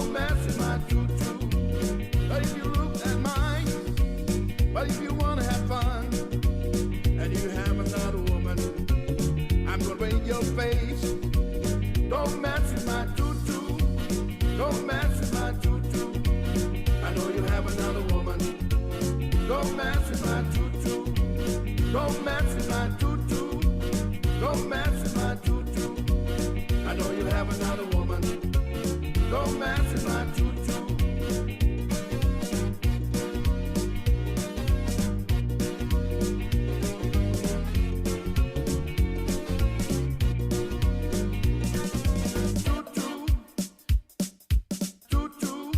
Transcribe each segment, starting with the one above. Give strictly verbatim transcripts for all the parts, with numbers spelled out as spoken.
Don't mess with my tutu. But if you look at mine, but if you wanna have fun, and you have another woman, I'm gonna break your face. Don't mess with my tutu. Don't mess with my tutu. I know you have another woman. Don't mess with my tutu. Don't mess with my tutu. Don't mess with my tutu. I know you have another woman. Don't mess with my tutu. Tutu. Tutu.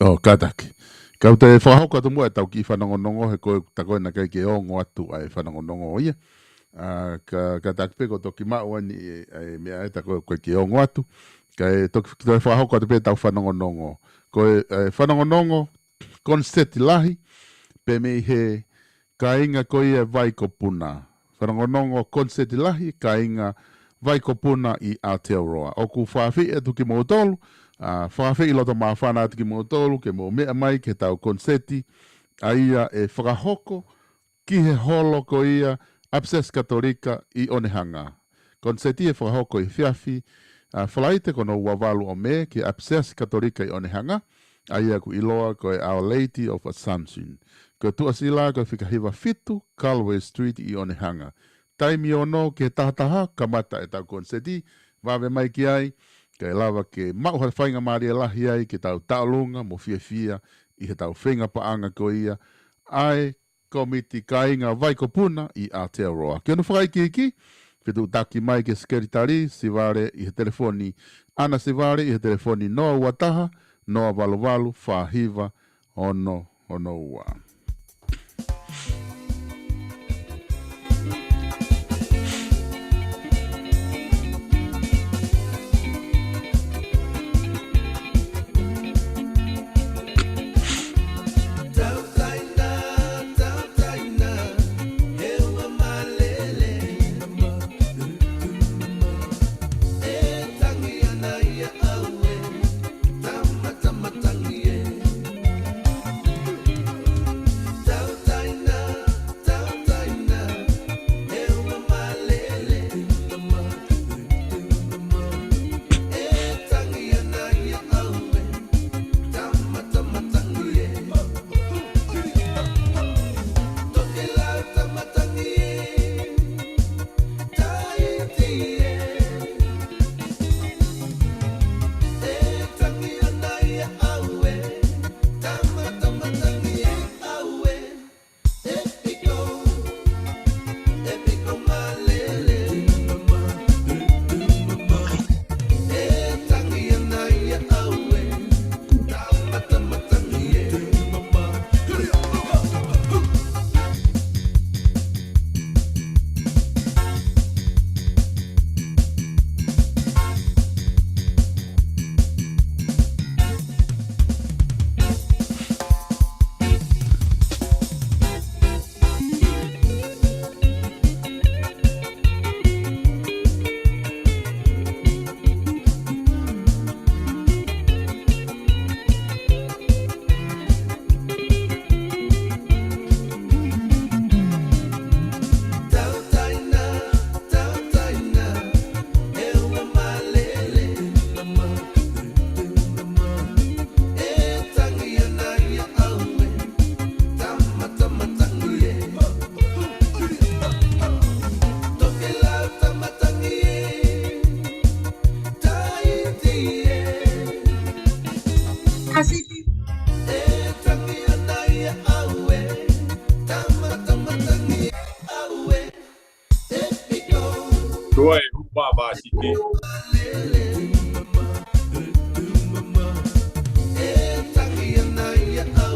ʻO, kātaki. Kau toe fakahoko atu muʻa ʻetau kiʻi fanongonongo he ko e ta ko ē naʻe ʻikai ke ongo atu ʻa e fanongonongo ia. ʻA, ka, kātaki pē ko e toki maʻu ʻeni ʻa e, ʻa e meʻa ʻe ta ko ē ʻikai ke ongo atu. Kae toki toe fakahoko atu pē ʻetau fanongonongo. Ko e, ʻa e fanongonongo koniseti lahi, pē mei he kāinga ko ia Vaikopuna. Fanongonongo koniseti lahi, kāinga Vaikopuna ʻi Aotearoa. ʻOku fakaafeʻi atu kimoutolu, ʻa, fakaafeʻi loto māfana atu kimoutolu, ke mou meʻa mai ki heʻetau koniseti, ʻa ia ʻe fakahoko ki he holo ko ia ʻApisiasi Katolika ʻi Onehunga. Koniseti ʻe fakahoko ʻi he efiafi, ʻa, Falaite ko hono ua valu ʻo Mē ki he ʻApisiasi Katolika ʻi Onehunga, ʻa ia ʻoku ʻiloa ko e Our Lady of Assumption. Ko e tuʻasila ko e fika hiva fitu Calwell Street ʻi Onehunga. Taimi ono ki he taha taha, kamata ʻetau koniseti, vave mai ki ai, kae lava ke maʻu ha faingamālie lahi ai ke tau taʻolunga mo fiefia ʻi heʻetau feinga paʻanga ko ia ʻa e Kōmiti Kāinga Vaikopuna ʻi Aotearoa. Ke ʻunu fakaikiiki, fetuʻutaki mai ki he Sekelitali Sivale ʻi he telefoni, ʻAna Sivale ʻi he telefoni noa ua taha, noa valu valu, fā hiva, ono ono ua. Tuai, hupa basike.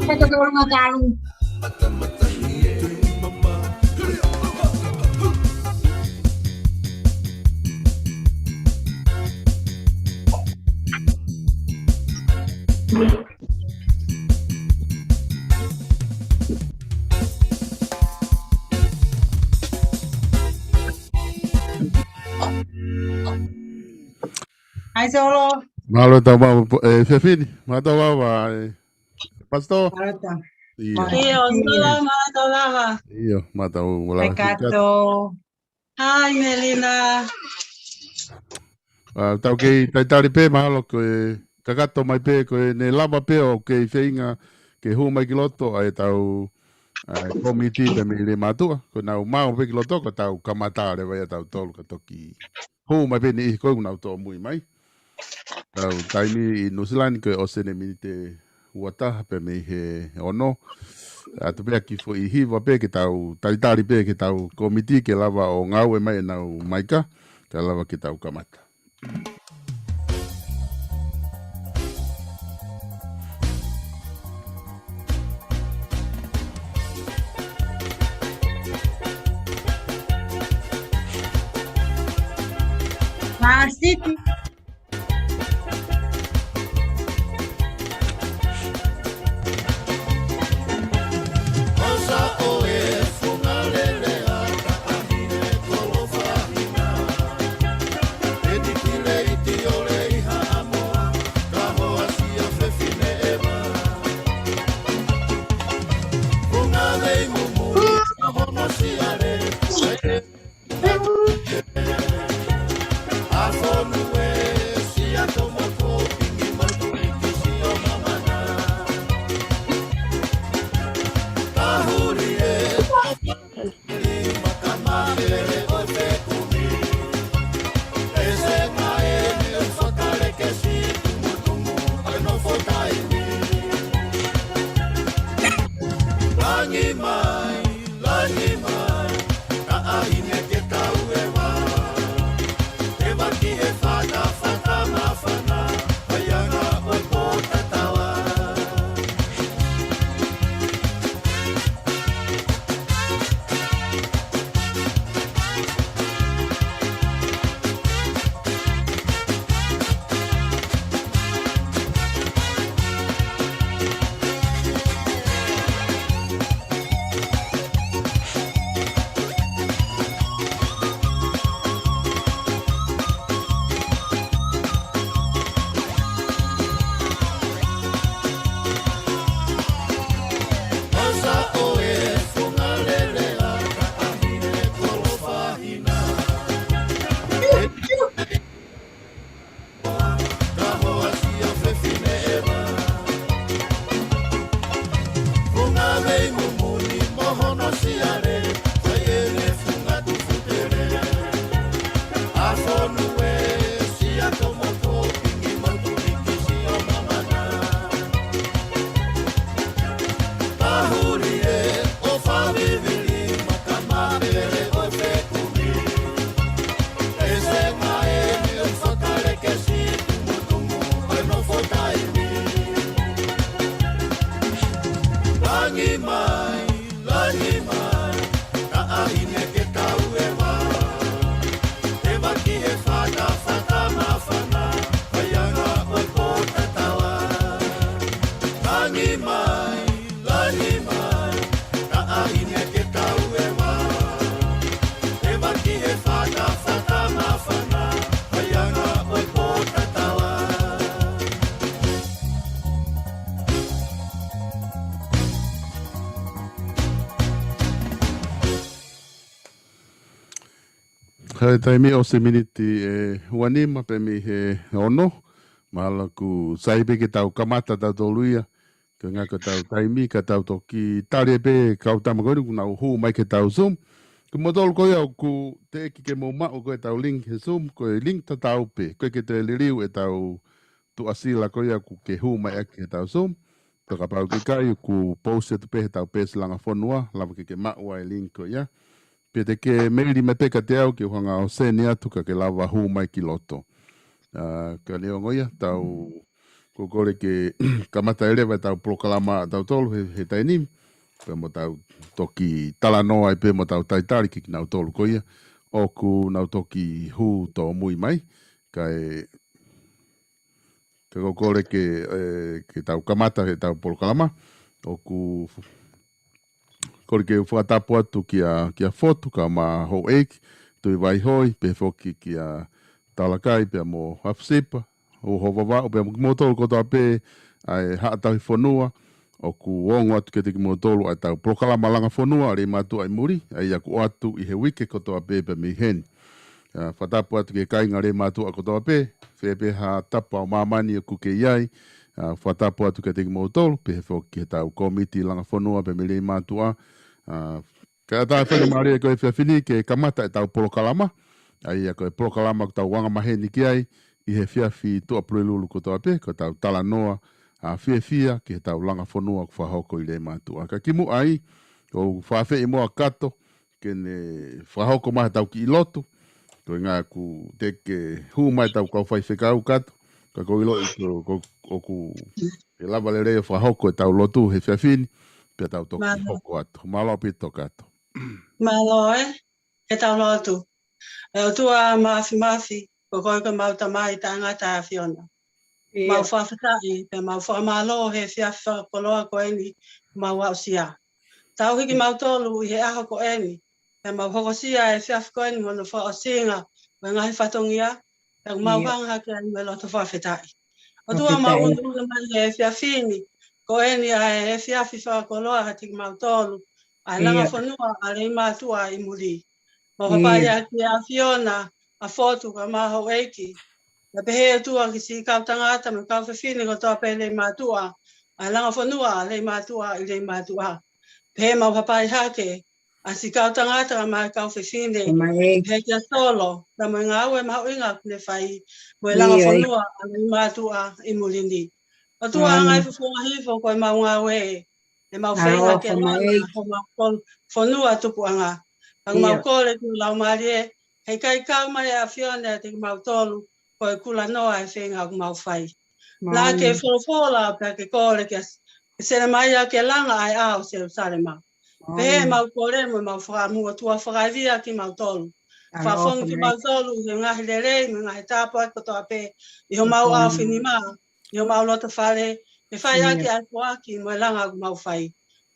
Pata tolonga kalu. Hai, Solo. Mālō e tau mau, e, Fefini. Mālō e tau mau, e, Pastor. Mālō e tau. ʻIo. ʻIo, Solo, mālō e tau mau. ʻIo, mālō e tau mau. Hai, Kato. Hai, Melina. ʻA, tau kei talitali pē, mahalo ko e kakato mai pē, ko e ne lava pē ʻo kei feinga ke hū mai ki loto ʻa e tau, ʻa e kōmiti pē mei Leimātuʻa, ko ʻenau maʻu pē ki loto, ko ʻetau kamata leva ia ʻa tautolu ka toki hū mai pē niʻihi ko ē ʻoku nau tōmui mai. Tau taimi ʻi Nuʻusila ni ko e ʻosi ʻeni e miniti ua taha pē mei he ono. ʻAtu pē ʻa e kiʻi foʻi hiva pē ke tau talitali pē ki heʻetau kōmiti ke lava ʻo ngāue mai ʻenau maika, kae lava ke tau kamata. Asipi. Langi mai, langi mai, ka ʻaʻine ke kau e vā. E vaki he fata, fata māfana, ʻa e anga ʻo e pōtatala. Langi mai, langi mai, ka ʻaʻine ke kau e vā. E vaki he fata, fata māfana, ʻa e anga ʻo e pōtatala. Langi mai, langi mai, ka ʻaʻine ke kau e vā. E vaki he fata, fata māfana, ʻa e anga ʻo e pōtatala. He taimi ʻosi miniti ʻe ua nima pē mei he ono. Mahalo kuo sai pē ke tau kamata tautolu ia. Ko e ʻuhinga ko ʻetau taimi ka tau toki tali pē kau tama ko eni kuo nau hū mai ki heʻetau Zoom. Ko moutolu ko ia ʻoku teʻeki ke mou maʻu ko ʻetau link he Zoom, ko e link tatau pē. ʻOku ʻikai ke toe liliu ʻetau tuʻasila ko ia ʻoku ke hū mai ʻaki heʻetau Zoom. Pea kapau ʻoku ʻikai, ʻoku post atu pē heʻetau peesi Langa Fonua, lava ke ke maʻu ʻa e link ko ia. Pea te ke meili mai pē kiate au ke u hanga ʻo send atu ka ke lava hū mai ki loto. ʻA, ka neongo ia, tau, ʻoku ou kole ke kamata ʻe leva ʻetau polokalama ʻatautolu he, he taimi ni. Pea mo tau toki talanoa ai pē mo tau talitali ki kinautolu ko ia ʻoku nau toki hū tōmui mai. Kae, ka ʻoku ou kole ke, ʻe, ke tau kamata heʻetau polokalama. ʻOku f-, kole ke u fakatapu atu kia, kia Fotu, kae ʻumaʻā Houʻeiki Tuʻivaihoi, pehē foki kia Talakai, pea mo Hafisipa, ʻo Hovavaʻu, pea mo kimoutolu kotoa pē, ʻa e Haʻa Tauhi Fonua, ʻoku ongo atu kiate kimoutolu ʻa ʻetau polokalama Langa Fonua, ʻa Leimātuʻa ʻi muli, ʻa ia ʻoku ʻoatu ʻi he uike kotoa pē pea mei heni. ʻA, fakatapu atu ki he kāinga Leimātuʻa kotoa pē, fē pē ha tapa ʻo māmani ʻoku ke ʻi ai, ʻa, fakatapu atu kiate kimoutolu, pehē foki ki heʻetau kōmiti Langa Fonua pea mei Leimātuʻa, ʻa, kae ʻatā e faingamālie ko e efiafi ni ke kamata ʻetau polokalama, ʻa ia ko e polokalama ʻoku tau angamaheni ki ai, ʻi he efiafi Tuʻapulelulu kotoa pē, ko ʻetau talanoa, ʻa, fiefia ki heʻetau Langa Fonua ʻoku fakahoko ʻi Leimātuʻa. Ka kimuʻa ai, ʻoku ou fakaafeʻi muʻa Kato, ke ne fakahoko mai ʻetau kiʻi lotu, ko e ʻuhinga ʻoku teʻeki ke hū mai ʻetau kau faifekau Kato, ka ʻoku ou ʻiloʻi ko, ko, ʻoku ke lava lelei ʻo fakahoko ʻetau lotu he efiafi ni, pea tau toki Mālō. hoko atu. Mālō ʻaupito Kato. Mālō ē, ʻetau lotu. ʻE ʻOtua Māfimafi, ko koe ko ʻemau Tamai taʻengata ʻAfiona. Mau fakafetaʻi, pea mau fakamālō he efiafi fakakoloa ko eni mau aʻusia. Tauhi kimautolu ʻi he ʻaho ko eni, pea mau hokosia e efiafi ko eni mo hono fakaʻosinga mo e ngaahi fatongia, pea mau hanga hake ai mo e loto fakafetaʻi. ʻOtua, mau ʻunuʻunu mai he efiafi ni, ko eni ʻa e efiafi fakakoloa kiate kimautolu ʻa e langa fonua ʻa Leimātuʻa ʻi muli. Mau hapai ʻaki ʻAfiona ʻa Fotu kae ʻumaʻā houʻeiki. Pea pehē ʻOtua ki siʻi kau tangata mo e kau fefine kotoa pē Leimātuʻa, ʻa e langa fonua ʻa Leimātuʻa ʻi Leimātuʻa. Pehē mau hapai hake ʻa siʻi kau tangata kae ʻumaʻā e kau fefine. Pehē kia Solo, pea mo e ngāue mahuʻinga ʻoku ne fai, mo e langa fonua ʻa Leimātuʻa ʻi muli ni. ʻOtua, ʻangai fufunga hifo ko ʻemau ngāue, ʻemau feinga ke langa homau fonua tupuʻanga. Pea mau kole ki he Laumālie, heʻikai kau mai ʻAfiona ʻiate kimautolu, ko e kulanoa e feinga ʻoku mau fai. Naʻa ke folofola pea ke kole kia Selemaia ke langa ʻa e ʻao ʻo Selusalema. Pehē mau kole mo ʻemau fakaʻamu, ʻOtua, fakaivia kimautolu. Fakafofonga kimautolu ʻi he ngaahi lelei mo e ngaahi tāpuaki kotoa pē ʻi homau ʻaofinima, ʻi homau loto fale, ke fai ʻaki ʻa e foaki mo e langa ʻoku mau fai.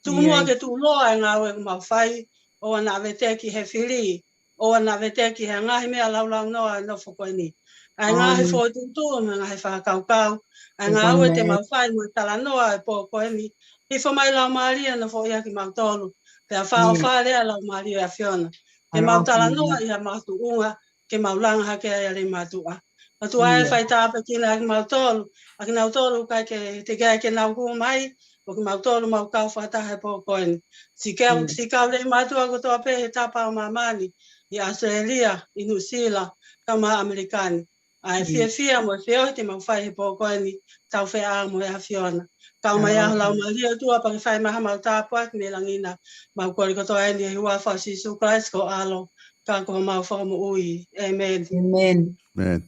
Tuku muʻa ke tuʻuloa e ngāue ʻoku mau fai, ʻoua naʻa veteki he fili, ʻoua naʻa veteki he ngaahi meʻa laulaunoa ʻo e nofo ko eni. ʻA e ngaahi fokotuʻutuʻu mo e ngaahi fakakaukau, ʻa e ngāue te mau fai mo e talanoa ʻo e pō ko eni. Hifo mai Laumālie ʻo nofoʻia kimautolu, pea fakaʻofa leva Laumālie ʻAfiona. Ke mau talanoa ʻi ha makatuʻunga, ke mau langa hake ai ʻa Leimātuʻa. ʻOtua ē, fai tāpuekina ʻa kimautolu, ʻa kinautolu ʻoku ʻikai ke teʻeki ai ke nau hū mai, mo kimautolu mau kau fakataha he pō ko eni. Siʻi kau, siʻi kau Leimātuʻa kotoa pē he tapa ʻo māmani, ʻi ʻAositelēlia, ʻi Nuʻusila, kae ʻumaʻā ʻAmelika ni. ʻA e fiefia mo e feohi te mau fai he pō ko eni, tau feʻao mo e ʻAfiona. Kau mai ʻa ho Laumālie ʻOtua pea ke fai mai haʻamau tāpuaki mei langi na. Mau kole kotoa eni ʻi he huafa ʻo Sīsū Kalaisi ko ho ʻAlo, ka ko homau Fakamoʻui. ʻĒmeni. ʻĒmeni.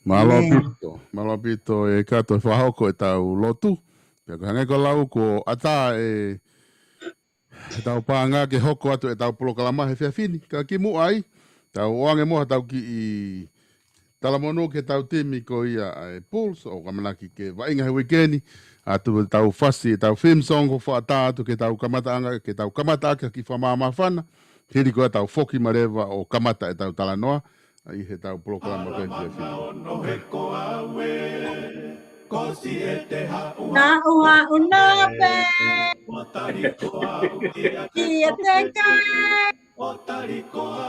Mālō ʻaupito, mālō ʻaupito e kato e fakahoko ʻetau lotu. Pea ko e hangē ko e lau, kuo ʻatā e ʻetau paʻanga ke hoko atu ʻetau polokalama he efiafi ni. Ka kimuʻa ai, tau ʻoange muʻa haʻatau kiʻi talamonū ki heʻetau timi ko ia ʻa e Bulls, ʻoku ʻamanaki ke vaʻinga he uike ni, ʻatu ʻetau fasi, ʻetau theme song kuo fakaʻatā atu ki heʻetau kamataʻanga, ke tau kamata ʻaki ha kiʻi fakamāmāfana, hili ko ia tau foki mai leva ʻo kamata ʻetau talanoa ʻi heʻetau polokalama ko eni he efiafi ni. Haʻu, haʻu noa pē kiate koe.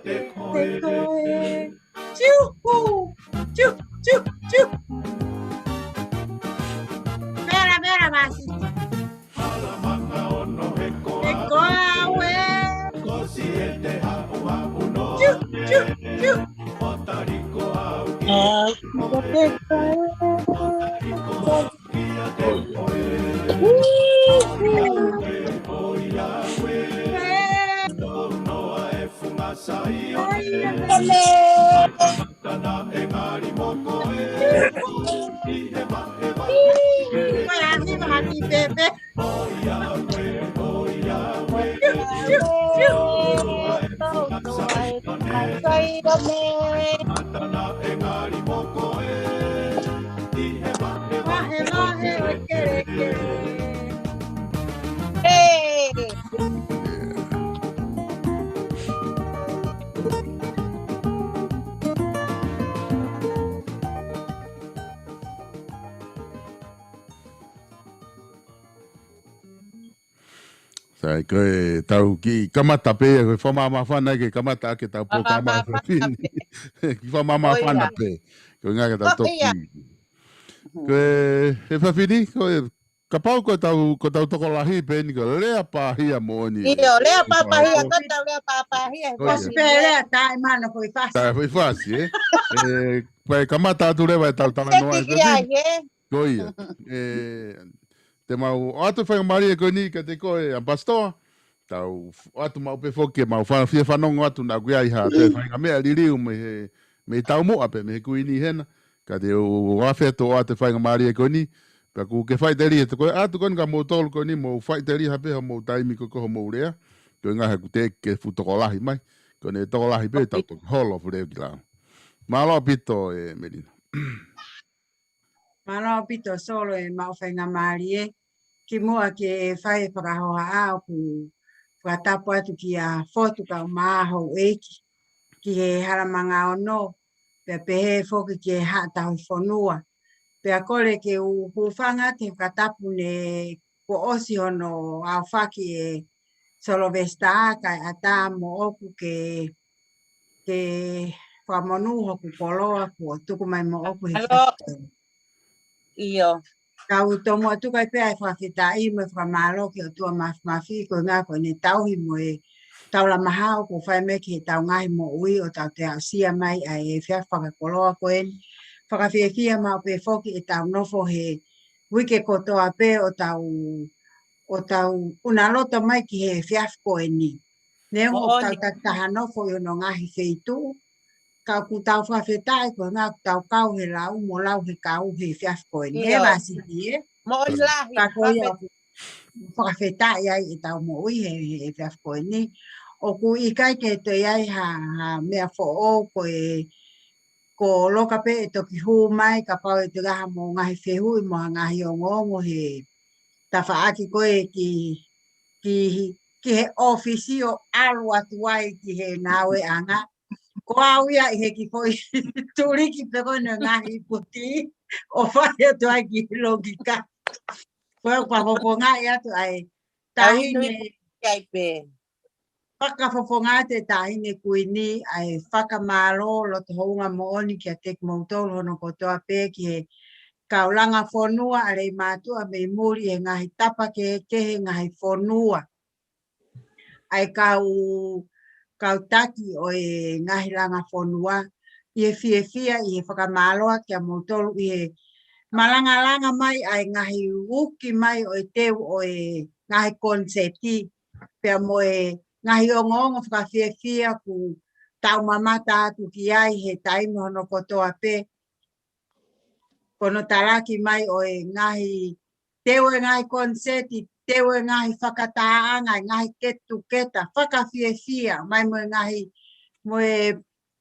Te koe. Tiu, tiu, tiu, tiu. Mera, mera, masi. He ko au ē. Tiu, tiu, tiu. Au, ko te koe. Sai, ko ʻetau kiʻi kamata pē, ko e fakamāmāfana ke kamata ʻaki ʻetau polokalama he efiafi ni. Kiʻi fakamāmāfana pē. Ko e ngaahi ke tau toki. Ko e, he efiafi ni, ko e, kapau ko ʻetau, ko ʻetau tokolahi pē eni ko e lea pāhia moʻoni. ʻIo, lea pāpāhia, ko ʻetau lea pāpāhia. Ko ia. Fasi pē lea, taʻemano ko e fasi. Taʻe foʻi fasi, ē? ʻE, pea kamata atu leva ʻetau talanoa he efiafi ni. Ko ia. ʻE, te mau ʻoatu e faingamālie ko eni kiate koe ʻApasitoa. Tau ʻoatu maʻu pē foki ke mau fa-, fie fanongo atu naʻa ʻoku ʻi ai ha toe faʻahinga meʻa liliu mei he, mei taumuʻa pē mei he Kuini hena. Ka te u afe atu ʻoatu e faingamālie ko eni. Pea ʻoku ke faʻiteliha, te ko e ʻoatu ko eni kia moutolu ko eni, mou faʻiteliha pē homou taimi ko ē homou lea. Ko e ngaahi ʻoku teʻeki ke fuʻu tokolahi mai. Ko ʻene tokolahi pē tau toki holo fuʻu leo ki lalo. Mālō ʻaupito e Melina. Mālō ʻaupito Solo e maʻu faingamālie. Kimuʻa ke fai e fakahohaʻa ʻoku fakatapu atu kia Fotu kae ʻumaʻā houʻeiki ki he Hala Manga Ono, pea pehē foki ki he Haʻa Tauhi Fonua. Pea kole ke u hūfanga atu he fakatapu ne kuo ʻosi hono aofaki ʻe Solovesitā kae ʻatā moʻoku ke ke fakamonū hoku koloa kuo tuku mai moʻoku he Mālō. ʻIo. Kau tomuʻa tuku ai pē ʻa e fakafetaʻi mo e fakamālō ki he ʻOtua Māfimafi koeʻuhinga ko ʻene tauhi mo e taulama hao kuo fai mai ki heʻetau ngaahi moʻui ʻo tau toe aʻusia mai ʻa e efiafi fakakoloa ko eni. Fakafiefia maʻu pē foki ʻetau nofo he uike kotoa pē ʻo tau, ʻo tau ʻunaloto mai ki he efiafi ko eni. Neongo ʻoku tau takitaha nofo ʻi hono ngaahi feituʻu, ka ʻoku tau fakafetaʻi koeʻuhinga ʻoku tau kau he lau mo lau he kau he efiafi ko eni. ʻIo. He vāsiti ē. Moʻoni lahi. Ka ko ia ʻoku fakafetaʻi ai ʻetau moʻui he, he efiafi ko eni. ʻOku ʻikai ke toe ʻi ai ha, ha meʻa foʻou ko e, ko Loka pē ʻe toki hū mai, kapau ʻe toe ʻi ai ha mo ngaahi fehuʻi mo ha ngaahi ongoongo he tafaʻaki ko ē ki, ki, ki he ʻōfisi ʻo ʻalu atu ai ki he ngāueʻanga. Ko au ia ʻi he kiʻi foʻi tuliki pē ko ē ʻo e ngaahi kuti ʻo fai atu ai ki he logika. Ko e fakafofongaʻi atu ʻa e taʻahine. Kai pē. Fakafofongaʻi atu ʻe he taʻahine Kuini ʻa e fakamālō loto hounga moʻoni kiate kimoutolu hono kotoa pē ki he kau langa fonua ʻa Leimātuʻa mei muli he ngaahi tapa kehekehe ngaahi fonua. ʻA e kau, kau taki ʻo e ngaahi langa fonua, ʻi he fiefia, ʻi he fakamālō atu kiate kimoutolu, ʻi he malangalanga mai ʻa e ngaahi uki mai ʻo e teu ʻo e ngaahi koniseti, pea mo e ngaahi ongoongo fakafiefia ʻoku tau mamata atu ki ai he taimi hono kotoa pē. Ko hono talaki mai ʻo e ngaahi teu e ngaahi koniseti, teu e ngaahi fakatahaʻanga, e ngaahi ketuketa, fakafiefia, mai mo e ngaahi, mo e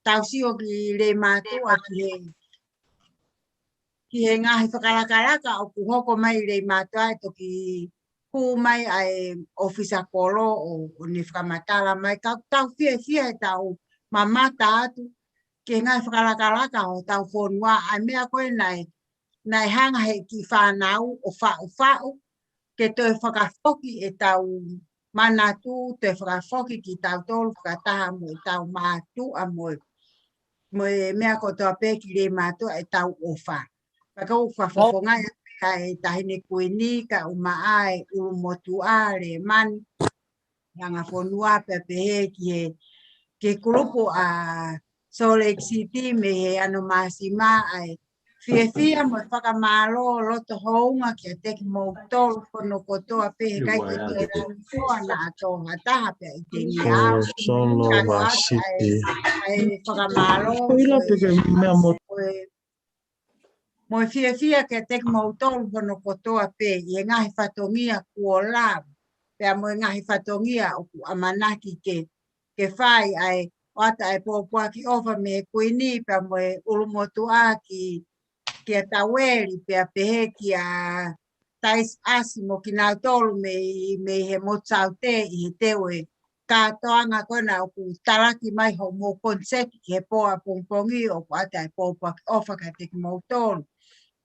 tau sio ki Leimātuʻa ki he, ki he ngaahi fakalakalaka ʻoku hoko mai ʻi Leimātuʻa ʻe toki hū mai ʻa e ʻōfisa kolo ʻo, ʻo ne fakamatala mai. Ka tau fiefia he tau mamata atu ki he ngaahi fakalakalaka ʻo hotau fonua, ʻa e meʻa ko ē naʻe, naʻe hanga he kiʻi fānau ʻo faʻufaʻu, ke toe fakafoki ʻetau manatu, toe fakafoki kitautolu fakataha mo ʻetau mātuʻa mo e, mo e meʻa kotoa pē ki Leimātuʻa ʻetau ʻofa. Pea ʻoku ou fakafofongaʻi atu ʻa e taʻahine Kuini kae ʻumaʻā e ʻulumotuʻa Lemani, langa fonua pea pehē ki he, ki he kulupu ʻa Salt Lake City mei he Ano Māsima, ʻa e fiefia mo e fakamālō loto hounga kiate kimoutolu hono kotoa pē he ʻikai ke toe langa fonua naʻa tō ha taha pea ʻi he ngaahi ʻaho. Ka ko e ʻa e, ʻa e fakamālō mo e, mo e mo e fiefia kiate kimoutolu hono kotoa pē ʻi he ngaahi fatongia kuo lava, pea mo e ngaahi fatongia ʻoku ʻamanaki ke, ke fai ʻa e ʻoatu ʻa e pōpoaki ʻofa mei he Kuini, pea mo e ʻulumotuʻa ki, kia Taueli, pea pehē kia Taisi ʻAsi mo kinautolu mei, mei he motu Saute ʻi he teu e kātoanga ko ena ʻoku talaki mai hoʻomou koniseti ki he pō ʻapongipongi ʻoku ʻoatu ʻa e pōpoaki ʻofa kiate kimoutolu.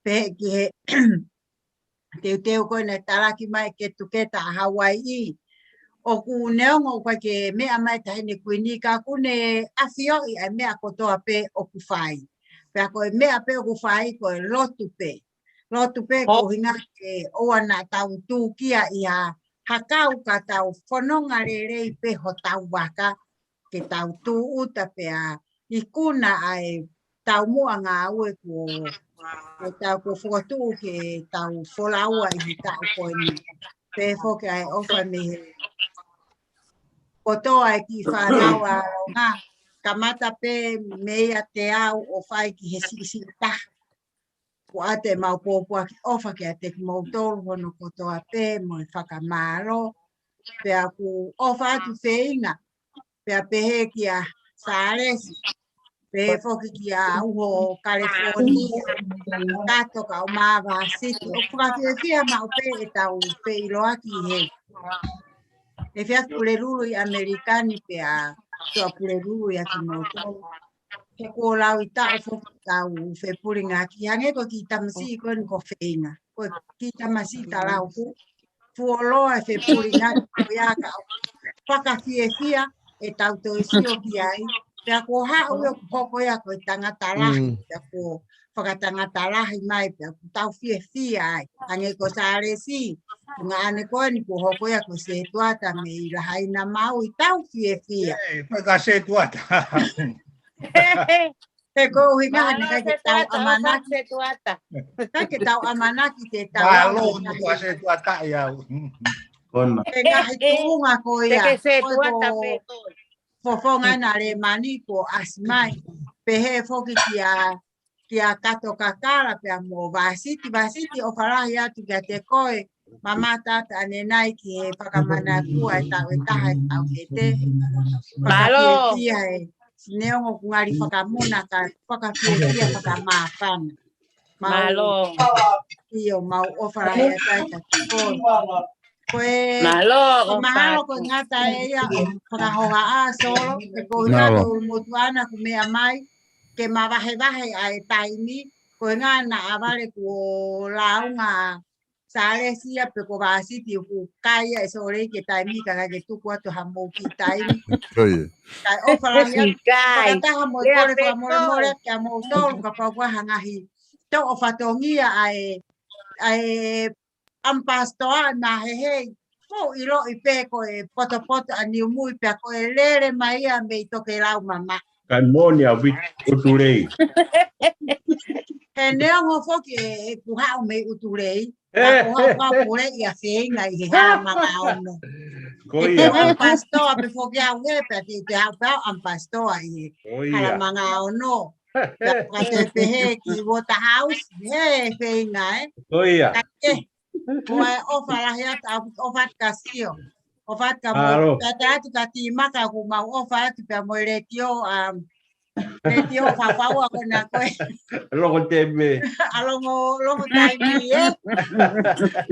Pehē ki he teuteu ko ena talaki mai ketuketa ʻa Hauaiʻi. ʻOku neongo ʻoku ʻikai ke meʻa mai taʻahine Kuini ka ʻoku ne ʻafioʻi ʻa e meʻa kotoa pē ʻoku fai. Pea ko e meʻa pē ʻoku fai ko e lotu pē. Lotu pē ko e ʻuhinga ke ʻoua naʻa tau tūkia ʻi ha hakau ka tau fononga lelei pē hotau vaka, ke tau tūʻuta pea ikuna ʻa e taumuʻa ngāue kuo, kuo tau kuo fokotuʻu ke tau folaua ʻi he taʻu ko eni. Pehē foki ʻa e ʻofa mei he kotoa e kiʻi fānau ʻa Longa, kamata pē mei a te au ʻo fai ki he siʻisiʻi taha. ʻOku ʻoatu ʻemau pōpoaki ʻofa kiate kimoutolu hono kotoa pē mo e fakamālō. Pea ʻoku ʻofa atu feinga, pea pehē kia Sālesi. Pehē foki kia uho California, kato ka ʻo Māvāsiti, ʻoku fakafiefia maʻu pē ʻetau feʻiloaki he. He fia pulelulu ʻi ʻAmelika ni pea, toa pulelulu ʻia kimoutolu. He kuo lau ʻi taʻu foki tau fepulingaki, hangē ko e kiʻi tamasiʻi ko eni ko Feinga. Ko e kiʻi tamasiʻi talau fu, fuoloa e fepulingaki ko ia ka ʻoku fakafiefia ʻetau toe sio ki ai. Pea kuo haʻu ʻo hoko ia ko e tangata lahi, pea kuo fakatangata lahi mai, pea kuo tau fiefia ai. Hangē ko Sālesi, ko e ʻuhinga ʻene ko eni kuo hoko ia ko e setuata mei Lahaina, Maui, tau fiefia. ʻE, ko e ka setuata. He ko e ʻuhinga ʻene ʻikai ke tau ʻamanaki. Ka ke tau ʻamanaki te tau. Mālō, ʻoku ʻikai setuata ia. Kona. He ngaahi tuʻunga ko ia. Ko e fofonga ʻena Lēmani kuo ʻasi mai. Pehē foki kia, kia Kato Kakala pea mo Vāsiti. Vāsiti, ʻofa lahi atu kiate koe. Mamata atu ʻanenai ki he fakamanatu ʻa e taʻu ʻe taha ʻe taʻu ʻe te. Mālō. Fakafiefia e. Neongo ʻoku ngali fakamuna ka fakafiefia fakamāfana. Mālō. ʻIo, mau ʻofa lahi atu ai kiate koe. Ko e, ko e mahalo ko e ngata ʻe ia ʻo fakahohaʻa Solo, he ko e ʻuhinga ko e motuʻa na ʻoku meʻa mai, ke mavahevahe ʻa e taimi, ko e ʻuhinga naʻa vale kuo lāunga Sālesi ia pe ko Vāsiti ʻoku kai ia ʻe Sōlei ke taimi ka ʻikai ke tuku atu hamou kiʻi taimi. Kae ʻofa lahi atu, fakataha mo e kole fakamolemole kia moutolu kapau ko ha ngaahi toʻo fatongia ʻa e, ʻa e ʻAmipasitoa na he hei. Mou ʻiloʻi pē ko e potopoto ʻa Niumui pea ko e lele mai ia mei Tokelau mamaʻo. Kae moʻoni ʻa Viti ʻUtulei. He neongo foki ʻe, ʻeku haʻu mei ʻUtulei. Ka ko haʻu ka pule ia Feinga ʻi he Halamanga Ono. Ko ia. ʻAmipasitoa pē foki au he pea te, te haʻu pē au ʻAmipasitoa ʻi he Halamanga Ono. Pea ka te pehē ki Waterhouse, he Feinga, ē. Ko ia. Ka ke, ko e ʻofa lahi atu, ʻofa atu kia Sio. ʻOfa atu kia mo, pea te atu kia Timaka ʻoku mau ʻofa atu pea mo e letiō, um, letiō fafaua ko ena ko e. Longo taimi. ʻA longo, longo taimi, ē.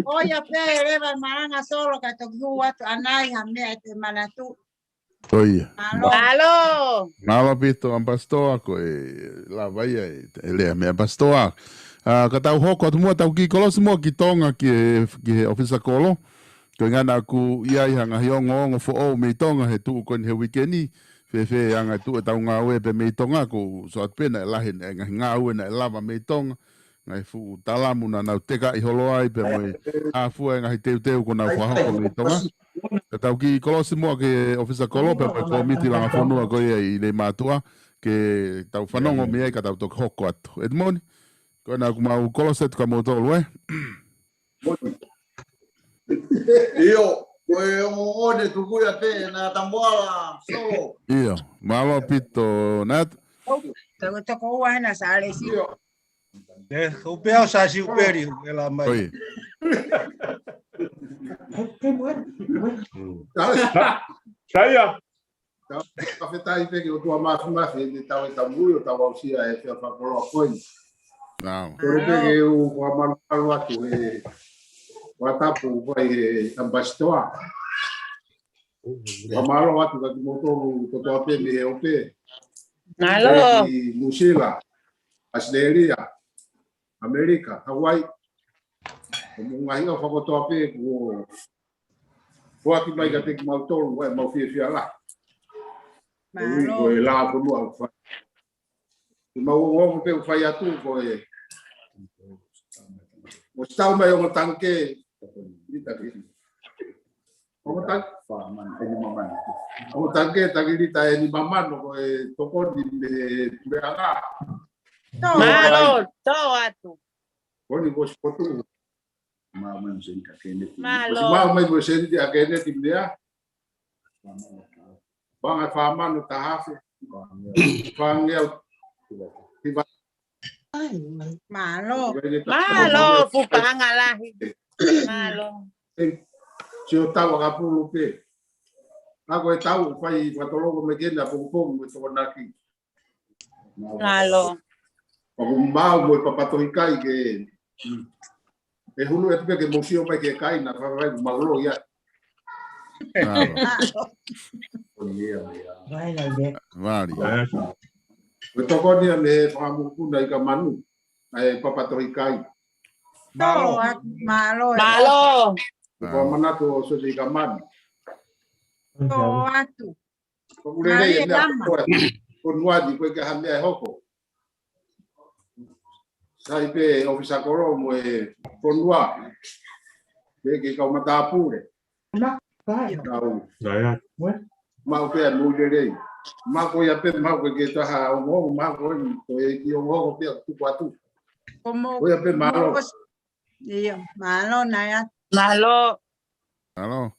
Ko ia pē leva malanga Solo kae toki hū atu ʻanai ha meʻa ʻe te manatu. Ko ia. Mālō. Mālō ʻaupito ʻAmipasitoa ko e lava ia e, e lea meʻa ʻAmipasitoa. ʻA, ka tau hoko atu muʻa tau kiʻi kolosi muʻa ki Tonga ki he, ki he ʻōfisa kolo. Ko e ʻuhinga naʻa ku ʻi ai ha ngaahi ongoongo foʻou mei Tonga he tuʻu ko eni he uike ni. Fēfē anga e tuʻu ʻetau ngāue pē mei Tonga ko u sio atu pē naʻe lahi e ngaahi ngāue naʻe lava mei Tonga. Ngaahi fuʻu talamu naʻa nau tekaʻi holo ai pea mo e hā fua e ngaahi teuteu kuo nau fakahoko mei Tonga. Ka tau kiʻi kolosi muʻa ki he ʻōfisa kolo pea mo e kōmiti langa fonua ko ia ʻi Leimātuʻa ke tau fanongo mei ai ka tau toki hoko atu. Edmoni, ko ena ʻoku mau kolosi atu kia moutolu, ē? ʻIo, ko e ongoongo ne tuku ia te na tamoala Solo. ʻIo, mālō ʻaupito, Nat. Tau toko ua hena Sālesi. ʻIo. ʻE, ʻo pea ʻo Sāsiupeli, ʻe la mai. Oi. Sa-, saia. Ka, ka fetaʻi pē ki he ʻOtua Mafimafi, ʻi he tau e tamui ʻo tau aʻusia e fia fakakoloa ko eni. Nau. Kole pē ke u fakamalumalu atu he fakatapu ʻoku fai he ʻAmipasitoa. Fakamālō atu kia kimoutolu kotoa pē mei he ope. Mālō. Ki Nuʻusila, ʻAositelēlia, ʻAmelika, Hauaiʻi. Ko e ngaahi ʻofa kotoa pē kuo foaki mai kiate kimautolu, ʻoku mau fiefia lahi. Mālō. Ko e lā fonua ʻoku fai. Ke mau ongoongo pē ʻoku fai atu ko e. ʻOsi tau mai ongo tangikē. Ongo tang-, ongo tangikē taki lita ʻe nima mano ko e tokoni mei he puleʻanga. Mālō, tō atu. Ko eni kuo ʻosi potu. Mālō. Mālō. Mālō mai mo e seniti ʻa Keneti mea. Paʻanga ʻe fā mano taha afe. Fāngeau. Hiva. Mālō. Mālō, fuʻu paʻanga lahi. Mālō. Sio tau ʻakapulu pē. Ako e tau, fai fakatolongo mai ke na pongipongi mo e Tokonaki. Mālō. ʻOku mau mo e Papatohikai ke, ʻe hulu atu pē ke mou sio mai ki he kai naʻa faifai ʻoku mau loi atu. Mālō. Ko ia, ia. Vali. Ko e tokoni ia mei he Fanga Mokopuna Ikamanu, ʻa e Papatohikai. Tō atu, mālō. Mālō. Ko e manatu ʻo Sosua Ikamanu. Tō atu. Ko e lelei e meʻa ko e fonua ni, ko e ka ha meʻa ʻe hoko. Sai pē ʻofisa kolo mo e fonua. Pē ke kau matāpule. Kau. Mau pē ʻa e moʻui lelei. Mau ko ia pē mau ko e ke taha ongo, mau ko e, ko e ki ongo ko pē tuku atu. Ko ia pē mālō. ʻIo, mālō, Naiata. Mālō. Mālō.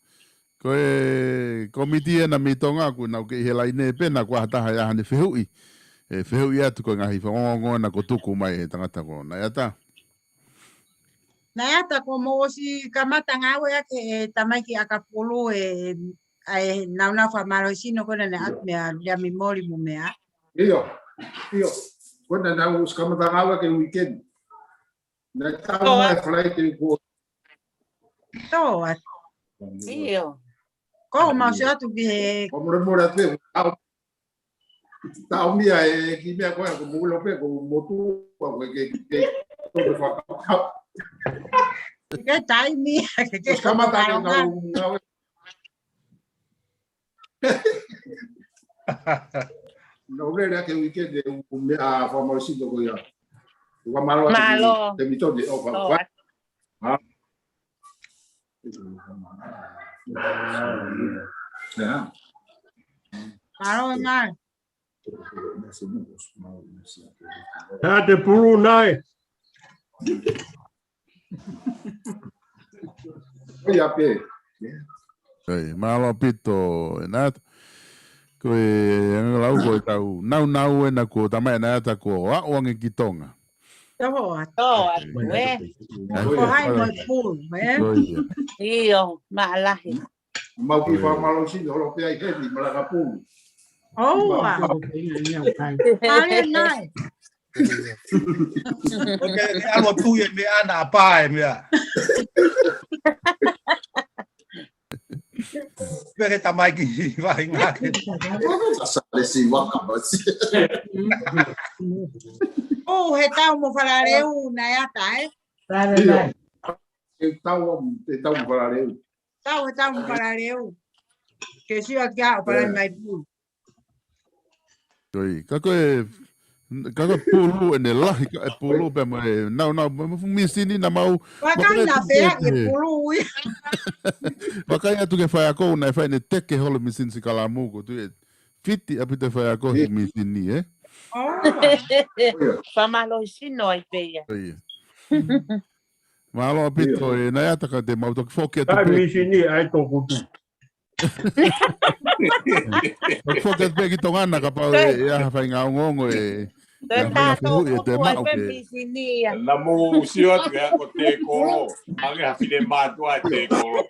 Ko e komiti ena mei Tonga, ʻoku nau kei he laine pē, naʻa ʻoku ʻi ai ha taha ia ʻoku ne fehuʻi. ʻE fehuʻi atu ko e ngaahi fakangongo naʻe tuku mai ʻe he tangata ko Naiata. Naiata, kuo mou ʻosi kamata ngāue ʻaki e tamaiki ʻakapulu ʻe, ʻa e nāunau fakamālohisino ko ena naʻe ʻatu meia Liamimoli mo meia. ʻIo, ʻio. Ko ena naʻa ku ʻosi kamata ngāue ʻaki e weekend. Naʻe tau mai flight ko. Tō atu. ʻIo. Ko mau sio atu ki he. Ko mure mure atu e tau. Tau mia e ki meʻa ko e ko mule pē ko motu ko e ke ke ko ke fakakau. Ke taimi ke ke kamata ke kau ngāue. No lele ake weekend e u meʻa fakamālohisino ko ia. Fakamālō atu ki Temitoni ʻo fa. Mālō Nai. Hea te pulu Nai. Ko ia pē. ʻIo, mālō ʻaupito ʻEnata. Ko e angalau ko e tau nāunau ena ko tamaiki ʻEnata ko aʻu ange ki Tonga. Tō atu. Tō atu, ē. Ko hai mo e pulu, ē? Ko ia. ʻIo, mālō lahi. Mau ki fakamālohisino holo pē ai heni, malanga pulu. ʻOua. Mālō Nai. ʻOku ke ʻalu atu e meʻa na ʻa pā e meʻa. Pea ke tamaiki vaʻinga ke. Sa le si waka masi. ʻO he tau mo Falaleu Naiata, ē? Falaleu. He tau, he tau mo Falaleu. Tau, he tau mo Falaleu. Ke sio atu ki ai ʻo Falaleu mai pulu. Ko ia, ka ko e, ka ko e pulu ʻene lahi, ka e pulu pē mo e, nau, nau, mo e fuʻu misini naʻa mau. Vakai atu ke faiako, naʻe fai ʻene teke holo misini sikalamu ko tu e fiti ʻaupito e faiako he misini, ē? Fakamālohisino ai pē ia. Ko ia. Mālō ʻaupito ʻEnata ka te mau toki foki atu pē. Misini ai tō kutu. Foki atu pē ki Tonga na kapau ʻe ʻi ai ha faingaongoongo ʻe. Naʻa mou sio atu ʻe ako tēkolo. Ange ha fine mātuʻa tēkolo.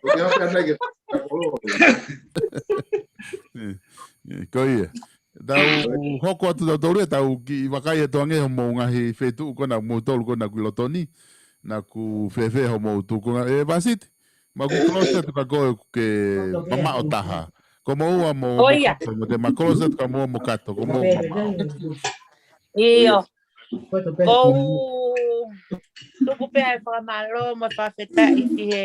Ko ia. Tau hoko atu tautolu ʻe tau kiʻi vakai atu ange homou ngaahi feituʻu ko ena moutolu ko ena ʻoku ʻi loto ni. Naʻa ku fēfē homou tuʻunga ʻe Vasiti. Mau kiʻi close atu ka ko e ke mamaʻo taha. Ko moua mo Kato, mo te ma close atu ka moua mo Kato, ko moua mo. ʻIo. Ko u tuku pē ʻa e fakamālō mo e fakafetaʻi ki he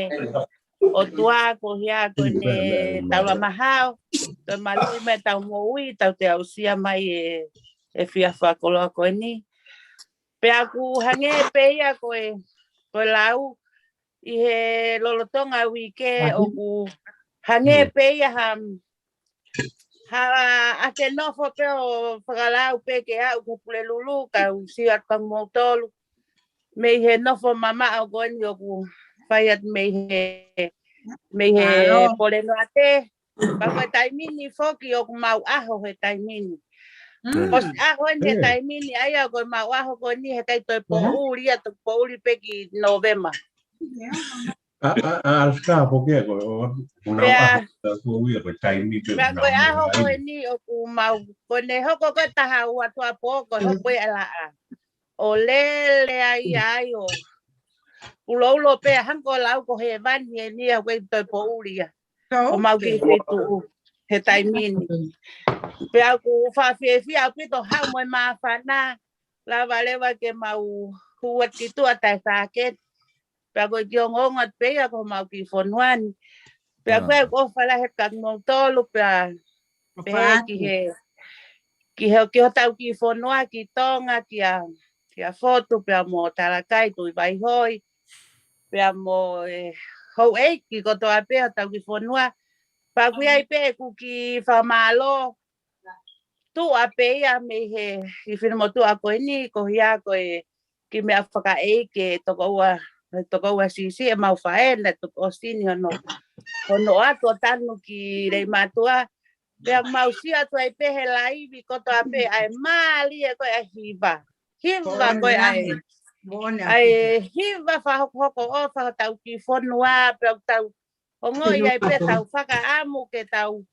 ʻOtua ko ia ko ʻene taulama hao. Toe maluʻi mai ʻetau moʻui, tau toe aʻusia mai e, e efiafi fakakoloa ko eni. Pea ʻoku hangē pē ia ko e, ko e lau ʻi he lolotonga uike ʻoku hangē pē ia ha, ha ʻa e nofo pē ʻo fakalau pē ke aʻu ki Pulelulu, ka u sio atu kia moutolu. Mei he nofo mamaʻo ko eni ʻoku fai atu mei he, mei he Pole Noate. Ka ko e taimi ni foki ʻoku mau ʻaho he taimi ni. ʻOsi ʻaho eni he taimi ni, ʻa ia ko e mau ʻaho ko eni he kai toe poʻuli ia, toe poʻuli pē ki Nōvema. ʻA, ʻa, ʻa, Alaska, ko ke, ko, ko, ko nau Pea, ʻaho, ko ia, ko e taimi pē, pea ko e ʻaho ko eni ʻoku mau, ko ʻene hoko ko e taha ua tuʻuapō, ko e hoko ia e laʻā. ʻO lele ai, ai, ʻo uloulo pē, hangē ko e lau ko hēvani eni, ʻa ko e toe poʻuli ia. ʻO mau kiʻi feituʻu he taimi ni. Pea ʻoku faʻa fiefia ʻaupito haʻu mo e māfana, lava leva ke mau hū atu ki tuʻa taʻe sāketi. Pea ko e kiʻi ongoongo atu pē ia ko homau kiʻi fonua ni. Pea ko e ʻofa lahi atu kia kimoutolu, pea pehē ki he, ki he, ki hotau kiʻi fonua, ki Tonga, kia, kia Fotu, pea mo Talakai, Tuʻi Vaihoi, pea mo e houʻeiki kotoa pē hotau kiʻi fonua. Pea ʻoku ʻi ai pē ʻeku kiʻi fakamālō tuʻa pē ia mei he kiʻi finemotuʻa ko eni, ko ia ko e kiʻi meʻa fakaʻeiki ʻe toko ua, toko ua siʻisiʻi ʻemau faʻē, naʻe toki ʻosi ni hono, hono ʻoatu ʻo tanu ki Leimātuʻa. Pea mau sio atu ai pē he laivi kotoa pē ʻa e mālie ko ē ʻa e hiva. Hiva ko ē ʻa e, ʻa e hiva fakahokohoko ʻofa hotau kiʻi fonua, pea tau ongoʻi ai pē tau fakaʻamu ke tau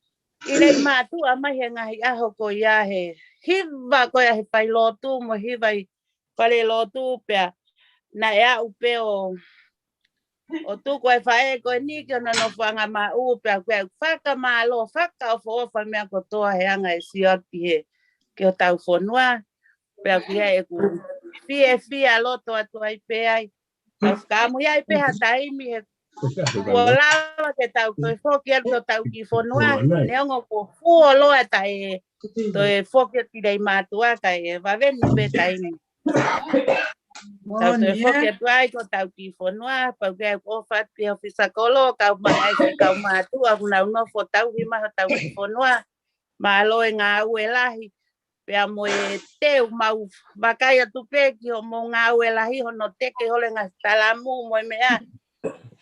ʻi Leimātuʻa mai he ngaahi ʻaho ko ia he hiva ko ia he failotu mo e hiva ʻi falelotu pea naʻe aʻu pē ʻo, ʻo tuku e faʻē ko eni ki hono nofoʻanga maʻu pea ko e fakamālō fakaʻofoʻofa meʻa kotoa he anga e sio atu ki he, ki hotau fonua. Pea ko ia ʻeku fiefia loto atu ai pē ai. Ka fakaʻamu ia ai pē ha taimi he kuo lava ke tau toe foki atu ki hotau kiʻi fonua, neongo kuo fuoloa taʻe toe foki atu ki Leimātuʻa kae vave ni pē taimi. Tau toe foki atu ai ki hotau kiʻi fonua, pea ko e ʻofa atu ki he ʻōfisa kolo, kau mai ai ki he kaumātuʻa, ʻoku nau nofo tauhi mai hotau kiʻi fonua. Mālō e ngāue lahi. Pea mo e teu mau vakai atu pē ki hoʻomou ngāue lahi hono teke holo e ngaahi talamu mo e meʻa.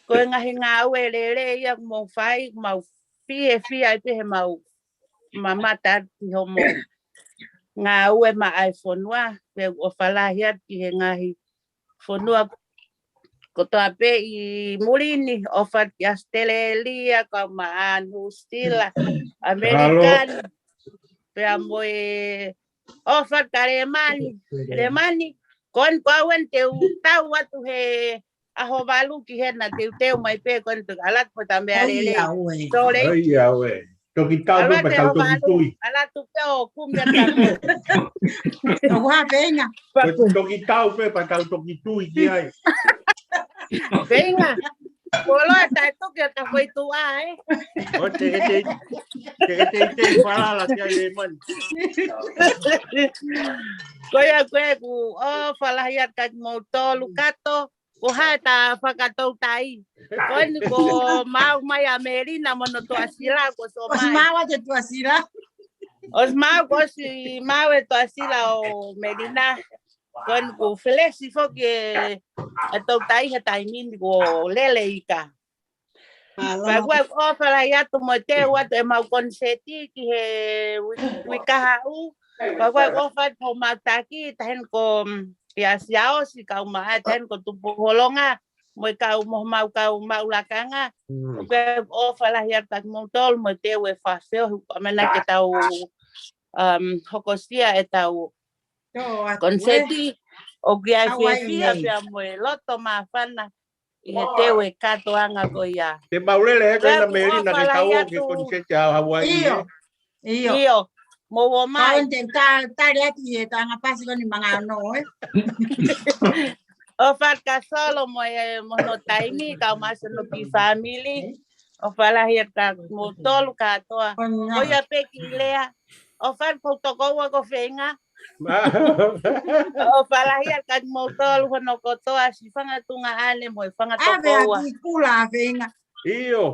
Ko e ngaahi ngāue lelei ia ʻoku mou fai, mau fiefia ai pē he mau mamata atu ki hoʻomou ngāue maʻa e fonua, pea ʻoku ʻofa lahi atu ki he ngaahi fonua kotoa pē ʻi muli ni, ʻofa atu ki ʻAositelēlia, kau maʻa Nuʻusila, ʻAmelika ni, pea mo e ʻofa atu kia Lemani. Lemani, ko eni ko au eni te u tau atu he ʻaho valu ki hena te u teu mai pē ko eni te u ʻalu atu mo e ta meʻalele. Sorry. Toki tau pē pea tau toki tui. ʻAlu atu pē ʻo kumi atu. Toki tau pē pea tau toki tui ki ai. Feinga. Koloa taʻe toki ʻa ta foʻi tuʻa, ē. ʻO te ke te, te ke te te falala ki ai Lemani. Ko ia ko ē ʻoku ʻofa lahi atu kia kimoutolu kātoa. Ko hai ta fakatoutai. Ko eni ko mau mai ʻa Melina mo hono Tuʻasila ko so mai. Mau ʻa te Tuʻasila. ʻOsi mau ko si mau e Tuʻasila ʻo Melina. Ko eni ko felesi foki e, e toutai he taimi ni ko lele ika. Pea ko e ʻofa lahi atu mo e teu atu ʻemau koniseti ki he ui-, uike kahaʻu. Pea ko e ʻofa atu homau taki, tahen ko, mm, ia Siaosi kau maʻa, tahen ko Tupuholonga, mo e kau mo homau kau maʻu lakanga. Ko e ʻofa lahi atu kia kimoutolu, mo e teu e fafeo, ʻa mena ke tau, um, hokosia e tau koniseti, ʻoku ʻi ai fiefia pea mo e loto māfana, ʻi he teu e kātoanga ko ia. Te mau lele he ko ena Melina ke tau ō ki he koniseti ʻa Hawaiʻi. ʻIo. ʻIo. Mou ō mai. Kau te ta-, tali atu ʻi he tangapasi ko eni manga ono, ē. ʻOfa atu kia Solo mo e, mo hono taimi, kau maʻa hono kiʻi fāmili. ʻOfa lahi atu kia moutolu kātoa. Ko ia pē kiʻi lea. ʻOfa atu kia toko ua ko Feinga. ʻOfa lahi atu kia moutolu hono kotoa, siʻi fanga tuongaʻane mo e fanga toko ua. ʻAve ʻa kiʻi kula ʻa Feinga. ʻIo.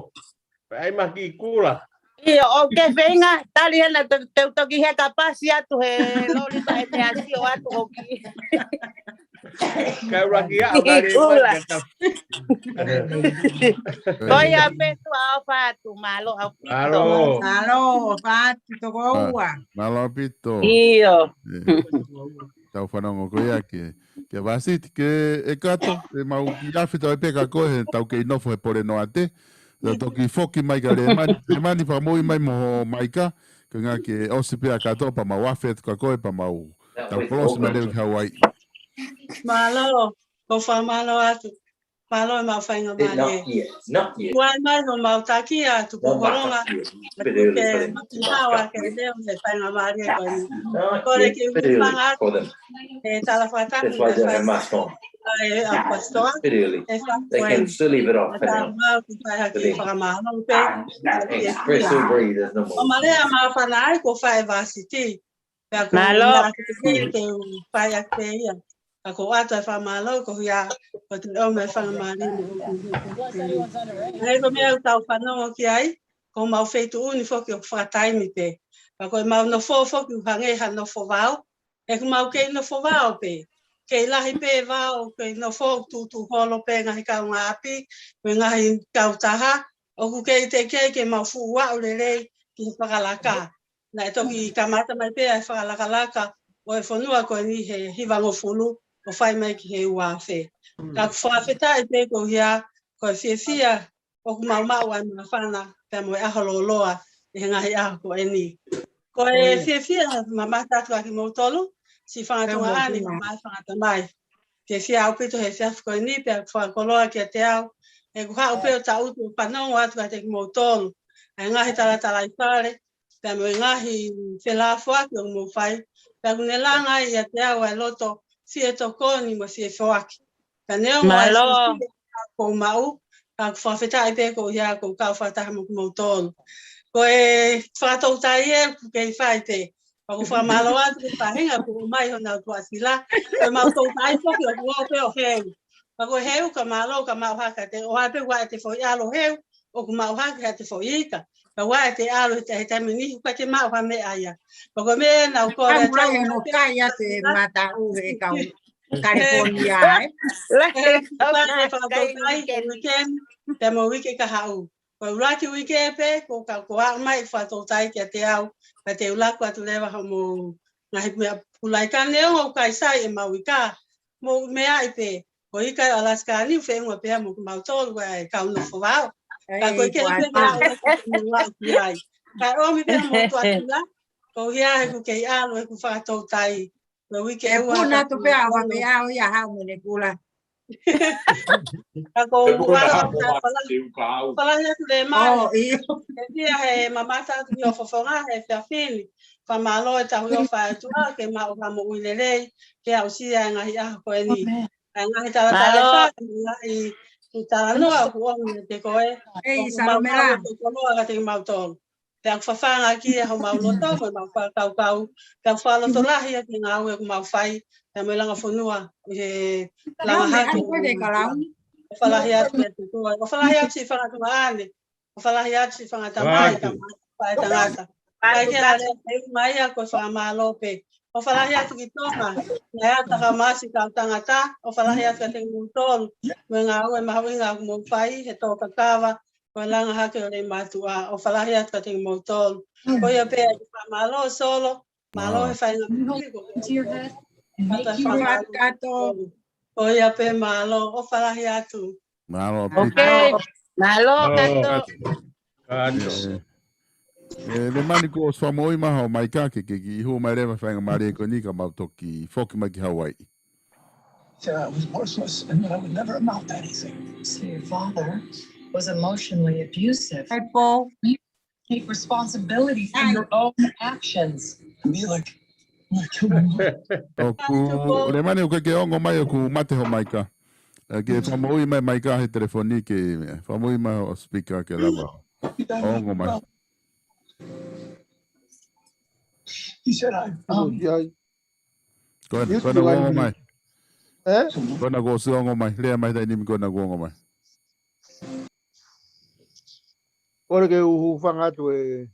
Pea ʻai mai kiʻi kula. ʻIo, ʻoku ke Feinga, tali hena te, te u toki heka pasi atu he loli mai te asio atu ʻoku Kae ʻuluaki ʻa kiʻi kula. Ko ia pē tuʻa ʻofa atu, mālō ʻaupito. Mālō. Mālō, ʻofa atu toko ua. Mālō ʻaupito. ʻIo. tau fanongo ko ia ke, ke Vasiti, ke ʻEkato, ʻe mau kiʻi afe tau ʻi pē ka ko e he tau kei nofo he pole noa te. Tau toki foki mai ka Lēmani, Lēmani fakamoʻui mai mo Maika, ko e ʻuhinga ke ʻosi pē ʻa ʻEkato pea mau afe atu ka ko e pea mau tau kolosi mai leva ki Hauaiʻi. Mālō, ko e fakamālō atu. Mālō e mau faingamālie. Kuai mai homau taki atu ko Kolonga. Atu ke maki hawa ke leo he faingamālie ko eni. Kole ke u hūfanga atu he tala fakatapu ʻa e fai ʻa e ʻapasitoa. He fai ko eni. Mālō ki fai hake fakamālō pē. ʻO mālō e māfana ai ko fai Vasiti. Pea ko Mālō. Ia ke ke ke u fai ake ia. Ka ko atu e fakamālō ko ia ko te ome fakamālō mo ʻoku. He ko e meʻa ʻoku tau fanongo ki ai, ko mau feituʻu ni foki ʻoku fakataimi pē. Pea ko e mau nofo foki ʻoku hangē ha nofo vao. ʻE ko mau kei nofo vao pē. Kei lahi pē vao, kei nofo tutu holo pē ngaahi kaungāʻapi, mo e ngaahi kautaha, ʻoku kei teʻeki ke mau fuʻu aʻu lelei ki he fakalaka. Naʻe toki kamata mai pē ʻa e fakalakalaka ʻo e fonua ko eni he hivangofulu ʻo fai mai ki he ua afe. Ka ʻoku fakafetaʻi pē ko ia ko e fiefia ʻoku mau maʻu ʻa e māfana pea mo e ʻaho lōloa ʻi he ngaahi ʻaho ko eni. Ko e fiefia mamata atu ʻa kimoutolu, siʻi fanga tuongaʻane mo e fanga tamai. Fiefia ʻaupito he efiafi ko eni pea ʻoku fakakoloa kiate au. He ʻoku haʻu pē ʻo taʻutu ʻo fanongo atu kiate kimoutolu. ʻA e ngaahi talatalaifale, pea mo e ngaahi felāfoaki ʻoku mou fai, pea ʻoku ne langa ai ʻiate au ʻa e loto fie tokoni mo fie foaki. Ka neongo ʻa e Mālō. Fie ʻoku ou maʻu, ka ʻoku fakafetaʻi pē ko ia ʻoku ou kau fakataha mo kimoutolu. Ko e fakatoutai ē ʻoku kei fai pē. Pea ʻoku ou fakamālō atu ki he faʻahinga kuo ʻomai honau tuʻasila. Ko e mau toutai foki ʻoku ou pē ʻo heu. Pea ko e heu ka mālō ka maʻu hake te ʻoua pē ʻoua te foʻi ʻalu heu, ʻoku maʻu hake ha te foʻi ika. Ka ʻoua te ʻalu he taimi ni, ʻoku ʻikai te maʻu ha meʻa ia. Pea ko e meʻa naʻa ku kole atu ai, ʻoku ʻikai ʻa e mataʻu he kau California, ē? Lahi e kau fakatoutai ko e weekend, pea mo e uike ka haʻu. Ko e ʻuluaki uike pē, ko ka ko aʻu mai fakatoutai kiate au, ka te u laku atu leva hoʻomou ngaahi meʻa pulai ka neongo ʻoku ʻikai sai ʻemau ika, mo meʻa ai pē, ko e ika ʻo Alaska ni ʻoku feʻunga pea mo kimautolu ʻa e kau nofo vao. Ka ko e ke pē meʻa ʻoku mau aʻu ki ai. Ka ʻomi pē mo tuʻasila, ko ia he ʻoku kei ʻalu, he ʻoku fakatoutai. Ko e uike ua puna ka tu pea ʻoku ʻalu. Pea ʻoku ia haʻu mo ne kula. Ka ko e ua puna haʻu mo Mati te u ka haʻu. Falahi atu Lēmani. ʻIo. Ke fia he mamata atu ki hoʻo fofonga he efiafi ni. Fakamālō e tauhi ʻofa ʻa e ʻOtua ke maʻu ha moʻui lelei, ke aʻusia e ngaahi ʻaho ko eni. ʻA e ngaahi talatalaifale, ngaahi talanoa ʻoku ʻomi ʻe te koe. ʻOku mau kau e tokoloa ka te kimautolu. Pea ʻoku fafangaʻaki ʻa homau loto, mo ʻemau fakakaukau. Pea ʻoku fakalotolahi ʻa e ngāue ʻoku mau fai, pea mo e langa fonua, he langa hake. ʻO falahi atu ki he ʻOtua. ʻO falahi atu siʻi fanga tuongaʻane. ʻO falahi atu siʻi fanga tamai, ka mau faʻē tangata. Kae ke ale, ʻe mai ʻa ko e fakamālō pē. ʻO falahi atu ki Tonga, naʻe ʻata ka masi kau tangata, ʻo falahi atu kiate kimoutolu, mo e ngāue mahuʻinga ʻoku mou fai, he tō kakava, ko e langa hake ʻo Leimātuʻa, ʻo falahi atu kiate kimoutolu. Ko ia pē ʻa e fakamālō Solo, mālō he faingamālie ko e. Ko ia pē mālō, ʻo falahi atu. Mālō ʻaupito. Mālō ʻaupito. ʻE, Lēmani kuo ʻosi fakamoʻui mai hoʻo maika ke, ke kiʻi hū mai leva faingamālie ko eni ka mau toki foki mai ki Hauaiʻi. Sarah, it was worthless, and that I would never amount to anything. So your father was emotionally abusive. Hey, Paul. You take responsibility for your own actions. Be like, like, kill my mom. ʻOku, Lēmani ʻoku ke ongo mai ʻoku mate hoʻo maika. ʻE, ke fakamoʻui mai maika he telefoni ke, fakamoʻui mai hoʻo speaker ke lava. Ongo mai. He said, I, um, Ko ena, ko ena kuo ongo mai. Ē? Ko ena kuo ʻosi ongo mai. Lea mai taimi ni ko ena kuo ongo mai. Kole ke u hūfanga atu e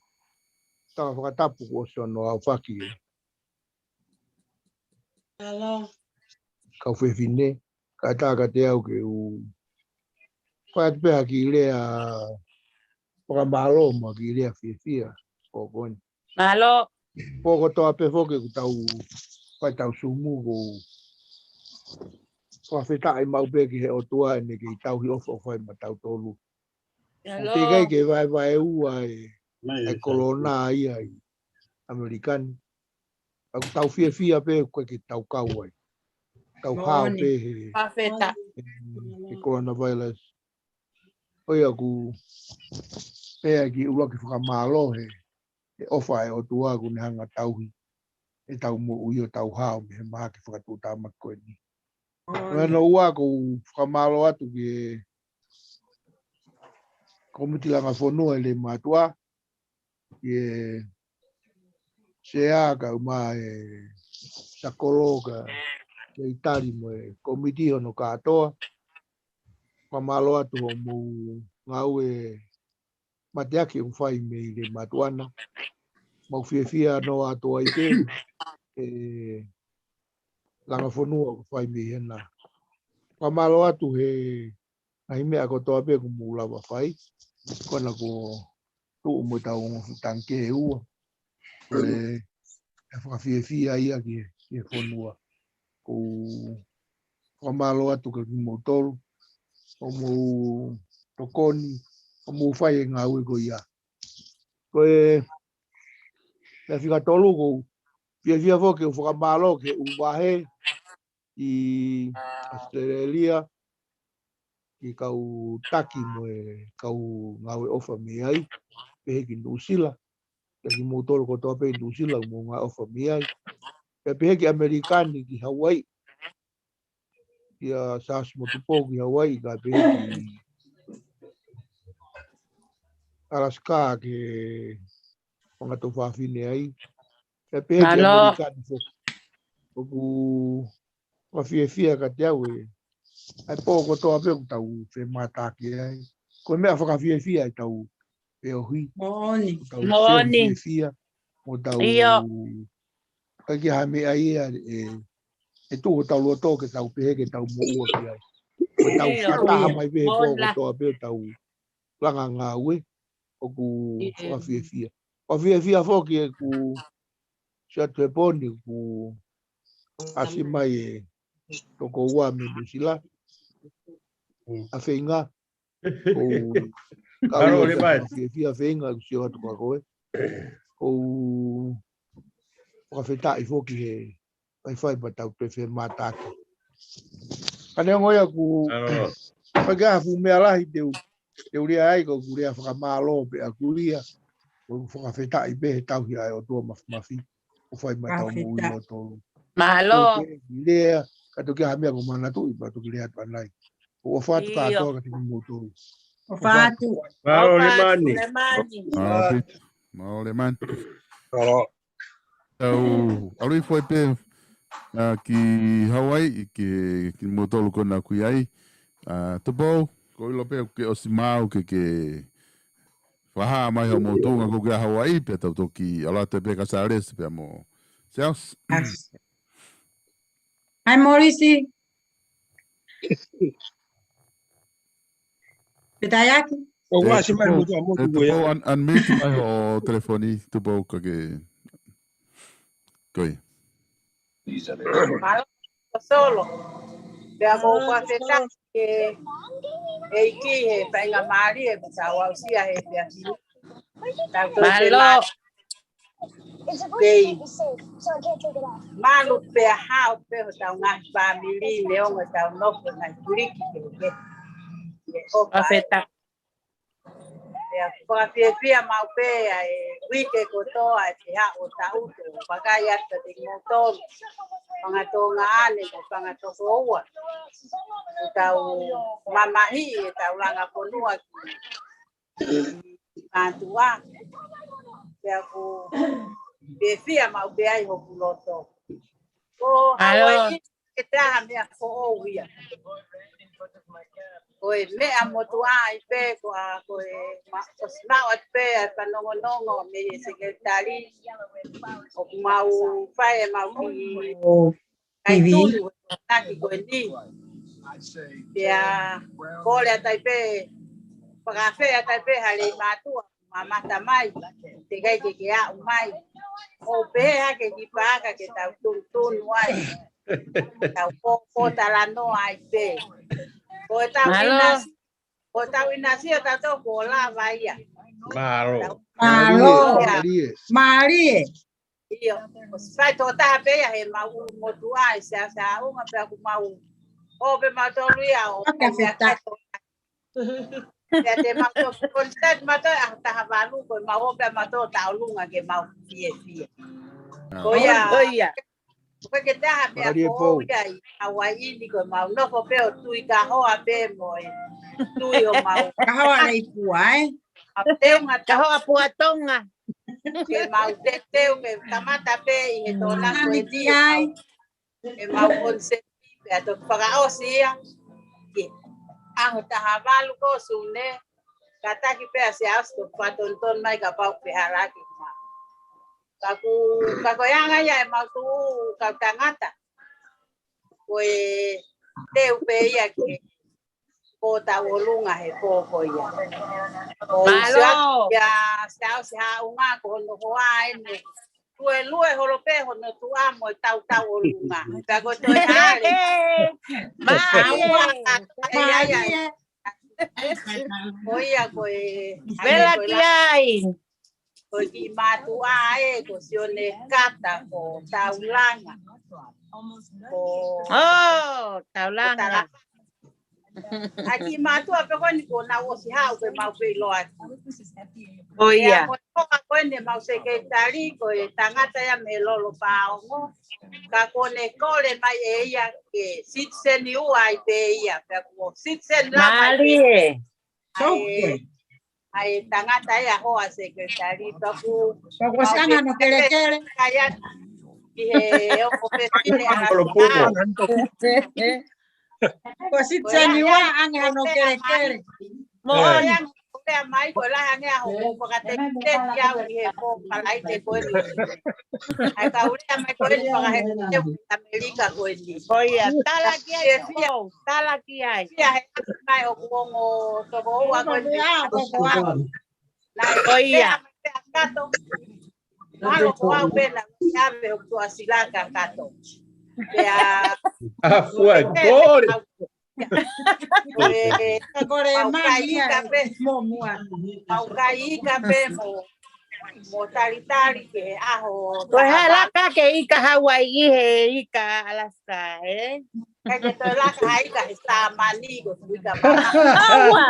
tala fakatapu kuo ʻosi hono aofaki ē. Hello. Kau fefine, ka tā kiate au ke u fai atu pē ha kiʻi lea fakamālō mo ha kiʻi lea fiefia. Ko eni. Mālō. Pō kotoa pē foki ʻoku tau fai tau sumu ko fakafetaʻi maʻu pē ki he ʻOtua ʻene kei tauhi ʻofa ʻo fai maʻatautolu. ʻO teʻeki ai ke vaevaeua e, e kolona ia ʻi ʻAmelika ni. ʻOku tau fiefia pē ko e ke tau kau ai. Tau hao pē he, he coronavirus. ʻOi ʻoku pea ki ʻuluaki fakamālō he, he ʻofa e ʻOtua ʻoku ne hanga tauhi ʻetau moʻui ʻo tau hao mei he mahaki fakatuʻutāmaki ko eni. Ko hono ua ʻoku ou fakamālō atu ki he komiti langa fonua ʻi Leimātuʻa, ki he sea kae ʻumaʻā e sakolo ka, ki he tali mo e komiti hono kātoa. Fakamālō atu hoʻomou ngāue mateaki ʻoku fai mei Leimātuʻa na. Mau fiefia noa atu ai pē e langa fonua ʻoku fai mei hena. Fakamālō atu he ngaahi meʻa kotoa pē ʻoku mou lava fai. Ko ena kuo tuʻu mo ʻetau ongo fuʻu tangikē ʻe ua. Ko e, e fakafiefia ia ki, ki he fonua. ʻOku ou fakamālō atu kia kimoutolu, hoʻomou tokoni, hoʻomou fai e ngāue ko ia. Ko e, e fika tolu ʻoku ou fiefia foki ʻo fakamālō ki he ʻū vahe ʻi ʻAositelēlia, ki he kau taki mo e kau ngāue ʻofa mei ai, pehē ki Nuʻusila, kia kimoutolu kotoa pē ʻi Nuʻusila ʻoku mou ngāue ʻofa mei ai. Pea pehē ki ʻAmelika ni ki Hauaiʻi, kia Sasi mo Tupou ki Hauaiʻi, kae pehē ki Alaska ki he fanga tuofāfine ai. Pea pehē ki ʻAmelika ni foki. ʻOku fakafiefia kiate au e, ʻa e pō kotoa pē ʻoku tau femātaaki ai. Ko e meʻa fakafiefia ʻetau feohi. Moʻoni. ʻOku tau feohi fiefia. Mo tau ʻikai ke ha meʻa ia e, e tuʻu hotau loto ke tau pehē ke tau moʻua ki ai. Ko ʻetau fakataha mai pē he pō kotoa pē ʻo tau langa ngāue. ʻOku fakafiefia. Fakafiefia foki ʻeku sio atu he pō ni ʻoku ʻasi mai e tokoua mei Nuʻusila. ʻA Feinga. ʻOku ou kau ia pē fakafiefia Feinga ʻeku sio atu kia koe. ʻOku ou fakafetaʻi foki he faifai pea tau toe femātaaki. Ka neongo ia ʻoku ʻikai ke ʻi ai ha fuʻu meʻa lahi te u, te u lea ai, ko ʻeku lea fakamālō pē ʻaku ia. ʻOku fakafetaʻi pē he tauhi ʻa e ʻOtua Māfimafi ʻoku fai maʻa ʻetau moʻui ʻatautolu. Mālō. Toki lea, ka toki ʻi ai ha meʻa ʻoku ou manatuʻi pea toki lea atu ʻanai. ʻOku ou ʻofa atu kātoa kiate kimoutolu. ʻOfa atu. Mālō Lemani. Mālō Lemani. Tau ʻalu hifo ai pē, ā, ki Hauaiʻi, ki, kimoutolu ko ena ʻoku ʻi ai. Ā, Tupou, ʻoku ou ʻilo pē ʻoku ke ʻosi maau ke ke fakahā mai hoʻomou tuʻunga ko ē ki Hauaiʻi, pea tau toki ʻalu atu pē kia Sālesi pea mo Siaosi. Hai Morisi. Pea taiaki. ʻOku ʻasi mai Tupou, motu a motu ē, Tupou, un-, unmute mai hoʻo telefoni, Tupou, ka ke. Ko ia. Mālō, Solo. Pea ʻoku ou fakafetaʻi ki he ʻEiki he faingamālie kuo tau aʻusia he efiafi ni. Tau toe mālō. Pei malu pea hao pē hotau ngaahi fāmili neongo ʻetau nofo ngaahi kuliki kehekehe. Fakafetaʻi. Pea fakafiefia maʻu pē ʻa e uike kotoa ʻa e fehāʻi ʻo taʻutu, vakai atu kiate kimoutolu, fanga tuongaʻane mo e fanga tokoua. ʻOku tau mamahiʻi ʻetau langa fonua ki mātuʻa. Pea ʻoku fiefia maʻu pē ai hoku loto. Ko Hauaiʻi ke taha meʻa foʻou ia. Ko e meʻa motuʻa ai pē, ko ā, ko e ma-, ʻosi maʻu atu pē ʻa e fanongonongo mei he sekelitali. ʻOku mau fai ʻemau kiʻi kaitunu taki ko eni. Pea kole atu ai pē, fakaafe atu ai pē ha lei mātuʻa, mamata mai, teʻeki ai ke ke aʻu mai. ʻo pehē hake ki Paaka ke tau tunutunu ai. Tau pō, pōtalanoa ai pē. Ko e tau ina, ko e tau ina sio tautolu ko lava ia. Mālō. Mālō. Mālie. Mālie. ʻIo, ʻosi fai tō taha pē ia he mau ʻulu motuʻa ʻi Siaosi Haʻunga pea ʻoku mau ō pē mautolu ia ʻo pea te mau tō konseti mautolu ʻaho taha valu ko e mau ō pē mautolu Taʻolunga ke mau fiefia. Ko ia, ko ia. Ko e ke taha pē ko ia ʻi Hawaiʻi ni ko e mau nofo pē ʻo tui kahoa pē mo e tui ʻo mau. Kahoa Leipua, ē? Mau teunga kahoa Puatonga. Ke mau teteu, ke kamata pē ʻi he tōna ko e ni ai. Ke mau konseti pē ʻa toki fakaʻosi ia. Ke ʻaho taha valu ko Sune, kātaki pē ʻa Siaosi toki fakatonutonu mai kapau pe halaki ma. Ka ku, ka ko e anga ia e mau tuʻu kau tangata. Ko e teu pē ia ke pō Taʻolunga he pō ko ia. Ko Mālō. Ia Siaosi Haʻunga ko hono hoa eni. Lue lue holo pē hono tuʻa mo e tau Taʻolunga. Ka ko e toe hale. Mālie. Mālie. Ko ia ko e. Vela ki ai. Ko e kiʻi mātuʻa ē, ko Sione Kata, ko Taulanga. Ko ʻŌ, Taulanga. Taulanga. ʻA e kiʻi mātuʻa pē ko eni ko nau ʻosi haʻu ke mau pē ʻiloa. Ko ia. Ko e hoa ko eni mau sekelitali, ko e tangata ia mei Lolo Paongo. Ka ko ne kole mai ʻe ia ke sitiseni ua ai pē ia, pea ko sitiseni lava ai pē. Mālie. ʻA e, ʻa e tangata ia hoa sekelitali, pea ku. Pea ku ʻosi anga hano kelekele. Kai atu ki he ongo fefine ʻa Lolo Paongo. Ko sitiseni ua anga hano kelekele. Mo ia ko lea mai ko e lahi ange ʻa hoku fakateteki au ʻi he pō Falaite ko eni. ʻAi ka u lea mai ko eni fakahetete ʻi ʻAmelika ko eni. Ko ia, tala ki ai, tala ki ai. Ia he mai hoku ongo tokoua ko eni. Ko ia. Naʻe pea kato. Mahalo ko au pē naʻe ʻave hoku tuʻa sila kia Kato. Pea. ʻA fua e kole. Ka kole mai ia pē. Mo mua. Mau kai ika pē mo, mo talitali ke ʻaho. Ko e hala ka ke ika Hawaiʻi he ika Alaska, ē? Ka ke toe laka ha ika he Sāmani ko e ika mama. Aua.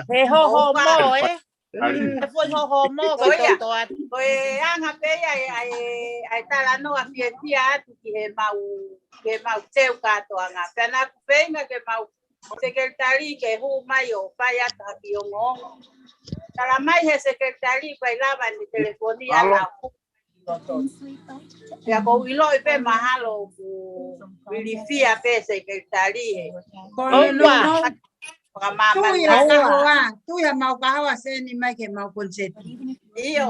He hohomo, ē? He foʻi hohomo ko e toto atu. Ko e anga pē ia ʻa e, ʻa e talanoa fiefia atu ki he mau, ki he mau teu kātoanga. Pea naʻa ku feinga ke mau sekelitali ke hū mai ʻo fai atu ha kiʻi ongoongo. Tala mai he sekelitali ʻoku ʻikai lava ʻene telefoni ʻa la fu. Pea ʻoku ou ʻiloʻi pē mahalo ʻoku ilifia pē sekelitali he. Ko e ʻOua. Tui ʻa kahoa, tui ʻa mau kahoa seni mai ke mau konseti. ʻIo.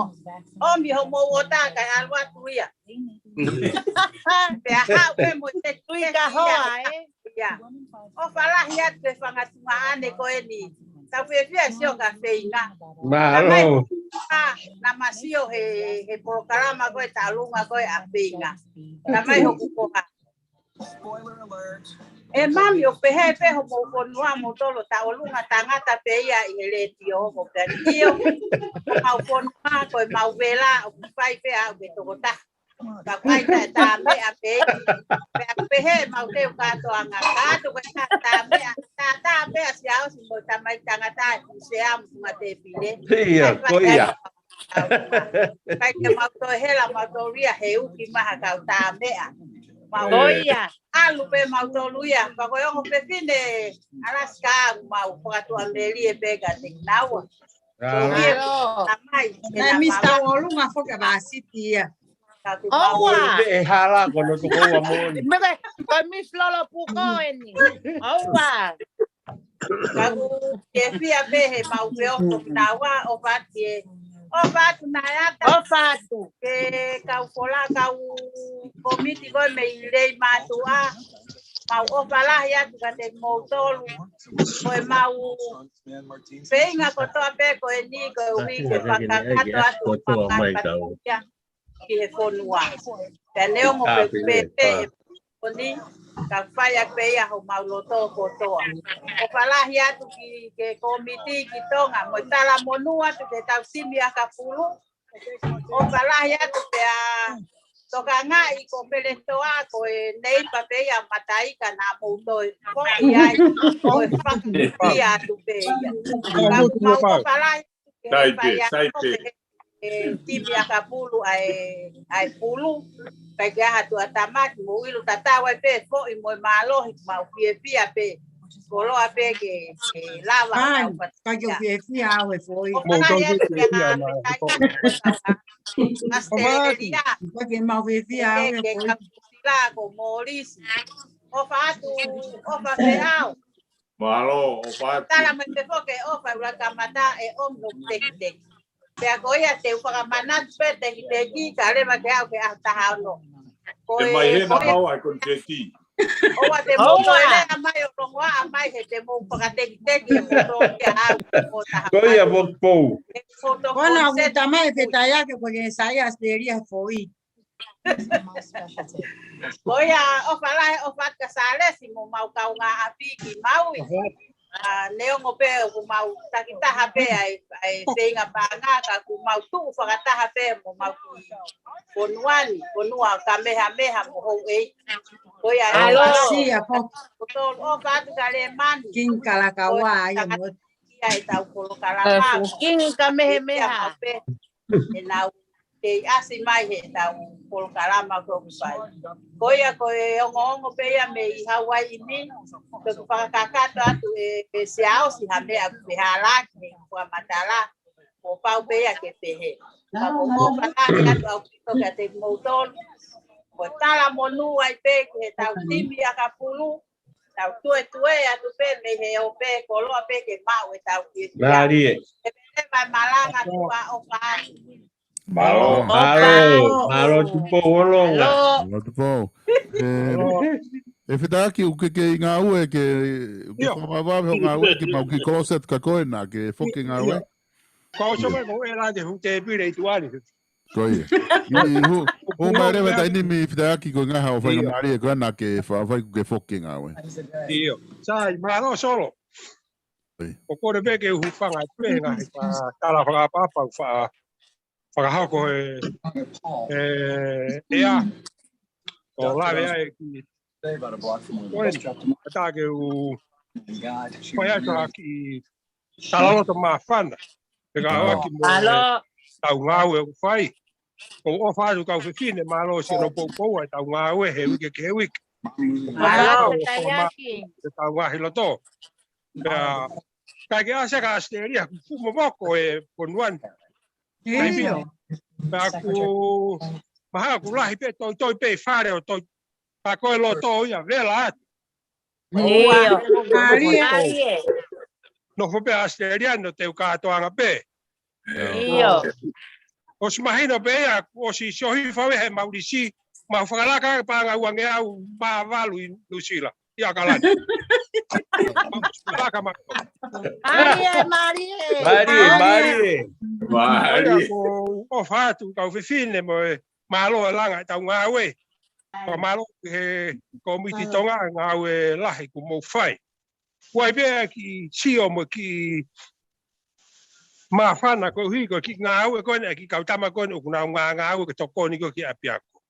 ʻOmi homou ʻota kae ʻalu atu ia. Pea haʻu pē mo e tui kahoa, ē? Ia. ʻOfa lahi atu ki he fanga tuongaʻane ko eni. Tau fiefia sio ka feinga. Mālō. Naʻa ma sio he, he polokalama ko e Taʻolunga ko e ʻa feinga. Naʻa mai hoku koha. ʻE mami ʻoku pehē pē homou fonua mo tolo Taʻolunga tangata pē ia ʻi he letiō ko pē ʻio. Mau fonua ko e mau vela ʻoku fai pē au ke tokotaha. Ka ʻoku ʻikai tā, tā meʻa pē. Pea pehē mau teu kātoanga. Ka atu ko e tā, tā meʻa. Tā, tā pē ʻa Siaosi mo e tamai tangata ʻi se amu ma te pile. Ia, ko ia. Kai ke mau toe hela mau tolu ia he uki maha kau tā meʻa. Mau ʻalu pē mau tolu ia. Pea ko e ongo fefine Alaska mau fakatuʻamelie pē ka te naua. Ko ia tamai. Naʻe misi Taʻolunga foki ʻa Vasiti ia. ʻOua. ʻE hala ko no tuko ua moni. Meke, ko misi Lolo Puko eni. ʻOua. Ka ʻoku fiefia pē he mau pē ʻoku naua ʻofa atu ē. ʻOfa atu naʻe ata. ʻOfa atu. Ke kau kola kau komiti ko e mei lei mātuʻa. Mau ʻofa lahi atu ka te mau tolu. Ko e mau feinga kotoa pē ko eni ko e uike fakakakato atu. Mau ngai patu ia. ki he fonua. Pea neongo pē ʻoku pēpē he pō ni, ka fai ʻaki pē ia homau loto kotoa. ʻOfa lahi atu ki he kōmiti ki Tonga, mo e talamonū atu ki he tau timi ʻakapulu. ʻOfa lahi atu pea tokangaʻi ko Peletoa ko e neipa pē ia Mataika naʻa mou toe foʻi ai, ko e fakaʻia atu pē ia. Ka mau ʻofa lahi atu ki he faiako pē he timi ʻakapulu ʻa e, ʻa e pulu. Kae ʻikai ke ʻi ai ha tuʻatāmaki, mou ʻilo tatau ai pē foʻi mo e mālohi, mau fiefia pē. Koloa pē ke, ke lava. Fine. Kae ʻikai ke fiefia au he foʻi. ʻOfa lahi atu pea Mataika. ʻAositelēlia. Kae ʻikai ke mau fiefia au he foʻi. Ke kapu sila ko Molisi. ʻOfa atu, ʻofa feau. Mālō, ʻofa atu. Tala mai pē foki ʻofa ʻuluaki kamata ʻe ʻomi hoku tekiteki. Pea ko ia te u fakamanatu pē tekiteki, ka leva ke aʻu ki he ʻaho taha ono. Ko e mai he na mau ai ko e teki. ʻOua te mou toe lea mai ʻo longoaʻa mai he te mou fakatekiteki e mou tōkia au ko taha. Ko ia, Votupou. Ko na ʻoku tamai pē tai ake ko e sai ʻAositelēlia foʻi. Ko ia ʻofa lahi ʻofa atu kia Salesi mo mau kaungāʻapi ki Maui. ʻA, neongo pē ʻoku mau takitaha pē ʻa e, ʻa e feinga paʻanga ka ʻoku mau tuʻu fakataha pē mo mau ki fonua ni, fonua Kamehameha mo houʻeiki. Ko ia e ʻofa atu kia Lemani. King Kalakaua ia mo ia e tau polokalama. King Kamehameha. Pē ʻenau kei ʻasi mai he tau polokalama ko ʻoku fai. Ko ia ko e ongoongo pē ia mei Hauaiʻi ni, ko ʻeku fakakakato atu ʻe, ʻe Siaosi ha meʻa ʻoku fehālaaki he fakamatala, kuo pau pē ia ke pehē. Ka ko ʻofa lahi atu ʻaupito kiate kimoutolu. Ko e talamonū ai pē ki he tau timi ʻakapulu, tau tuetue atu pē mei he ʻo pē koloa pē ke maʻu e tau kiekina. Mālie. E pele mai malanga tuʻa ʻofa ai. Mālō. Mālō, mālō Tupou ʻo longoaʻa. Mālō Tupou. ʻE, ʻe Fetaʻaki ʻoku ke kei ngāue ke, ʻoku ke fakamāvae hoʻo ngāue ke mau kiʻi closet ka ko ena ke foki ngāue. Ko au soma ko e la de hute pire i tuali. Ko ia. ʻI hu, hu mai leva taimi ni Fetaʻaki ko e ngaahi ʻofaʻinga mālie ko ena ke fa, fai kuo ke foki ngāue. ʻIo. Sai, mālō Solo. ʻOku ou kole pē ke u hūfanga pē he ngaahi fa, tala fakaʻapaʻapa fa, fakahoko he, he ʻea. ʻO lave ai ki, ko eni, ʻatā ke u fai atu ha kiʻi talaloto māfana. Pea ka ʻoua ki mo e tau ngāue ʻoku fai. ʻOku ou ʻofa atu kau fefine, mālō siʻono poupou ʻa e tau ngāue he uike ki he uike. Mālō, Fetaʻaki. He tau ngaahi loto. Pea, kae ke ʻasi ka ʻAositelēlia, kuo fuʻu momoko e fonua ni. ʻIo. Pea ʻoku, mahalo ʻoku lahi pē toitoi pē ʻi fale ʻo toi. Ka ko e loto ia, vela atu. ʻIo. Mālie. Nofo pē ʻAositelēlia, no te u kātoanga pē. ʻIo. ʻOsi mahino pē ia, ʻosi siohi fau he mau lisi, mau fakalaka paʻanga uangeau mā valu ʻi Nuʻusila, ʻi ʻAokalani. Mau fakalaka ma. Mālie, mālie. Mālie, mālie. Mālie. Ko e ʻofa atu, kau fefine mo e mālō e langa e tau ngāue. Fakamālō he kōmiti Tonga ngāue lahi kuo mou fai. ʻOku ʻi ai pē kiʻi sio mo e kiʻi māfana koeʻuhi ko e kiʻi ngāue ko eni, kiʻi kau tama ko eni, ʻoku nau ngā, ngāue ke tokoni ko ē ki ʻapiako.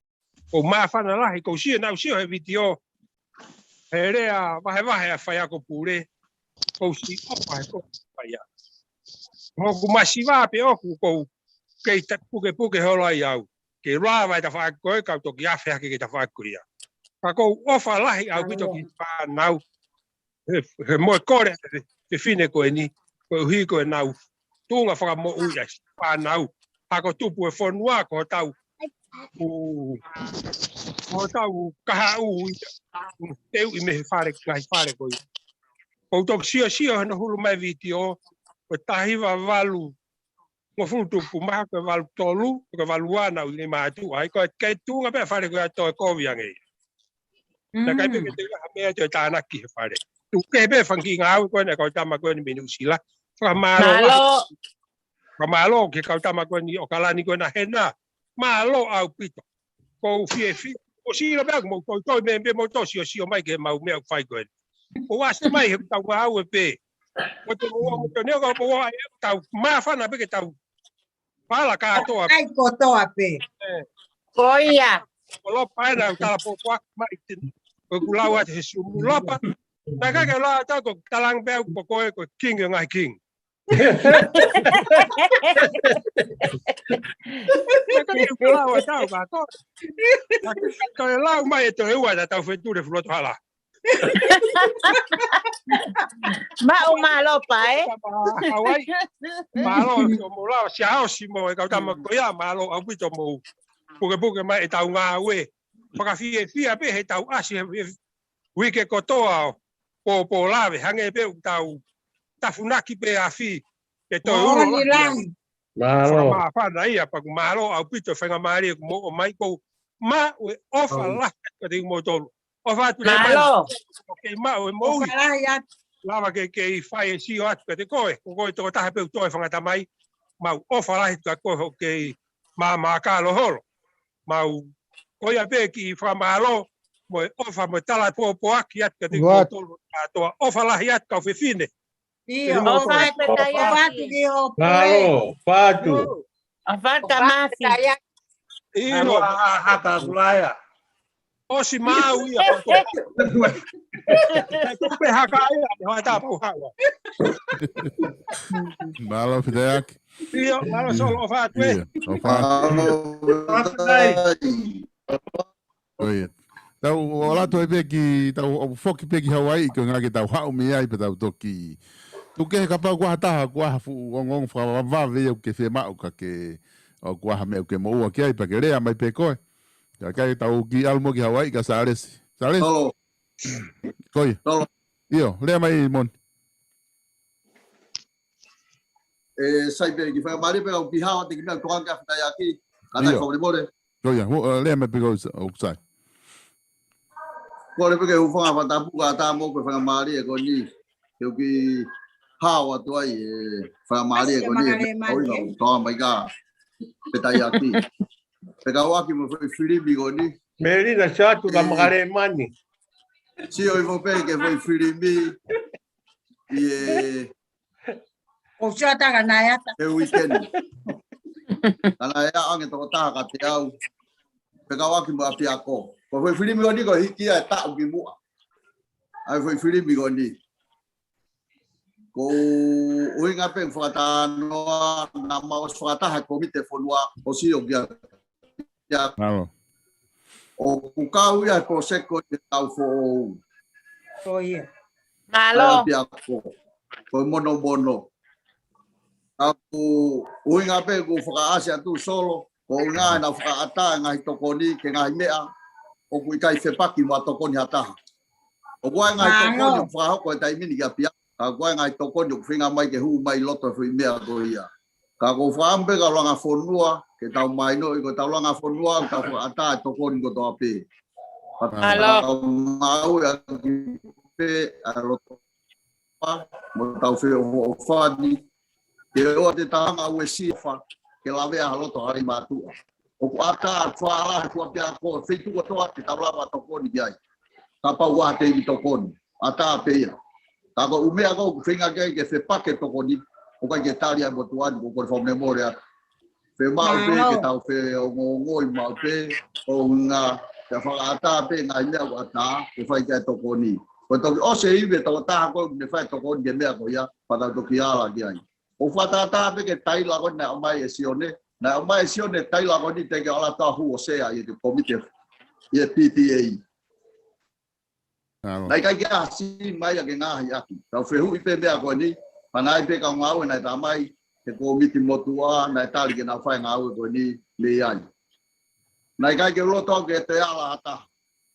ʻOku māfana lahi, ʻoku ou sio, nau sio he vitiō, he lea vahevahe ʻa e faiako pule, ʻoku ou sio ʻoku ʻi ai ko e faiako. Mo ʻoku masiva pē ʻoku, ʻoku ou kei ta, pukepuke holo ai au. Ke lava e tafaʻaki ko ē, kau toki afe hake ki he tafaʻaki ko ia. Ka ʻoku ou ʻofa lahi ʻaupito ki he fānau. He, he mo e kole e fefine ko eni, koeʻuhi ko ʻenau tuʻunga fakamoʻui ʻa e fānau. Ako tupu e fonua ko hotau, ʻū, ko hotau kahaʻu ia. Teuʻi mei he fale, ngaahi fale ko ia. ʻOku ou toki siosio hono hulu mai vitiō, ko e taha hiva valu, ngofulu tupu maha ko e valu tolu, ko e valu ua naʻa ku ʻi Leimātuʻa ai, ko e kei tuʻunga pē fale ko ia toe kovi ange ia. Naʻe ʻikai pē ke te ha meʻa toe tānaki he fale. Tuku kehe pē fanga kiʻi ngāue ko ē ʻa e kau tama ko eni mei Nuʻusila. Fakamālō. Mālō. Fakamālō ki he kau tama ko eni ʻAokalani ko ena hena. Mālō ʻaupito. ʻOku ou fiefia. ʻOsi ʻilo pē ʻoku mou toitoi mei pē mou toʻo siosio mai ke mau meʻa ʻoku fai ko eni. ʻOku ʻasi mai he ʻoku tau ngāue pē. Ko te mou ō mo te neo ka mou ō ai ʻoku tau māfana pē ke tau pala kātoa. ʻAi kotoa pē. Ko ia. ʻOku lava pē ʻa e tala pōpoaki mai te ʻoku lau atu he Zoom lava. Naʻe ʻikai ke lau atu ko e talange pē ʻoku ko koe ko e kingi ʻo e ngaahi kingi. Naʻe ʻikai ke lau atu ka ko. Naʻe ʻikai ke lau mai ʻe toe ua ʻa e tau fetuʻu le fuloto hala. Maʻu mālō pē, ē? Hawaii. Mālō ʻaupito mou lau, siaosi mo e kau tama ko ia, mālō ʻaupito mou pukepuke mai e tau ngāue. Fakafiefia pē he tau ʻasi he uike kotoa ʻo pōpō lave, hangē pē ʻoku tau tafunaki pē afi, ke toe ulo. Mālō. Fakamāfana ia, pea ʻoku mālō ʻaupito faingamālie ʻoku mou ō mai ko. Maʻu e ʻofa lahi atu kiate kimoutolu. ʻOfa atu le mai. Mālō. ʻOku kei maʻu e moʻui. ʻOfa lahi atu. Lava ke kei fai e sio atu kiate koe. Ko koe tokotaha pē ʻoku toe fanga tamai. Mau ʻofa lahi atu kiate koe ʻoku kei māmā ka loholo. Mau ko ia pē kiʻi fakamālō mo e ʻofa mo e tala pōpoaki atu kiate kimoutolu kātoa. ʻOfa lahi atu kau fefine. ʻIo, ʻofa atu ki hoku ē. Mālō, ʻofa atu. ʻOfa atu Mafi. ʻIo. Haka kulaia. ʻOsi mau ia. Pe haka ia, ʻe hoa tā pau hawa. Mālō Fitaiaki. ʻIo, mālō Solo, ʻofa atu ē. ʻIo, ʻofa atu. Mālō. Ko ia. Tau ʻalu atu ai pē ki, tau foki pē ki Hawaii, ko e ʻuhinga ke tau haʻu mei ai pē tau toki. Tuku kehe kapau ʻoku ʻi ai ha taha, ʻoku ʻi ai ha fuʻu ongoongo fakavavevave ia ʻoku ke fiemaʻu ka ke, ʻoku ʻi ai ha meʻa ʻoku ke moʻua ki ai, pea ke lea mai pē koe. Ka ʻikai tau kiʻi ʻalu mo ki Hawaii ka Salesi. Salesi. Ko ia. ʻIo, lea mai Moni. ʻE, sai pē kiʻi fakamālō pē au ki hao te ki meʻa toka ke a Fitaiaki. Ka tai fakamolemole. Ko ia, lea mai pē ko ʻoku sai. Kole pē ke hūfanga fakatapu ka tā mo ko e fakamālō ʻe ko eni. Ke u kiʻi hao atu ai e fakamālō ʻe ko eni. Au ina u toa mai ka Fitaiaki. Pe ka uaki mo foʻi filimi ko eni. Melina Satu ka Makalemani. Sio ʻi fo pē ke foʻi filimi. ʻI e ʻo siʻa taka naʻe ata. He uike ni. Ka naʻe ʻa ange tokotaha ka te au. Pe ka uaki mo ʻapiako. Ko e foʻi filimi ko eni ko e hiki ia e taʻu ki muʻa. ʻA e foʻi filimi ko eni. Ko e ʻuhinga pē fakatānoa naʻa mau ʻosi fakataha komite fonua ʻosi ʻo kia Mālō. ʻOku kau ia he poloseki ko e tau foʻou. Ko ia. Mālō. ʻApiako. Ko e monomono. ʻA ko e ʻuhinga pē ʻoku fakaʻasi atu Solo, ko e ʻuhinga ʻenau fakaʻatā e ngaahi tokoni ki he ngaahi meʻa ʻoku ʻikai fepaki mo ha tokoni ha taha. ʻOku ʻi ai e ngaahi tokoni ʻoku fakahoko he taimi ni ki ʻapiako. Ka ʻoku ʻi ai e ngaahi tokoni ʻoku feinga mai ke hū mai loto e foʻi meʻa ko ia. Ka ʻoku ou fakaʻamu pē kau langa fonua, ke tau mahinoʻi ko e tau langa fonua, ʻoku tau fakaʻatā e tokoni kotoa pē. Ka tau ngāueʻaki pē ʻa e loto mo tau feʻofoʻofani. Ke ʻoua te tau hanga ʻo uesia ʻofa, ke lavea ha loto halimātuʻa. ʻOku ʻatā, faʻa lahi ʻapiako, feituʻu kotoa te tau lava tokoni ki ai. Kapau ʻoku ʻi ai ha tokoni. ʻAtā pē ia. Ka ko e ʻū meʻa ko ē ʻoku feinga ke, ke fepaki e tokoni, ʻoku ʻikai ke tali ai motuʻa ni, ʻoku ou kole fakamolemole atu. Fiemaʻu pē ke tau feongoongoi maʻu pē, ʻo ngā, ke fakaʻatā pē ngaahi meʻa ʻoku ʻatā, ke fai ki ai e tokoni. Ko e toki ʻosi e ivi e tokotaha ko ē ʻoku ne fai e tokoni ki he meʻa ko ia, pea tau toki ala ki ai. ʻOku fakatātā pē ki he taila ko ē naʻe ʻomai ʻe Sione, naʻe ʻomai ʻe Sione e taila ko eni teʻeki ke ala tau hū ʻo sea ʻi he komite ʻi he P T A. Naʻe ʻikai ke ʻasi mai ia ke ngaahi ʻaki. Tau fehuʻi pē meʻa ko eni, pea naʻe ʻi ai pē kau ngāue naʻe tā mai, he komiti motuʻa, naʻe tali ke nau fai e ngāue ko eni, mei ai. Naʻe ʻikai ke u loto au ke toe ala ha taha.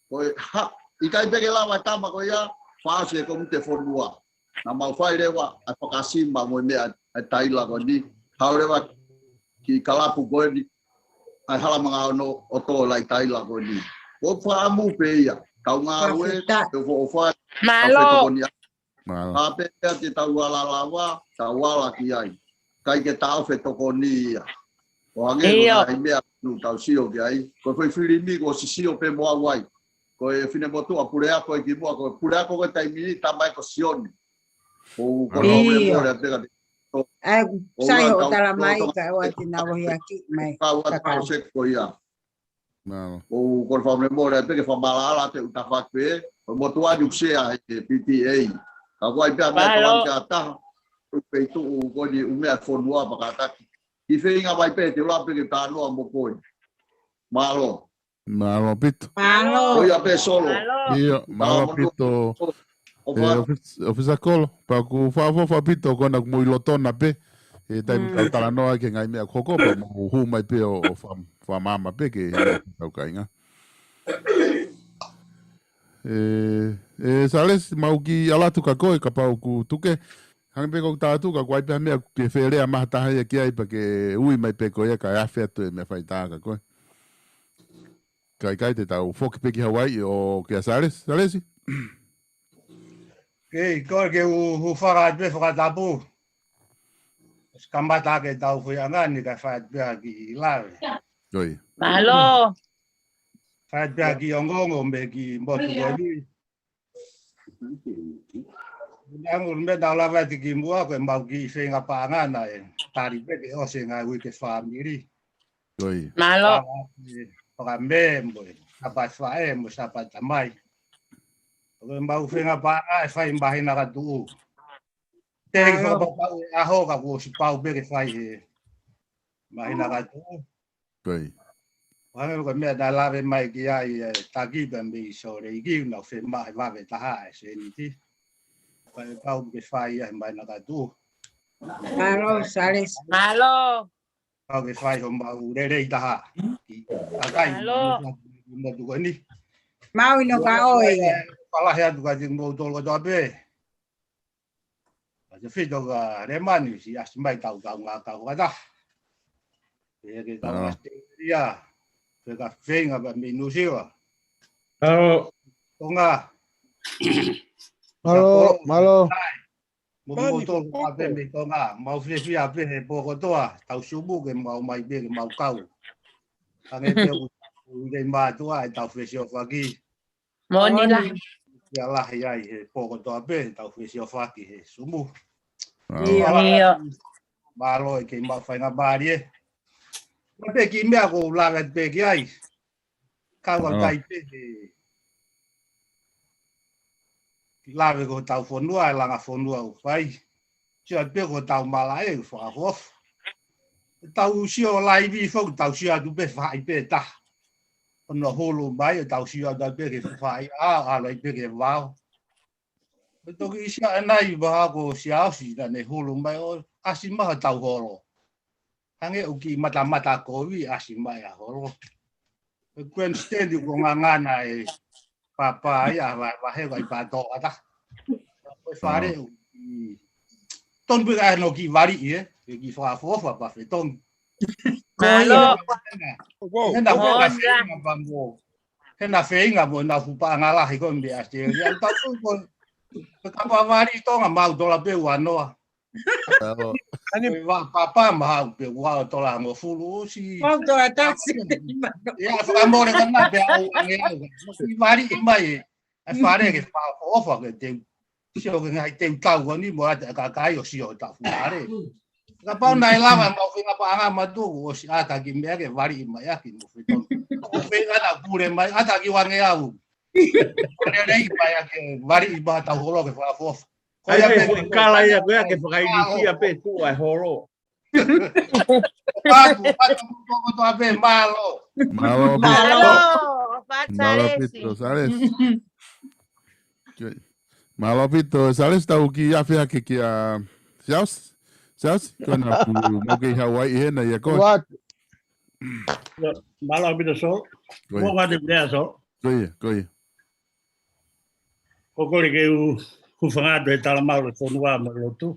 Ko e hā, ʻikai pē ke lava e tama ko ia, fakaʻosi e komite fonua. Naʻa mau fai leva, ʻa e fakasima mo e meʻa, ʻa e taila ko eni. Haʻu leva ki he kalapu ko eni, ʻa e Hala Mangaono ʻo tō e laʻi taila ko eni. ʻOku ou fakaʻamu pē ia, kau ngāue, ʻofa atu, ʻofa atu, Mālō. Ka pehē ʻe te tau ala lava, tau ala ki ai. ʻIkai ke taʻofi e tokoni ia. ʻO hangē ko e ngaahi meʻa ʻoku tau sio ki ai. Ko e foʻi filimi ko e sisio pē mo au ai. Ko e finemotuʻa puleako ʻi ki muʻa, ko e puleako ko e taimi ni, tamai ko Sione. ʻOku ou kole fakamolemole atu pē kiate. ʻOku sai hoʻo tala mai, ka ʻoua te na lohiakiʻi mai. Ka ʻoku ou kole fakamolemole atu pē ke fakamaʻalaʻala atu ʻeku tafaʻaki pē. Ko e motuʻa ni ʻoku sea he P T A. Ka ʻoku ʻi ai pē ʻa e meʻa tala ki ha taha. ʻOku pehē tuʻu ko eni ʻū meʻa fonua pea kātaki. Kiʻi feinga mai pē te u lava pē ke talanoa mo koe. Mālō. Mālō ʻaupito. Mālō. Ko ia pē Solo. ʻIo, mālō ʻaupito. ʻOfisa Kolo, pea ʻoku ou fakaʻofoʻofa ʻaupito ko ena ʻoku mou ʻi lotona pē. ʻI he taimi tau talanoa ki he ngaahi meʻa ʻoku hoko pea mou hū mai pē ʻo, ʻo fa-, fakamaama pē ki he tau kāinga. ʻE, ʻe Salesi, mau kiʻi ʻalu atu kia koe kapau ʻoku tuku. Hangē pē ko ʻeku tala atu, ka ʻoku ʻi ai pē ha meʻa ke fie lea mai ha taha ia ki ai pea ke ui mai pē ko ia kae afe atu e meʻa faitā kia koe. Ka ʻikai te tau foki pē ki Hauaiʻi ʻo kia Salesi. Salesi? Kei, ko e ke u hūfanga atu pē fakatapu. Kamata ke tau fai ʻa e ngaahi ni kae fai atu pē ha kiʻi lave. Mālō. Fai atu pē ha kiʻi ongoongo mei he kiʻi motu ko eni. Naʻa mo meʻa naʻa ku lave atu ki muʻa ko e mau kiʻi feinga paʻanga naʻe tali pē ke ʻosi e ngaahi uike fāmili. Mālō. Fakamē mo e Sāpate Faʻē mo e Sāpate Tamai. Ko e mau feinga paʻanga ʻe fai māhina ka tuʻu. Teki fakapapau e ʻaho ka kuo ʻosi pau pē ke fai he māhina ka tuʻu. Hangē ko e meʻa naʻe lave mai ki ai e taki pea mei Sōleki, naʻa ku fiemaʻu he vave taha e sēniti. Kae pau ke fai ia he māhina ka tuʻu. Mālō, Salesi. Mālō. Pau ke fai homau lelei taha. Ki kakai. Mālō. Motu ko eni. Mau ʻi no ka ʻoe. Palahi atu kiate kimoutolu kotoa pē. Ka te fito ka Lemani, siʻi ʻasi mai tau kau ngā kau kata. Pea ke tau Australia. Pea ka feinga pea mei Nuʻusila. Mālō. Tonga. Mālō, mālō. Mo moutolu ka pē mei Tonga. Mau fiefia pē he pō kotoa. Tau sumu ke mau mai pē ke mau kau. Hangē pē ʻoku ʻi ai mātuʻa ʻetau fesiofaki. Moʻoni lahi. Ia lahi ai he pō kotoa pē, tau fesiofaki he sumu. ʻIo. Mālō e kei mau faingamālie. Ko e pē kiʻi meʻa ʻoku ou lave atu pē ki ai. Kau ʻa kai pē he kiʻi lave ko hotau fonua, e langa fonua ʻoku fai. Sio atu pē ko hotau malaʻe ʻoku fakaʻofoʻofa. Tau sio laivi foki, tau sio atu pē faʻahi pē taha. ʻO ne hulu mai, ʻo tau sio atu pē ki he faʻahi ʻa, ʻalu ai pē ki he vao. ʻO toki sio ʻanai vaha ko Siaosi naʻa ne hulu mai ʻo ʻasi mai hotau holo. Hangē ʻoku kiʻi matamata kovi ʻasi mai ʻa holo. Ko e Queensland ko e ngangana e papa ia, vahe, vahe, vai pato ata. Ko e fale ʻoku tonu pē ka ʻi ai hano kiʻi valiʻi, ē? Ke kiʻi fakaʻofoʻofa pea fetongi. Mālō. Hena, hena, hena feinga pea mo. Hena feinga mo na fupa ngalahi ko mbe Australia. Tau ko, ko e kapa valiʻi Tonga mau tola pē ua noa. Ko e va papa mahaʻu pē ua ʻo tola hongofulu ʻosi. Mau tola taha. Ia, fakamole ka na pē au ange au. Kiʻi valiʻi mai ē. ʻAi fale ke fakaʻofoʻofa ke te u sio ki he ngaahi teutau ko eni mo ʻata e kakai ʻo sio he taʻu fale. Kapau naʻe lava mau feinga paʻanga matu ʻosi ʻata ki meʻa ke valiʻi mai ʻaki mo fetonu. Ko feinga na pule mai ʻata ki ua ngeau. Lelei mai ʻaki valiʻi mai hotau holo ke fakaʻofoʻofa. Ko ia pē fakakala ia ko ia ke fakailifia pē tuʻa e holo. Patu, patu, kotoa pē, mālō. Mālō, mālō. Mālō, Salesi. Mālō ʻaupito, Salesi. Mālō ʻaupito, Salesi, tau kiʻi afe hake kia Siaosi. Siaosi, ko ena ʻoku mau kei Hauaiʻi hena ia koe. Mālō ʻaupito, Solo. Ko ia. Mo ngā te pea, Solo. Ko ia, ko ia. Ko e kole ke u hūfanga atu he talamalu e fonua mo e lotu.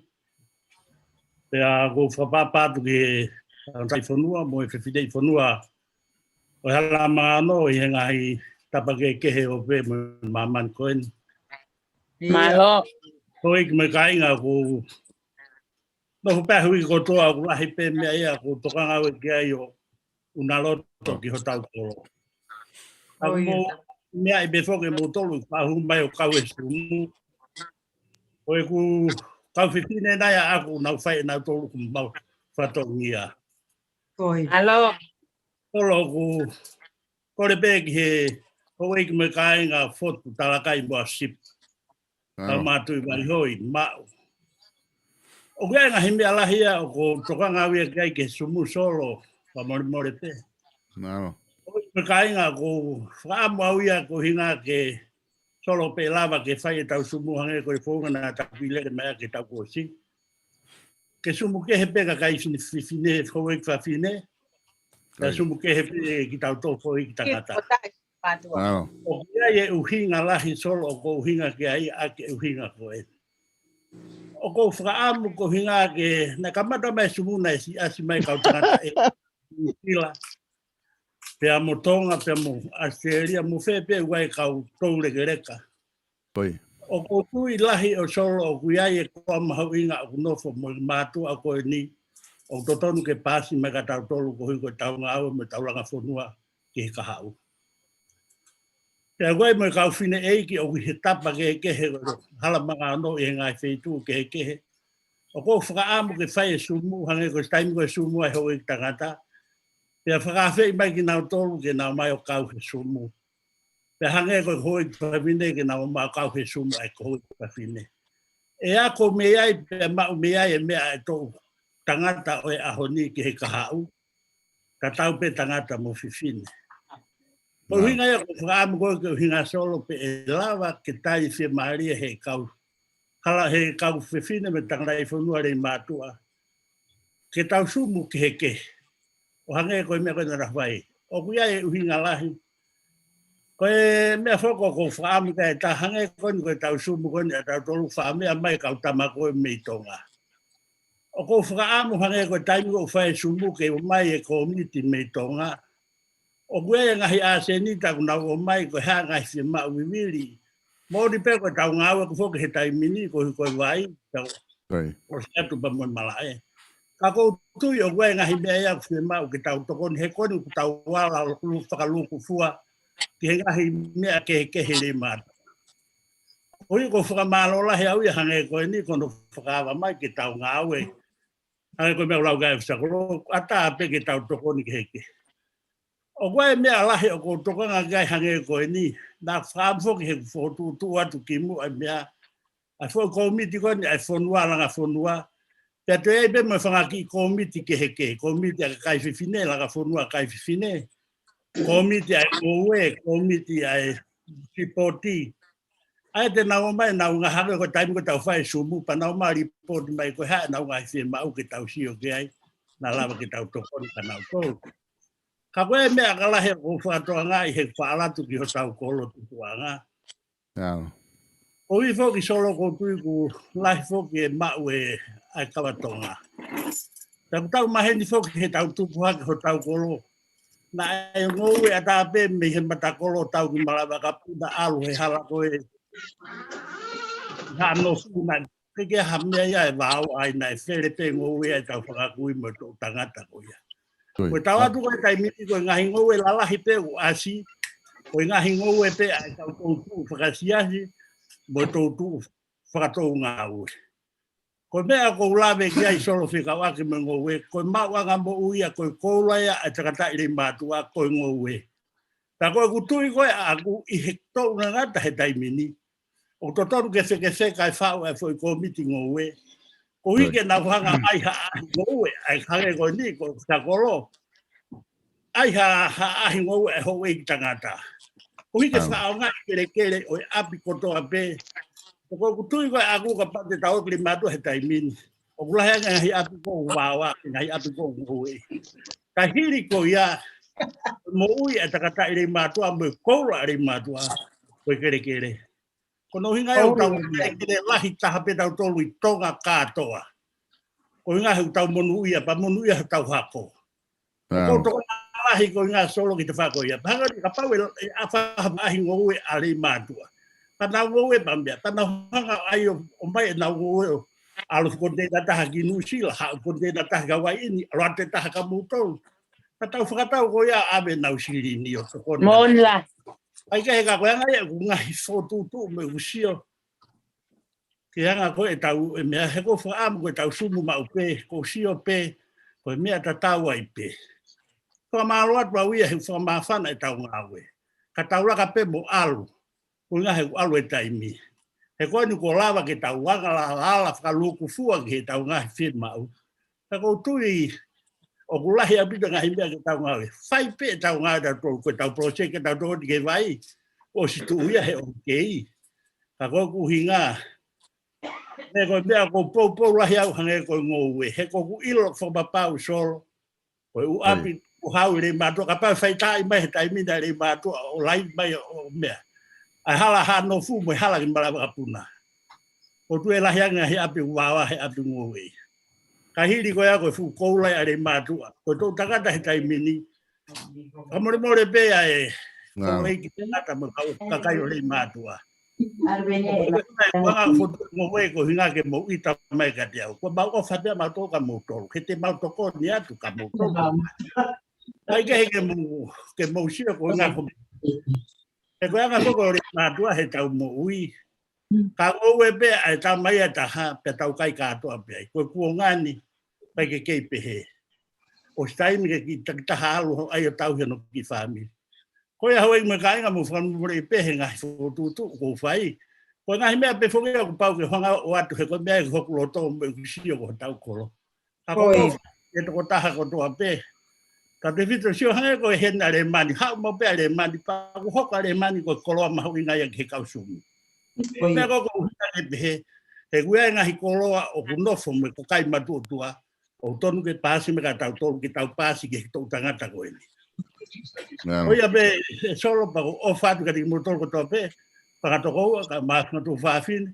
Pea ʻoku ou fakapapau atu ki he antai fonua mo e fefine ʻi fonua ʻo e hala mano ʻi he ngaahi tapa kehekehe ʻo pē mo e māmani ko eni. Mālō. Ko e ki me kāinga ʻoku Nofo pē ʻa e hui kotoa, ʻoku lahi pē meʻa ia ʻoku ou tokanga au ki ai ʻo ʻuna loto ki hotau kolo. Ka ʻoku mou meaʻi pē foki ʻe moutolu ʻoku faʻa hū mai ʻo kau he sumu. Ko ʻeku kau fefine nai ʻaʻaku ʻoku nau fai ʻe nautolu ʻoku mau fatongia. Ko ia. ʻAlo. Solo, ʻoku ou kole pē ki he houʻeiki mo e kāinga Fotu, Talakai mo Sipi. Tau mātuʻi Vaihoi, maʻu. ʻOku ʻi ai e ngaahi meʻa lahi ia ʻoku ou tokanga au ia ki ai ki he sumu, Solo, fakamolemole pē. Ko e kāinga ʻoku ou fakaʻamu au ia ko e ʻuhinga ke Solo pē lava ke fai ʻetau sumu hangē ko e founga naʻa tau ʻi lele mai ʻaki ʻetau kuo ʻosi. Ke sumu kehe pē kakai fefine, fefine, houʻeiki fafine. Ka sumu kehe pē kitautolu houʻeiki tangata. ʻOku ʻi ai e ʻuhinga lahi, Solo, ʻoku ou ʻuhinga ki ai ʻaki e ʻuhinga ko ē. ʻOku ou fakaʻamu ko e ʻuhinga ke, naʻe kamata mai e sumu naʻe siʻi ʻasi mai e kau tangata ʻe Nuʻu Sila, pea mo Tonga, pea mo ʻAositelēlia, mo fē pē ʻoku ʻi ai e kau toulekeleka. ʻOku ou tui lahi ʻo Solo ʻoku ʻi ai e koa mahuʻinga ʻoku nofo mo e mātuʻa ko eni, ʻoku totonu ke paasi mai kia tautolu koeʻuhi ko ʻetau ngāue mo ʻetau langa fonua ki he kahaʻu. Pea ʻoku ʻi ai mo e kau fineʻeiki ʻoku ʻi he tapa kehekehe, hala manga ono ʻi he ngaahi feituʻu kehekehe. ʻOku ou fakaʻamu ke fai e sumu, hangē ko e taimi ko e sumu ʻa e houʻeiki tangata. Pea fakaafeʻi mai kinautolu ke nau ō mai ʻo kau he sumu. Pea hangē ko e houʻeiki fafine ke nau ō mai ʻo kau he sumu ʻa e houʻeiki fafine. ʻE ako mei ai, pea maʻu mei ai e meʻa ʻa e toʻu tangata ʻo e ʻaho ni ki he kahaʻu. Tatau pē tangata mo fefine. Ko e ʻuhinga ia ʻoku ou fakaʻamu ko ē ke ʻuhinga, Solo, pe ʻe lava ke tali fiemālie he kau, hala he kau fefine mo e tangataʻi fonua lelei mātuʻa ke tau sumu kehekehe. ʻO hangē ko e meʻa ko ē naʻa tau fai. ʻOku ʻi ai e ʻuhinga lahi. Ko e meʻa foki ʻoku ou fakaʻamu ki ai, tā hangē ko eni ko ʻetau sumu ko eni ʻa tautolu, faʻa meʻa mai e kau tama ko ē mei Tonga. ʻOku ou fakaʻamu hangē ko e taimi ʻoku fai e sumu ke ō mai e kōmiti mei Tonga. ʻOku ʻi ai e ngaahi ʻasenita ʻoku nau ō mai, ko e hā e ngaahi fiemaʻu vivili. Moʻoni pē ko ʻetau ngāue ʻoku foki he taimi ni koeʻuhi ko e vai, tau ʻosi atu pea mo e malaʻe. Ka ʻoku ou tui ʻoku ʻi ai e ngaahi meʻa ia ʻoku fiemaʻu ke tau tokoni he ko eni ʻoku tau ala lu-, fakalūkufua ki he ngaahi meʻa kehekehe lelei mātuʻa. Koeʻuhi ʻoku ou fakamālō lahi au ia hangē ko eni ko hono fakaava mai ke tau ngāue. Hangē ko e meʻa ʻoku lau ki ai ʻa e Sakolo, ʻatā pē ke tau tokoni kehekehe. ʻOku ʻi ai e meʻa lahi ʻoku ou tokanga ki ai hangē ko eni, naʻa ku fakaʻamu foki he kuo u fokotuʻutuʻu atu kimuʻa e meʻa, ʻa e foʻi kōmiti ko eni ʻa e fonua, langa fonua. Pea toe ʻi ai pē mo e fanga kiʻi kōmiti kehekehe, kōmiti ʻa e kakai fefine, langa fonua kakai fefine, kōmiti ʻa e ngoue, kōmiti ʻa e sipoti. ʻA ia te nau ō mai, nau ngaahi, hangē ko e taimi ko ē tau fai e sumu, pea nau ō mai ʻo lipooti mai ko e hā ʻenau ngaahi fiemaʻu ke tau sio ki ai, naʻa lava ke tau tokoni kia nautolu. Ka ko e meʻa ka lahi ʻoku ou fakatokangaʻi he faʻa ʻalu atu ki hotau kolo tupuʻanga. Koeʻuhi foki, Solo, ʻoku ou tui ʻoku lahi foki e maʻu ʻe he kau Tonga. Pea ʻoku tau maheni foki he tau tupu hake hotau kolo, naʻe ngoue ʻatā pē mei he matakolo ʻo tau ki Malavakapuna, ʻalu he hala ko ē Haʻa Nofo, naʻe ʻikai ke ʻi ai ha meʻa ia ʻe vao ai, naʻe fele pē ngoue ʻa e tau fanga kui mo e toʻu tangata ko ia. Ko e tau atu ko e taimi ni ko e ngaahi ngoue lalahi pē ʻoku ʻasi, ko e ngaahi ngoue pē ʻa e tau toutuʻu fakasiasi mo e toutuʻu fakatoungāue. Ko e meʻa ʻoku ou lave ki ai, Solo, fekauʻaki mo e ngoue, ko e maʻuʻanga moʻui ia, ko e koula ia ʻa e tangataʻi lelei mātuʻa ko e ngoue. Pea ko ʻeku tui ko ē ʻaʻaku ʻi he toʻu ngangata he taimi ni, ʻoku totonu ke fekefeka e faʻu ʻa e foʻi kōmiti ngoue, koeʻuhi ke nau hanga ʻai ha ʻaʻahi ngoue, ʻa e hangē ko eni ko e Sakolo, ʻai ha, ha ʻaʻahi ngoue ʻa e houʻeiki tangata, koeʻuhi ke fakaʻaongaʻi e kelekele ʻo e ʻapi kotoa pē. Ko ʻeku tui ko ē ʻaʻaku, kapau te tau ō ki lelei mātuʻa he taimi ni, ʻoku lahi ange ngaahi ʻapi ʻoku vaoa, ngaahi ʻapi ʻoku ngoue. Ka hili ko ia, moʻui ʻa e tangataʻi lelei mātuʻa mo e koula lelei mātuʻa ko e kelekele. Ko hono ʻuhinga ia ʻoku tau kelekele lahi taha pē tautolu ʻi Tonga kātoa. Ko e ʻuhinga he ʻoku tau monūʻia, pea monūʻia hotau hako. ʻOku ou tokanga lahi ko e ʻuhinga, Solo, ki he tafaʻaki ko ia. Pea hangē kapau ʻe, ʻe ʻaʻahi ngoue ʻa e lelei mātuʻa, pea nau ngoue pea meʻa, pea nau hanga ʻo ʻai ʻo, ʻomai ʻenau ngoue ʻo ʻAlu konteina taha ki Nuʻusila, haʻu konteina taha ki Hawaiʻi ni, ʻalu atu e taha kia moutolu. Ka tau fakatau ko ia ʻave ʻenau silini ʻo tokoni. Mola. ʻIkai ke he ka ko e anga ia ʻeku ngaahi fokotuʻutuʻu mo ʻeku sio. Ke anga ko e tau, e meʻa he ko e fakaʻamu ko e tau sumu maʻu pē, ko e sio pē, ko e meʻa tatau ai pē. Fakamālō atu au ia he fakamāfana e tau ngāue. Ka tau laka pē mo ʻalu. Ko e ngaahi ʻalu e taimi. He ko eni kuo lava ke tau anga lala fakalūkufua ki he tau ngaahi fiemaʻu. Ka ʻoku ou tui, ʻoku lahi ʻaupito ngaahi meʻa ke tau ngāue. Fai pē tau ngāue tautolu, ko e tau project ke tau tokoni ki he vai. ʻOsi tuʻu ia he OK. Ka ko ʻeku ʻuhinga. He ko e meʻa ʻoku ou poupou lahi au hangē ko e ngoue. He ʻoku ou ʻilo fakapapau Solo. Ko e ʻū ʻapi, ʻoku hau ʻi Leimātuʻa, kapau ʻe faʻiteliha mai he taimi ni ʻa Leimātuʻa, ʻo lai mai ʻo meʻa. ʻA e hala Hanofu mo e hala ki Malavakapuna. ʻOku tuʻu e lahi ange he ʻapi ʻoku vāvā he ʻapi ngoue. Ka hili ko ia ko e fuʻu koula ia ʻa Leimātuʻa. Ko e toʻu tangata he taimi ni. Ka molemole pē ʻa e, ko e ki te ngata mo kau kakai ʻo Leimātuʻa. Ko e ʻuhinga fotu mo e ko e ʻuhinga ke mou ʻita mai kiate au. Ko mau ʻofa pē mautolu kia moutolu. He te mau tokoni atu kia moutolu. ʻIkai ke he ke mou, ke mou sio ko e ʻuhinga ko. He ko e anga foki ʻo Leimātuʻa he tau moʻui. Ka ngoue pē ʻa e tama ia ʻe taha, pea tau kai kātoa pē ai. Ko e kuonga ni, ʻikai ke kei pehē. ʻOsi taimi ke kiʻi takitaha ʻalu ʻo ʻai ʻo tauhi hono kiʻi fāmili. Ko ia Hawaiʻi mo e kāinga mou fakamolemole pē he ngaahi fokotuʻutuʻu ʻoku ou fai. Ko e ngaahi meʻa pē foki ia kuo pau ke hanga ʻo ʻoatu he ko e meʻa ʻi hoku loto mo ʻeku sio ko hotau kolo. Ka ko e tokotaha kotoa pē. Ka te fito sio hangē ko e hena Lemani. Haʻu mau pē ʻa Lemani pea ʻoku hoko ʻa Lemani ko e koloa mahuʻinga ia ki he kau sumu. Meʻa ko ʻoku ou ʻuhinga ke pehē. He ʻoku ʻi ai e ngaahi koloa ʻoku nofo mo e kakai matuʻotuʻa. ʻOku tonu ke paasi mai kia tautolu ke tau paasi ki he toʻu tangata ko eni. Ko ia pē, ʻe Solo pea ʻoku ou ʻofa atu kiate kimoutolu kotoa pē, fanga tokoua, kae ʻumaʻā e fanga tuofāfine.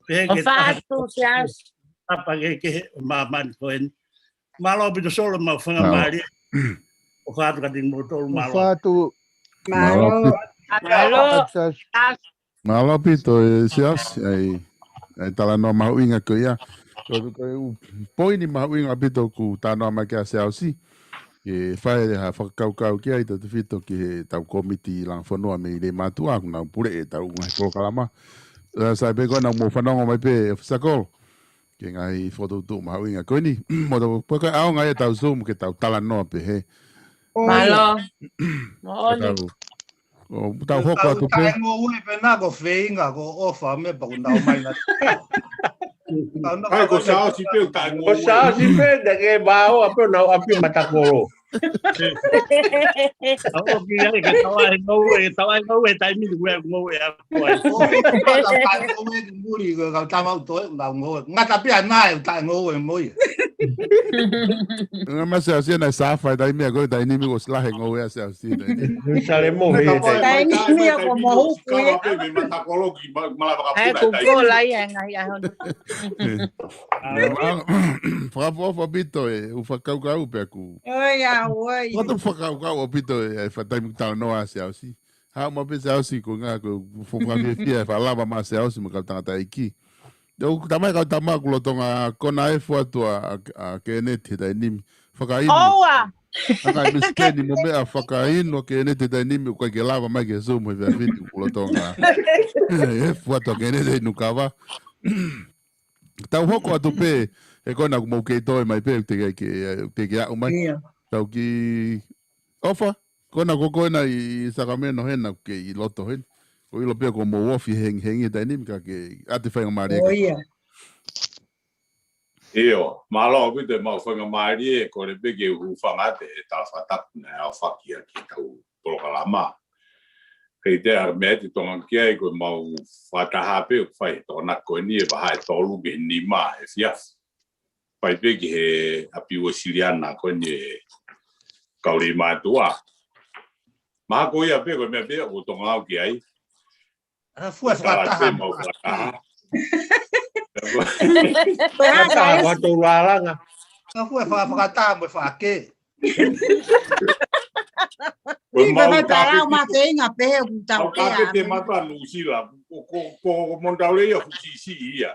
Pehē ke ʻofa atu, Siaosi. Tapa kehekehe ʻo māmani ko eni. Mālō ʻaupito Solo, mau fakamālō. ʻOfa atu kiate kimoutolu, mālō. ʻOfa atu. Mālō. Mālō. Mālō ʻaupito e Siaosi, ʻa e, ʻa e talanoa mahuʻinga ko ia. Ko, ko e ʻū poini mahuʻinga ʻaupito ʻoku talanoa mai ki ai ʻa Siaosi. ʻE fai ha fakakaukau ki ai tautefito ki he tau kōmiti langa fonua mei Leimātuʻa, ʻoku nau puleʻi e tau ngaahi polokalama. Sai pē ko ena mou fanongo mai pē, ʻe Sakolo. Ki he ngaahi fokotuʻutuʻu mahuʻinga ko eni. Mo tau, pea ko e ʻaonga ia ʻetau Zoom ke tau talanoa pē he. Mālō. Moʻoni. Tau, ʻo, tau hoko atu pē. Taʻengoue pē na ko feinga ko ʻofa me pea ʻoku nau mai na. Ai, ko Siaosi pē ʻoku taʻengoue. Ko Siaosi pē, na ke vao, a pē ʻoku nau ʻapi matakolo. ʻOku ʻi ai ke tau ʻai ngoue, ke tau ʻai ngoue, taimi ni ʻoku ʻi ai ngoue ʻaku ai. ʻOku ʻi ai ke tau ʻai ngoue ki muli, ko e kau tama ʻoku toe, ʻoku nau ngoue. Ngata pē ʻa naʻe, ʻoku taʻengoue mo ia. Ngā masa o sia na safa, taimi ʻa ko e taimi ko e silahe ngoue ʻa Siaosi, taimi. Sale mo he, taimi. Taimi ʻoku mohu kui. Kama pē mei matakolo ki ma-, Malavakapuna, taimi. Ai, ko ko la ia ngaahi ʻaho ni. Fakaʻofoʻofa ʻaupito e, ʻū fakakaukau pē ʻaku. ʻOi, ʻa, ʻoi. Ko e fakakaukau ʻaupito e, e fa-, taimi talanoa ʻa Siaosi. Haʻu maʻu pē Siaosi ko e ngaahi ko e fuofua fiefia e fakalava mai ʻa Siaosi mo e kau tangataʻeiki. ʻOku tamai kau tama ʻoku lolotonga kona e fuatu ʻa, ʻa, ʻa Keneti he taimi ni. Fakainu. ʻOua. Hanga e Miss Kenny mo meʻa fakainu ʻa Keneti he taimi ni ʻoku ʻikai ke lava mai ki he Zoom he efiafi ni ʻoku lolotonga. E fuatu ʻa Keneti he inu kava. Tau hoko atu pē, he ko ena ʻoku mou kei toe mai pē, te ke, ke, te ke aʻu mai. ʻIo. Tau kiʻi ʻofa, ko ena ko ko ena ʻi Sacramento hena, ʻoku kei ʻi loto hena. ʻOku ʻilo pē ʻoku mou ofi hengihengi he taimi ni ka ke ʻoatu e faingamālie. ʻIo, mālō ʻaupito e mau faingamālie, kole pē ke u hūfanga atu he talafakatapu naʻe ʻaofaki ʻaki ʻetau polokalama. Kei te ʻa meʻa te tonga ki ai ko e mau fakataha pē ʻoku fai he tokonaki ko eni e vahaʻa ʻe tolu ki he nima he efiafi. Fai pē ki he ʻapi Uēsiliana ko eni e kau Leimātuʻa. Mahalo ko ia pē ko e meʻa pē ʻoku tonga au ki ai. Fua e fakataha. Pē mau fakataha. Fakataha, ua tau lālanga. Fua e fa-, fakataha mo e fakake. Ko e mau tāpē ma feinga pē ʻoku tau pē ʻa. Mau tāpē te mata Nuʻusila. Ko, ko, ko, ko Montaulei ʻa Fusisi ia.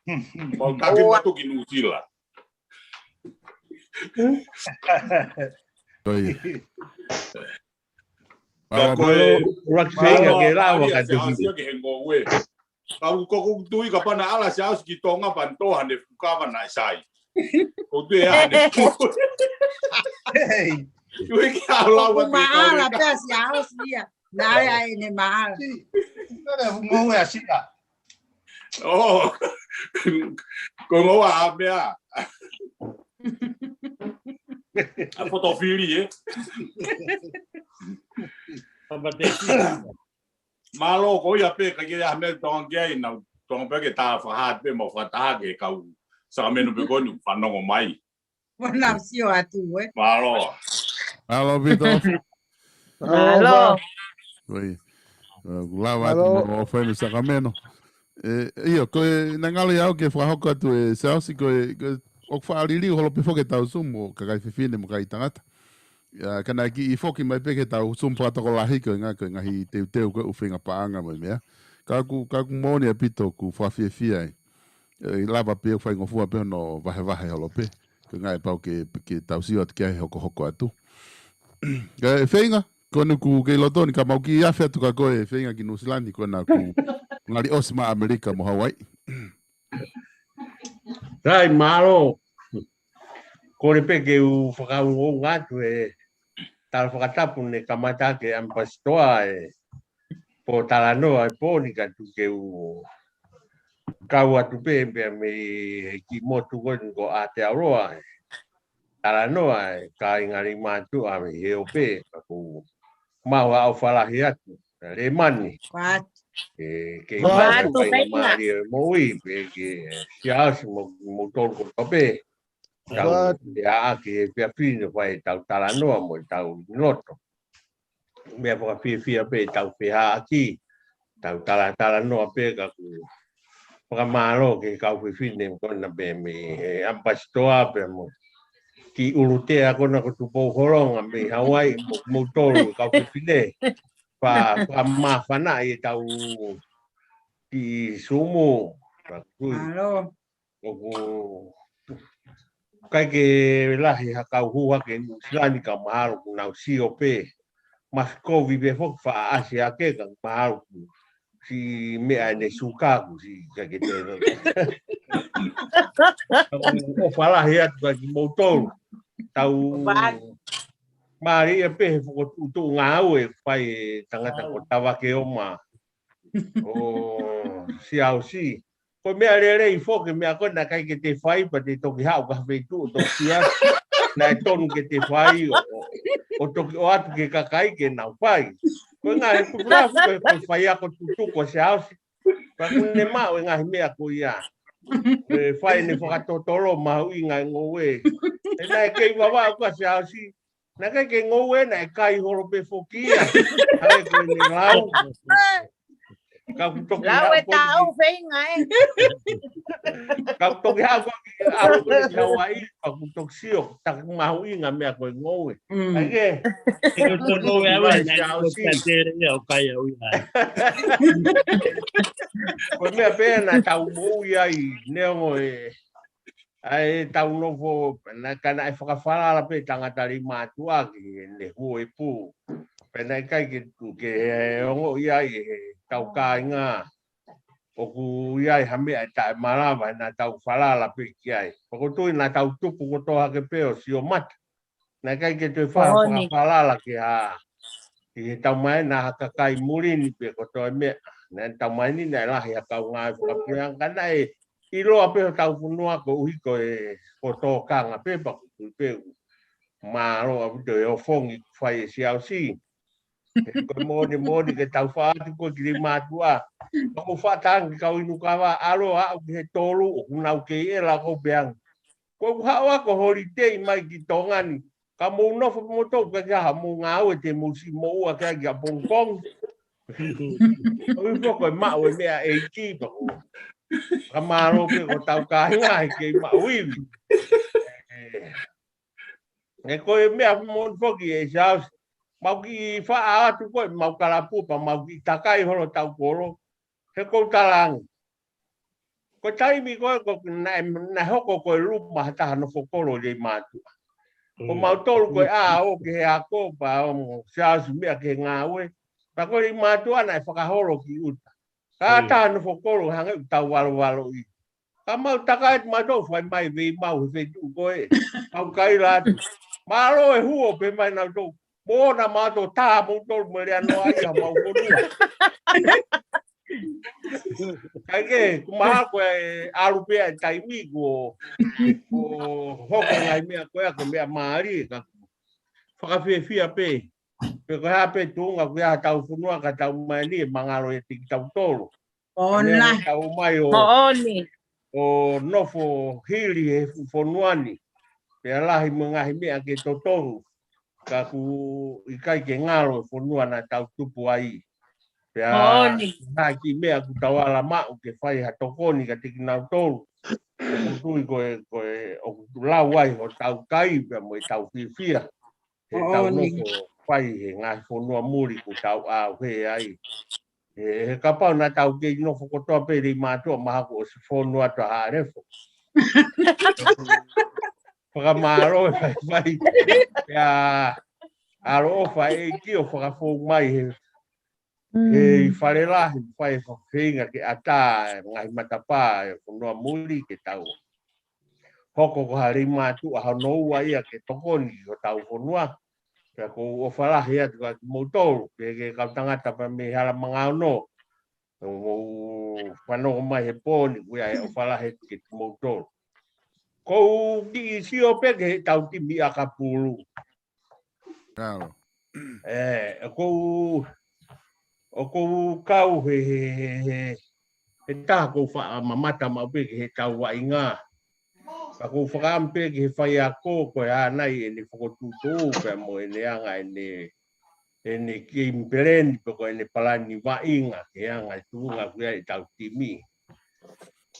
Mau taki matu ki Nuʻusila. Ko ia. Ka ko e Laki Feinga ke lava ka te hiki. Ka ko ʻeku tui kapau naʻe ʻalu ʻa Siaosi ki Tonga pea ne tō haʻane fuka pea naʻe sai. ʻOku ou tui ʻe ʻi ai haʻane fuka. Hei. Ui ki a lau atu. Maʻala pē ʻa Siaosi ia. Naʻe ʻi ai ʻene maʻala. Naʻe fuka ngoue ʻa Sila. ʻO. Ko ngoue ʻa meʻa. ʻA Fotofili, ē? Mālō, ko ia pē, ka ke ʻi ai ha meʻa Tonga ki ai, naʻa Tonga pē ke tā fakahā pē, mau fakataha ki he kau Sakamenu pē ko eni fanongo mai. Mo nau sio atu, ē? Mālō. Mālō, Pito. Mālō. Oi. Ua lava atu mo fai me Sakamenu. ʻE, ʻio, ko e naʻe ngalo ia au ke fakahoko atu ʻe Siaosi ko e, ko e, ʻoku faʻa liliu holo pē foki ʻetau Zoom ʻo kakai fefine mo kakai tangata. ʻIa, ka naʻe kiʻi foki mai pē ke tau Zoom fakatokolahi ko e ngaahi, ko e ngaahi teuteu ko e ʻū feinga paʻanga mo e meʻa. Ka ʻoku, ka ʻoku moʻoni ʻaupito ʻoku fakafiefia ai. ʻE, lava pē ʻo faingofua pē hono vahevahe holo pē. Ko e ngaahi pau ke, ke tau sio atu ki ai hokohoko atu. Ka ʻe Feinga, ko eni ʻoku kei loto ni ka mau kiʻi afe atu ka ko e Feinga ki Nuʻusila ni ko ena ʻoku ngali ʻosi mai ʻAmelika mo Hauaiʻi. Sai, mālō. Kole pē ke u fakaongoongo atu e tala fakatapu ne kamata ke ʻamipasitoa e pōtalanoa e pō ni ka tuku ke u kau atu pē pea mei he kiʻi motu ko eni ko Aotearoa e talanoa e kāinga Leimātuʻa mei he ope ka ʻoku mau ʻofa lahi atu. Lēmani. What? E, ke What? Atu, Feinga. Mālie moʻui, pea ke, e, Siaosi mo, mo tolu ko tope. Tau, What? Te aʻaki e pia pino fai tau talanoa mo tau loto. Meʻa fakafiefia pē tau fehaʻaki. Tau talatalanoa pē ka ʻoku fakamālō ki he kau fefine ko ena pē mei he ʻamipasitoa pea mo kiʻi ʻulutea ko ena ko Tupou Holonga mei Hauaiʻi mo, mo tolu kau fefine. Fa, fakamāfanaʻi e tau kiʻi Zoom. Ka kui. Mālō. ʻOku ʻikai ke lahi ha kau hū hake Nuʻusila ni ka mahalo ʻoku nau sio pē. Masi kovi pē foki faʻa ʻasi hake ka mahalo ʻoku siʻi meʻa ʻene suka ʻoku siʻi ʻikai ke te. ʻOku ʻofa lahi atu kia kimoutolu. Tau Pai. Mālie pē he fokotuʻutuʻu ngāue ʻoku fai e tangata ko Tavakeoma ʻo Siaosi. Ko e meʻa lelei foki e meʻa ko ē naʻe ʻikai ke te fai pea te toki haʻu ki ha feituʻu ʻo toki sio atu. Naʻe tonu ke te fai ʻo, ʻo, ʻo toki ʻoatu ki he kakai ke nau fai. Ko e ngaahi kupu lafu ko e, ko e faiako tutuku ʻa Siaosi. Pea ʻoku ne maʻu e ngaahi meʻa ko ia. ʻE fai ʻene fakatotolo mahuʻinga e ngoue. ʻE naʻe kei vavaʻu kia Siaosi. Naʻe ʻikai ke ngoue naʻe kai holo pē foki ia. Hangē ko ʻene lau. Ka ʻoku toki Lau haʻu e ko e tau ki Feinga, ē. Ka ʻoku toki haʻu ko e ki ʻalu ko e ki Hauaiʻi, ka ʻoku toki sio, taki mahuʻinga meʻa ko e ngoue. Mm. ʻAi ke. Ko e ngoue au ʻe, naʻe Siaosi. Ka tere ia ʻo kai au ia. Ko e meʻa pē naʻa tau moʻui ai, neongo e ʻa e tau nofo, naʻe, ka naʻe fakafalala pē tangata Leimātuʻa ki heʻene huo e pū. Pea naʻe ʻikai ke, ke ongoʻi ai he tau kāinga. ʻOku ʻi ai ha meʻa ʻe taʻemalava, naʻa tau falala pē ki ai. Pea ʻoku ou tui naʻa tau tupu kotoa hake pē ʻo sio mata. Naʻe ʻikai ke toe fa-, Moʻoni. Fakafalala ki ha, ki he tau mai na ha kakai muli ni pe ko e toe meʻa. Naʻe tau mai ni naʻe lahi ha kau ngāue fakapuleʻanga ka naʻe ʻiloa pē hotau fonua koeʻuhi ko e, ko e tōkanga pē pea ʻoku ou tui pē ʻoku mālō ʻaupito e ofongi ʻoku fai ʻe Siaosi. He ko e moʻoni moʻoni ke tau faʻa ʻatu ko ē ki Leimātuʻa. Pea ʻoku ou faʻa tangi kau inu kava ʻalu ʻo aʻu ki he tolu ʻoku nau kei ʻela ʻoku ou pehē ange. Ko ʻeku haʻu ako holiday mai ki Tonga ni. Ka mou nofo pē moutolu pea ʻikai ke ʻi ai haʻamou ngāue te mou siʻi moʻua ki ai ki ʻapongipongi. ʻOku ou pehē ko e maʻu e meʻa ʻeiki pea ko. Ka mālō pē ko hotau kāinga he kei maʻu ivi. ʻE, ʻe ko e meʻa moʻoni foki ʻe Siaosi. Mau kiʻi faʻa ʻatu ko ē mau kalapu pea mau kiʻi takai holo tau kolo. He ʻoku ou talaange. Ko e taimi ko ē ko ē naʻe, naʻe hoko ko e luma ha taha nofo kolo ʻi Leimātuʻa. Ko mautolu ko ē ʻa ō ki he ako pea ō mo siasi meʻa ki he ngāue. Pea ko Leimātuʻa naʻe fakaholo ki ʻuta. Ka ha taha nofo kolo hangē ʻoku tau valovaloʻi. Ka mau taka atu mautolu fai mai vei mau he feituʻu ko ē. Mau kaila atu. Mālō e huo pē mai nautolu. Mo na mato tā moutolu mo le ano ai ha mau fonua. Kae kehe, ko maha ko e ʻalu pē ʻa e taimi ko, ko hoko ngaahi meʻa ko ē ko e meʻa mālie ka fakafiefia pē. Pe ko e hā pē tuʻunga ko e hā tau fonua ka tau mai ni e mangalo e tiki tautolu. Ona. Tau mai ʻo, ʻo nofo hili he fuʻu fonua ni. Pea lahi mo e ngaahi meʻa ke totonu. Ka ʻoku ʻikai ke ngalo e fonua naʻa tau tupu ai. Pea hā ki meʻa ʻoku tau ala maʻu ke fai ha tokoni ka tiki nautolu. ʻOku tui ko e, ko e, ʻoku lau ai hotau kai pea mo ʻetau fiefia. He tau nofo fai he ngaahi fonua muli ʻoku tau ʻauhe ai. He, he kapau naʻa tau kei nofo kotoa pē Leimātuʻa mahalo kuo ʻosi fonu atu ʻa Haʻalefo. Fakamālō e faifai. Pea ʻaloʻofa e ʻEiki ʻo fakafou mai he, he ʻi Falelahi, fai e fakafeinga ke ʻatā e ngaahi matapā e fonua muli ke tau hoko ko ha Leimātuʻa hono ua ia ke tokoni ki hotau fonua. Pea ʻoku ou ʻofa lahi atu kiate kimoutolu, pea ki he kau tangata pea mei Hala Mangaono. ʻOku mou fanongo mai he pō ni, ʻoku ʻi ai e ʻofa lahi atu kiate kimoutolu. ʻOku ou kiʻi sio pē ki heʻetau timi ʻakapulu. Talo. ʻE, ʻoku ou, ʻoku ou kau he, he, he, he, he taha ʻoku ou faʻa mamata maʻu pē ki heʻetau vaʻinga. Ka ʻoku ou fakaʻamu pē ki he faiako ko e hā nai ʻene fokotuʻutuʻu pea mo ʻene anga ʻene, ʻene game plan pe ko ʻene palani vaʻinga ke anga e tuʻunga ko ia ʻetau timi.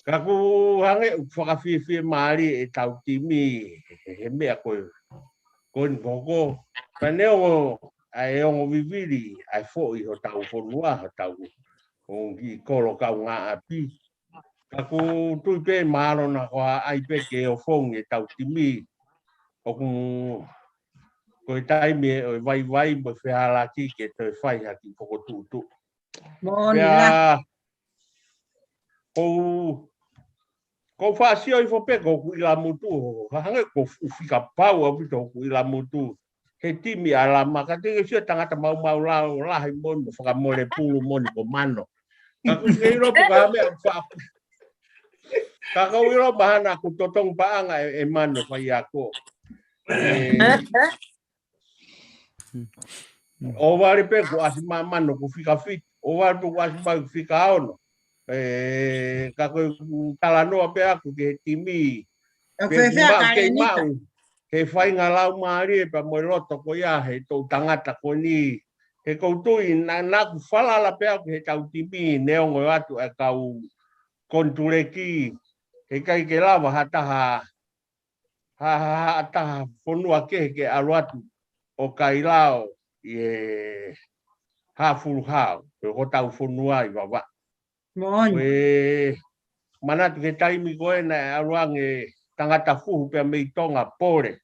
Ka ʻoku hangē ʻoku fakafiefia mālie ʻetau timi he, he meʻa ko e, ko eni poko. Ka neongo ʻa e ongo vivili ʻa e foʻi hotau fonua, hotau ongi kolo kaungāʻapi. Ka ʻoku tui pē mahalo naʻa ko ha ʻai pē ke ofongi ʻetau timi. ʻOku ko e taimi ʻo e vaivai mo e fehālaaki ke toe fai ha kiʻi fokotuʻutuʻu. Pea ʻoku ou, ʻoku ou faʻa sio hifo pē ko hoku ʻilamutu, hangē ko e fuʻu fika pau ʻaupito hoku ʻilamutu he timi ʻa Lama, ka te ke sio tangata maumau lao lahi moʻoni mo fakamole pulu moʻoni ko Mano. Ka ʻoku ke ʻilo pe ko e hā meʻa ʻoku faʻa, ka ʻoku ou ʻilo mahalo naʻa ku totongi paʻanga ʻe, ʻe Mano faiako. ʻE, ʻo vale pē kuo ʻasi mai Mano ʻoku fika fitu, ʻo vale pē kuo ʻasi mai ʻoku fika ono. ʻE, ka ko e talanoa pē ʻaku ki he timi. Ke maʻu, ke maʻu he faʻahinga laumālie pea mo e loto ko ia he toʻu tangata ko eni. He ʻoku ou tui naʻa, naʻa ku falala pē ʻaku heʻetau timi neongo atu ʻa e kau konituleki. He ʻikai ke lava ha taha ha, ha, ha taha fonua kehe ke ʻalu atu ʻo kailao ʻi he Hafulu Hao, pe ko hotau fonua ʻi Vavaʻu. Moʻoni. Ko e manatu ki he taimi ko ē naʻe ʻalu ange tangata fuhu pea mei Tonga, Pole.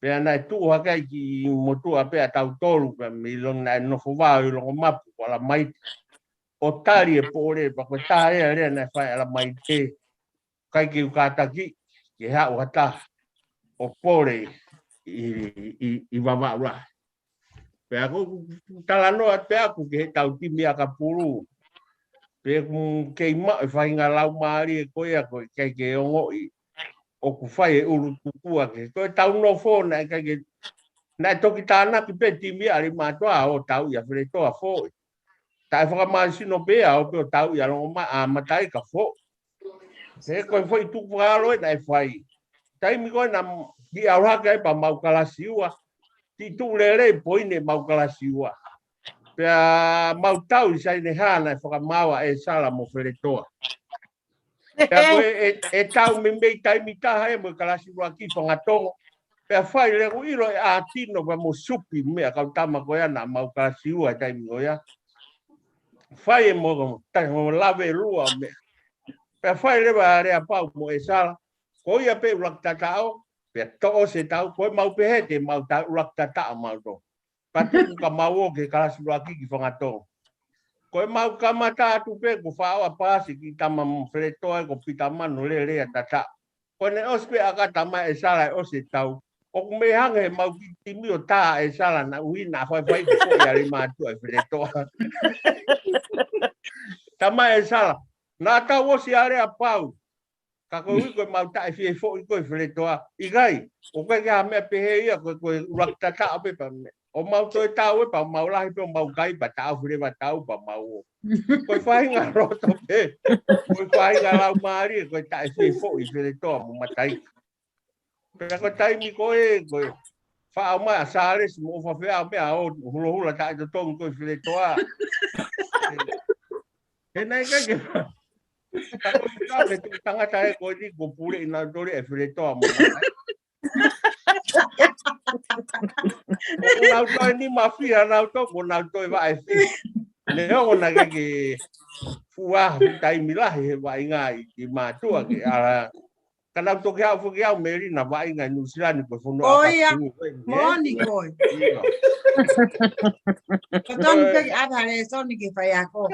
Pea naʻe tuʻu hake ai ki motuʻa pē ʻa tautolu pea mei Longo naʻe nofo vao ʻi Longomapu ko ʻAlamaite. ʻO tali ʻe Pole, pea ko e taha ʻa e lea naʻe fai ʻe ʻAlamaite. ʻIkai ke u kātaki ke haʻu ha taha ʻo Pole ʻi, ʻi, ʻi Vavaʻu lahi. Pea ʻoku ou talanoa pē ʻaku ki heʻetau timi ʻakapulu. Pea ʻoku kei maʻu e faʻahinga laumālie ko ia ʻoku ʻikai ke ongoʻi ʻoku fai e ʻulu tukua ke. Ko ʻetau nofo naʻe ʻikai ke, naʻe toki tānaki pē timi ʻa Leimātuʻa ʻo tauʻi ʻa Feletoa foʻi. Taʻe fakamāsino pē ʻa ʻo pē ʻo tauʻi ʻa Longomaʻa, ʻa Mataika foʻi. He ko e foʻi tukufakaholo ē naʻe fai. Taimi ko ē naʻa ki ʻalu hake ai pea mau kalasi ua. Ti tuʻu lelei poini mau kalasi ua. Pea mau tau ʻi Saineha naʻe fakamaau ʻe Sala mo Feletoa. Pea ko e, e, e tau meimei taimi taha ē mo e kalasi ua ki Fangatongo. Pea fai leva ʻilo ʻe ʻAtino pea mo Supi meʻa kau tama ko ia naʻa mau kalasi ua taimi ko ia. Fai e mo, ta, mo lave lua meʻa. Pea fai leva ʻa Leapau mo ʻEsala. Ko ia pē ʻuluaki tataʻo, pea toʻo ʻosi e tau, ko e mau pehē te mau tau ʻuluaki tataʻo mau tō. Pea tuku ka mau ō ki he kalasi ʻuluaki ki Fangatongo. Ko e mau kamata atu pē, ko Faʻoa Pasi ki Tama Feletoa, ko Pita Mano lele ʻa tataʻo. Ko ʻene ʻosi pē ʻa ka Tama ʻEsala ʻosi e tau. ʻOku mei hanga he mau kiʻi timi ʻo tā ʻEsala naʻa ʻuhina faifai ko ia le mātuʻa ʻe Feletoa. Tama ʻEsala. Naʻa tau ʻosi ʻa Leapau. Ka ko ui ko e mau taʻe fie foʻi ko e Feletoa. ʻIkai, ʻoku ʻikai ke ha meʻa pehē ia ko e, ko e ʻuluaki tataʻo pē pea meʻa. ʻO mau toe tau ē pea mau lahi pē ʻo mau kai pea taʻofi leva tau pea mau ō. Ko e faʻahinga loto pē. Ko e faʻahinga laumālie ko e taʻe fie foʻi Feletoa mo Mataika. Pea ko e taimi ko ē, ko e faʻa mai ʻa Sālesi mo ʻOfa Feʻao meʻa ʻo hulohula taʻetotongi ko e Feletoa. He naʻe ʻikai ke ka ko e ka me tuku tangata ē ko eni ko pule ʻi nau tole ʻe Feletoa mo. Ko nau toe ni mafia nau to, ko nau toe vaʻe fi. Neongo naʻe ʻikai ke fua taimi lahi he vaʻinga ʻi mātuʻa ke ala. Ka nau toki haʻu foki au Melina vaʻinga ʻi Nuʻusilani ko e fonua. Ko ia, moʻoni ko ē. Ko tonu pē ke ʻata lēsoni ke faiako.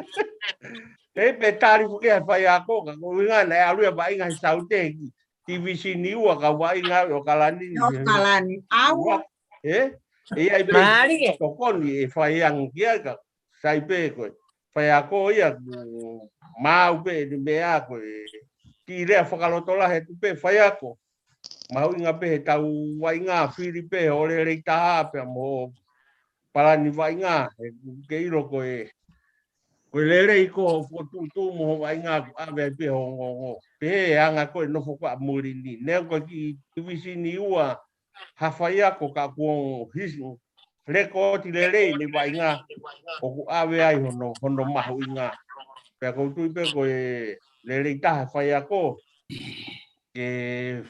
Pei pē tali foki ʻa e faiako, ka ko e ʻuhinga naʻe ʻalu ia vaʻinga he Saute ki tivīsini ua ka vaʻinga ʻo ʻAokalani. ʻAokalani. Au. Ua, ē? ʻE ʻi ai pē mālie. Tokoni ʻe faiangi ki ai ka sai pē ko e faiako ia ʻoku maau pē ʻene meʻa ko e kiʻi lea fakalotolahi atu pē faiako. Mahuʻinga pē he tau vaʻinga fili pē ho lelei taha pea mo palani vaʻinga he ʻoku ke ʻilo ko e, ko e lelei ko ho fokotuʻutuʻu mo ho vaʻinga ʻoku ʻave ai pē ho ongoongo. Pehē ʻe anga ko e nofo ko ē ʻa muli ni. Neongo ko e kiʻi tivīsini ua ha faiako ka kuo hisi lekooti lelei ʻene vaʻinga ʻoku ʻave ai hono, hono mahuʻinga. Pea ʻoku ou tui pē ko e lelei taha faiako ke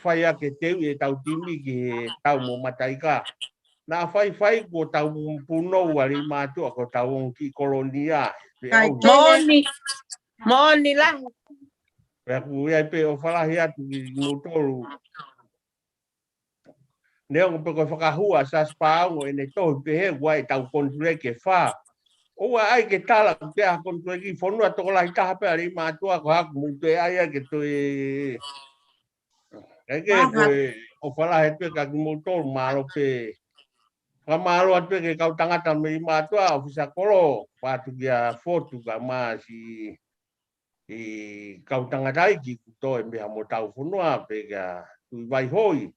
fai ʻa e teuʻi ʻetau timi ki he tau mo Mataika. Naʻa faifai ko tau punou ʻa Leimātuʻa ko tau ongo kiʻi kolonia. Pea ʻai au ke moʻoni, moʻoni lahi. Pea ʻoku ʻi ai pē ʻofa lahi atu kimoutolu. Neongo pē ko e fakahua ʻa Sasi Paongo ʻene tohi pehē ʻoku ʻi ai ʻetau konituleki ʻe fā. ʻOua ʻai ke tala ʻoku ʻi ai ha konituleki, fonua tokolahi taha pē ʻa Leimātuʻa ko haku mou toe ʻai ai ke toe. ʻIkai ke ko e ʻofa lahi atu pē kia kimoutolu, mālō pē. Fakamālō atu pē ki he kau tangata mei Leimātuʻa, ʻofisa kolo, pea atu kia Fotu ka Masi. ʻI kau tangata ʻi ki kuto e meʻa mo tau fonua pē kia Tuʻi Vaihoi.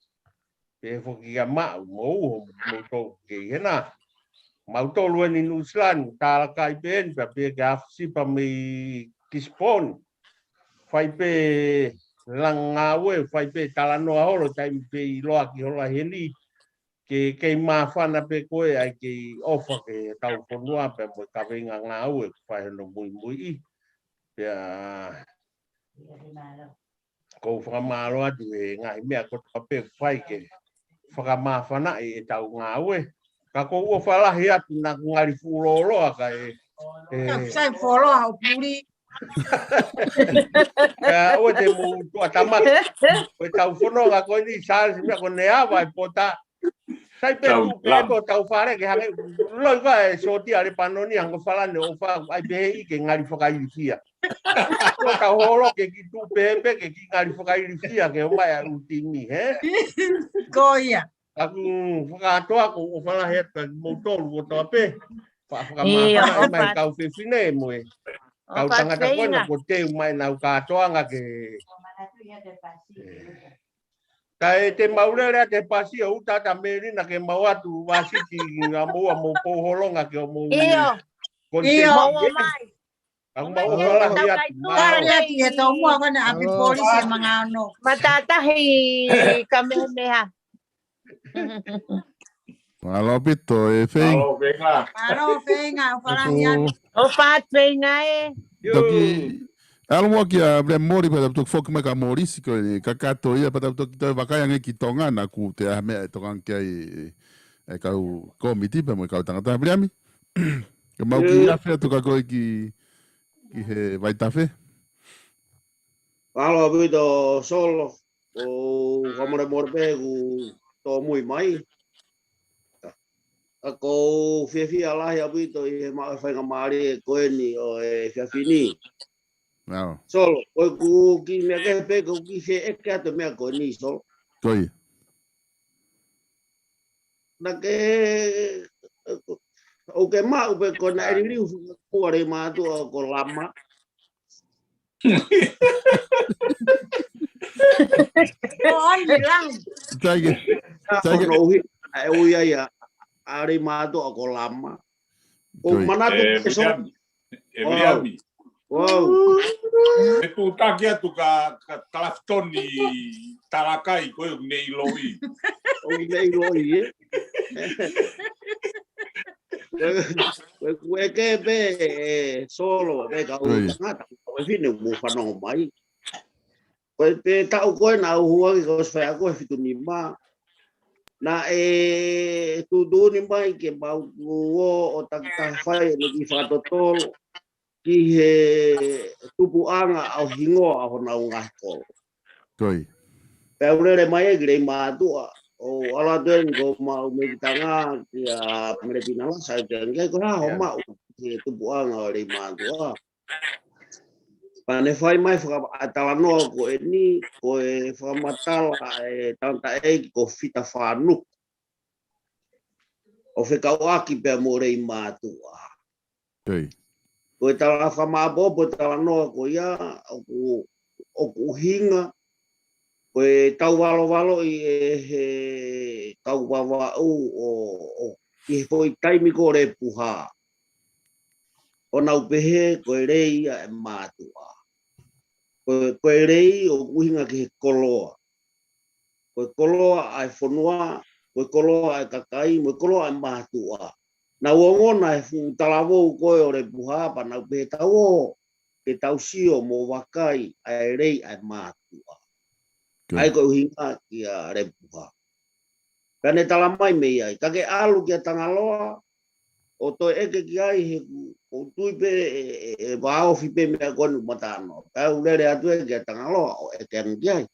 Pea foki kia Maʻu mo uho mo tau kei hena. Mautolu eni Nuʻusilani, tālakai pē eni pea pē kia Afisipa mei Kisiponi. Fai pē langa ngāue, fai pē talanoa holo, taimi pē ʻi loa ki hola heni. Ke, kei māfana pē ko ē ʻai kei ʻofa ke tau fonua pea mo e kaveinga ngāue ʻoku fai hono muimuiʻi. Pea ʻoku ou fakamālō atu he ngaahi meʻa kotoa pē ʻoku fai ke fakamāfanaʻi ʻetau ngāue. Ka ʻoku ou ʻofa lahi atu naʻa ku ngali fuʻu lōloa ka e, e. Ka sai fuʻu lōloa ʻo puli. Pea ʻoua te mou tuʻa tamaki. Ko e tau fononga ko eni, Sālesi meʻa ko ʻene ava e pota. Sai pē tau tuʻu pē lau. Ko tau fale ke hangē, loi ka e sōtia Lepanoni, hangē ko Falani ʻofa, ʻai pē heʻi ke ngali fakailifia. Ko tau holo ke kiʻi tuʻu pē pē ke kiʻi ngali fakailifia ke ʻomai ʻa e ʻū timi, hē? Ko ia. ʻOku ou fakakātoa ʻoku ou ʻofa lahi atu kia kimoutolu kotoa pē. Fa-, fakamāfana mai kau fefine mo e kau tangata ko ena kuo teu mai ʻenau kātoanga ke. Kae te mau lele atu he pasi ʻo uta atu ʻa Melina ke mau atu vasiti ʻa moua mo Pouholonga ke ʻo mou. ʻIo. Koni te ʻio. Mau ō mai. Ka mau ō mai ʻo ʻofa lahi atu. Tau kai tuʻa. Mālō. Tali atu he tomuʻa ko ena ʻapi polisi e manga ono. Matātahi Kamehameha. Mālō ʻaupito, ʻe Fei. Mālō, Feinga. Mālō, Feinga, ʻofa lahi atu. ʻOfa atu Feinga ē. Toki, ʻalu muʻa kia Viliami Moli, pea tau toki foki mai kia Molisi, ko e kakato ia, pea tau toki toe vakai ange ki Tonga, naʻa ku te aha meʻa e Tonga ki ai, e kau komiti, pea mo e kau tangata. Viliami, ke mau kiʻi afe atu ka ko e ki, ki he vaitafe. Mālō ʻaupito Solo, ʻoku ou fakamolemole pē kuo u tōmui mai. Ka ʻoku ou fiefia lahi ʻaupito ʻi he maʻu e faingamālie ko eni ʻo e efiafi ni. Mālō. Solo, ʻoku ou kiʻi meʻa kehe pē, ʻoku ou kiʻi feʻeke atu e meʻa ko eni, Solo. Ko ia. Naʻa ke, ʻoku ke maʻu pē ko ena ʻe liliu fakakuale mātuʻa ko Lama. Ko ʻeni, Lama. Take it. Take it. Ko hono ʻuhi, ʻe ui ai ʻa, ʻa Leimātuʻa ko Lama. Ko Manatu. ʻE, Solo. Viliami. ʻE, Viliami. Wow. ʻE tuʻutaki atu ka, ka Kalafitoni Talakai ko e ʻoku ne ʻiloʻi. ʻOku ne ʻiloʻi, ē? Ko e, ko e, ko e ke pē, ʻe, Solo, pē ka u tangata, ko e fine mo fanongo mai. Ko e pē taʻu ko ē naʻa ku hū ange ko e fai ako e fitu nima. Naʻe tuʻutuʻuni mai ke mau ō ʻo takitaha fai ʻene kiʻi fakatotolo ki he tupuʻanga ʻo e hingoa ʻo honau ngaahi kolo. Pea u lele mai ai ki Leimātuʻa, ʻo ala atu eni ko maʻu mei ki tanga kia Mele Pinalasa, ʻe ke ange ko e hā hoʻo maʻu ki he tupuʻanga ʻo Leimātuʻa. Pea ne fai mai faka-, ʻa e talanoa ko eni, ko e fakamatala ʻa e tangataʻeiki ko Fita Fanuku. ʻO fekauʻaki pea mo Leimātuʻa. Ko e tala fakamaʻopoʻopo e talanoa ko ia, ʻoku, ʻoku ʻuhinga, ko e tau valovaloʻi ʻe he kau Vavaʻu ʻo, ʻo, ʻi he foʻi taimi ko Lepuha. ʻO nau pehē ko e lei ia ʻa e mātuʻa. Ko, ko e lei ʻoku ʻuhinga ki he koloa. Ko e koloa ʻa e fonua, ko e koloa ʻa e kakai, mo e koloa ʻa e mātuʻa. Naʻa ku ongona he fuʻu talavou ko ē ʻo Lepuha, pea nau pehē tau ō, ke tau sio mo vakai ʻa e lei ʻa e mātuʻa. ʻA ia ko e ʻuhinga kia Lepuha. Pea ne tala mai mei ai, ka ke ʻalu kia Tangaloa, ʻo toe ʻeke ki ai he ʻoku ou tui pē ʻe, ʻe, ʻe vāofi pē meʻa ko eni ʻoku ma talanoa. Pea u lele atu eni kia Tangaloa, ʻo ʻeke ange ki ai.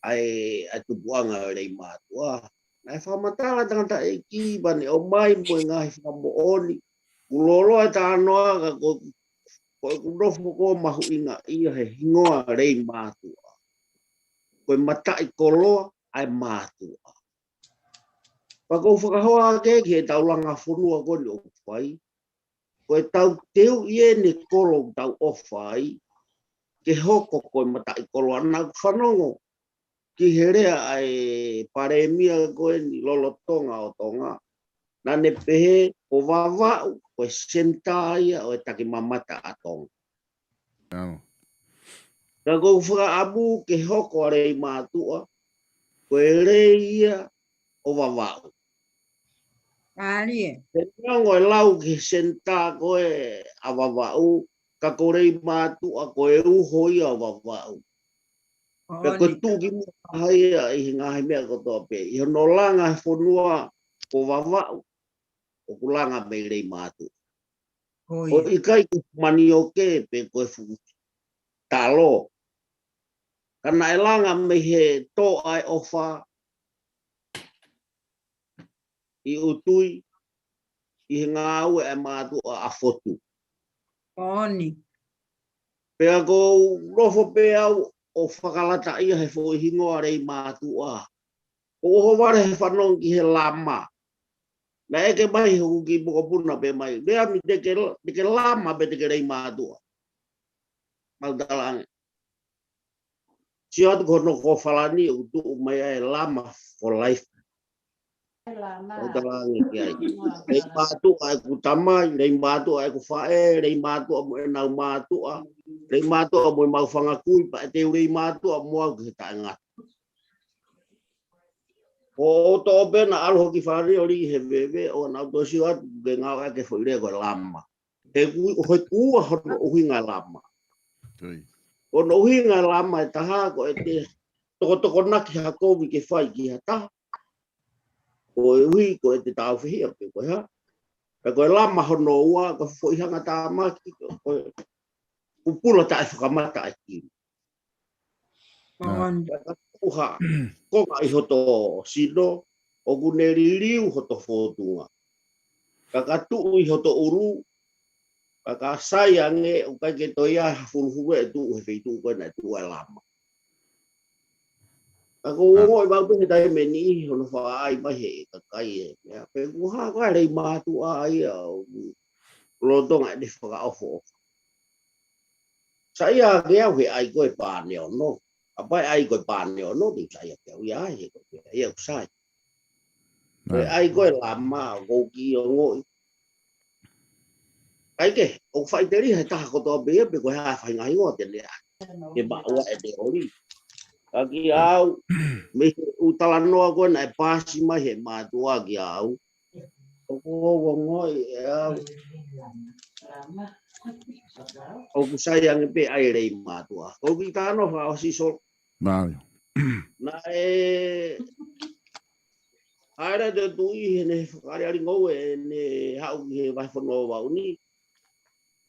ʻA e, ʻa e tupuʻanga ʻo Leimātuʻa. Naʻe fakamatala tangataʻeiki pea ne ʻomai mo e ngaahi fakamoʻoni. ʻOku loloa e talanoa ka ko, ko ʻeku nofo ko ē mahuʻinga ia he hingoa Leimātuʻa. Ko e mataʻikoloa ʻa e mātuʻa. Pea ʻoku ou fakahoa ake ki he tau langa fonua ko eni ʻoku fai. Ko e tau teuʻi ʻene kolo ʻoku tau ʻofa ai, ke hoko ko e mataʻikoloa. Naʻa ku fanongo ki he lea ʻa e palēmia ko eni lolotonga ʻo Tonga. Naʻa ne pehē ko Vavaʻu, ko e senitā ia ʻo e takimamata ʻa Tonga. Ka ʻoku ou fakaʻamu ke hoko ʻa Leimātuʻa, ko e lei ia ʻo Vavaʻu. He neongo e lau ki he senitā ko ē ʻa Vavaʻu, ka ko Leimātuʻa ko e uho ia ʻo Vavaʻu. Pea ko e tuʻu ki muʻa ia ʻi he ngaahi meʻa kotoa pē. ʻI hono langa he fonua ko Vavaʻu, ʻoku langa mei Leimātuʻa. ʻOku ʻikai ko e manioke pe ko e fuʻu talo. Ka naʻe langa mei he tō ʻa e ʻofa ʻi ʻUtui, ʻi he ngāue ʻa e mātuʻa ʻa Fotu. Pea ʻoku ou nofo pē au ʻo fakalataʻia he foʻi hingoa Leimātuʻa. ʻOku ou ʻohovale he fanongo ki he Lama. Naʻe ʻeke mai he hoku kiʻi mokopuna pē mai. Leami te ke, te ke Lama pe te ke Leimātuʻa. Mau talaange. Sio atu ko hono ko Falani ʻoku tuʻu mai ai Lama for life. Mau talaange ki ai. Leimātuʻa ʻeku tamai, Leimātuʻa ʻeku faʻē, Leimātuʻa mo ʻenau mātuʻa, Leimātuʻa mo e mau fanga kui, pea ʻe teu Leimātuʻa mo au ki he taʻengata. ʻO, ʻo toʻo pē naʻa ʻalu hoki Falani ʻo lī he veve, ʻo naʻa ku toe sio atu ke ngāueʻaki e foʻi lea ko e Lama. He ʻoku, he ʻoku ua hono ʻuhinga Lama. Hono ʻuhinga Lama ʻe taha ko ʻete tokotokonaki ha kovi ke fai ki ha taha. Koeʻuhi ko ʻete tāufehiʻa pe ko e hā. Pea ko e Lama hono ua, ko e foʻi hangatāmaki, ko e pupula taʻefakamata ʻa e kili. Moʻoni. Ka ka tuʻu ha konga ʻi hoto sino, ʻoku ne liliu hoto fōtunga. Ka ka tuʻu ʻi hoto ʻulu, ka ka sai ange, ʻoku ʻikai ke toe ʻi ai ha fulufulu ʻe tuʻu he feituʻu ko ē naʻe tuʻu ai e lama. Ka ko u ongoʻi vau pē he taimi ʻe niʻihi hono faʻa ʻai mai he kakai e meʻa. Pe ko e hā ko e Leimātuʻa ia ʻoku lolotonga ʻene fakaʻofoʻofa. Saiʻia ange au he ʻai ko ē Pāneono. Kapau ʻe ʻai ko ē Pāneono, te u saiʻia pē au ia ai, he ko e ia ʻoku sai. Ko e ʻai ko ē lama ʻoku ou kiʻi ongoʻi. ʻIkai ke, ʻoku faʻiteliha he taha kotoa pē ia pe ko e hā e faʻahinga hingoa te ne ʻai. Ke maʻu ʻa e teoli. Ka kiate au, mei he ʻū talanoa ko ē naʻe paasi mai he mātuʻa kiate au. ʻOku ou ongoʻi ʻe au. ʻOku sai ange pē ʻa e Leimātuʻa. ʻOku ou kiʻi talanoa fakaʻosi Solo. Mālie. Naʻe ʻalu atu e tuʻi heʻene fakaʻaliʻali ngoue ʻene haʻu ki he vahefonua Vavaʻu ni.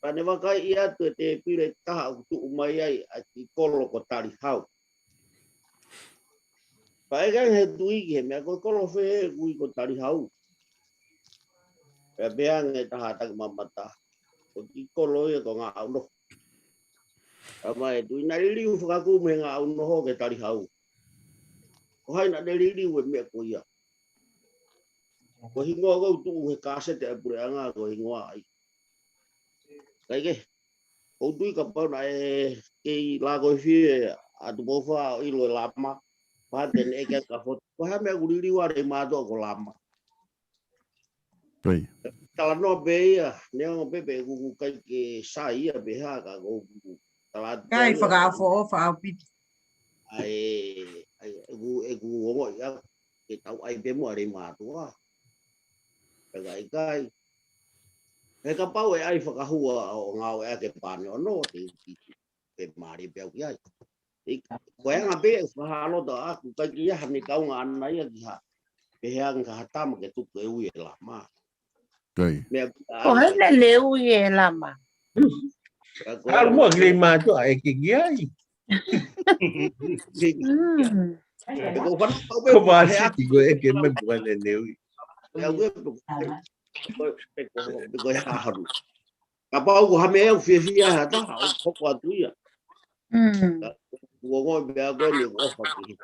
Pea ne vakaiʻi atu e tēpile ʻe taha ʻoku tuʻu mai ai ʻa e kiʻi kolo ko Talihau. Pea ʻeke ange he tuʻi ki he meʻa, ko e kolo fē ʻoku ui ko Talihau? Pea pehē ange ʻe he taha taki mamata, ko e kiʻi kolo ia ko Ngaʻaunoho. Talamai ʻe he tuʻi naʻe liliu fakakū mei Ngaʻaunoho ki Talihau. Ko hai naʻa ne liliu e meʻa ko ia? Ko e hingoa ʻoku tuʻu he kāseti ʻa e puleʻanga ko e hingoa ai. ʻIkai ke, ʻoku ou tui kapau naʻe kei lako e fie ʻa Tupou Fā ʻo ʻilo e lama, pea te ne ʻeke ka fotu, ko e hā e meʻa ʻoku liliu ai e Leimātuʻa ko lama. Talanoa pē ia, neongo pē pe ʻoku ʻikai ke sai ia pe hā ka ʻoku ou tala atu ʻIkai ia. Fakaʻofoʻofa ʻaupito. ʻAi, ʻai, ʻeku, ʻeku ongoʻi au, ke tau ʻai pē muʻa Leimātuʻa. Pea ka ʻikai. He kapau ʻe ʻai fakahua ʻo ngāueʻaki e Pāneono, te u kiʻi, pe mālie pē au ki ai. ʻIkai, ko e anga pē ʻeku fakahā loto ʻaʻaku, ʻikai ke ʻi ai haʻane kaunga ʻana ia ki ha, pehē ange ki ha tama ke tuku e ui e lama. Meʻa, Ko hai naʻa ne ui e lama? Ka ko ʻAlu muʻa ki Leimātuʻa ʻeke ki ai. Mm. Ko e ko e fanau pau pē Ko ko e Vāsiki ko e ʻeke mai pe ko hai naʻa ne ui. Pea ue pe ko, pe ko, pe ko e hā hanu. Kapau ko ha meʻa ʻoku fiefia ha taha, ʻoku hoko atu ia. Mm. Ka, ʻoku ongoʻi pē au ko eni ʻoku ʻofa ki he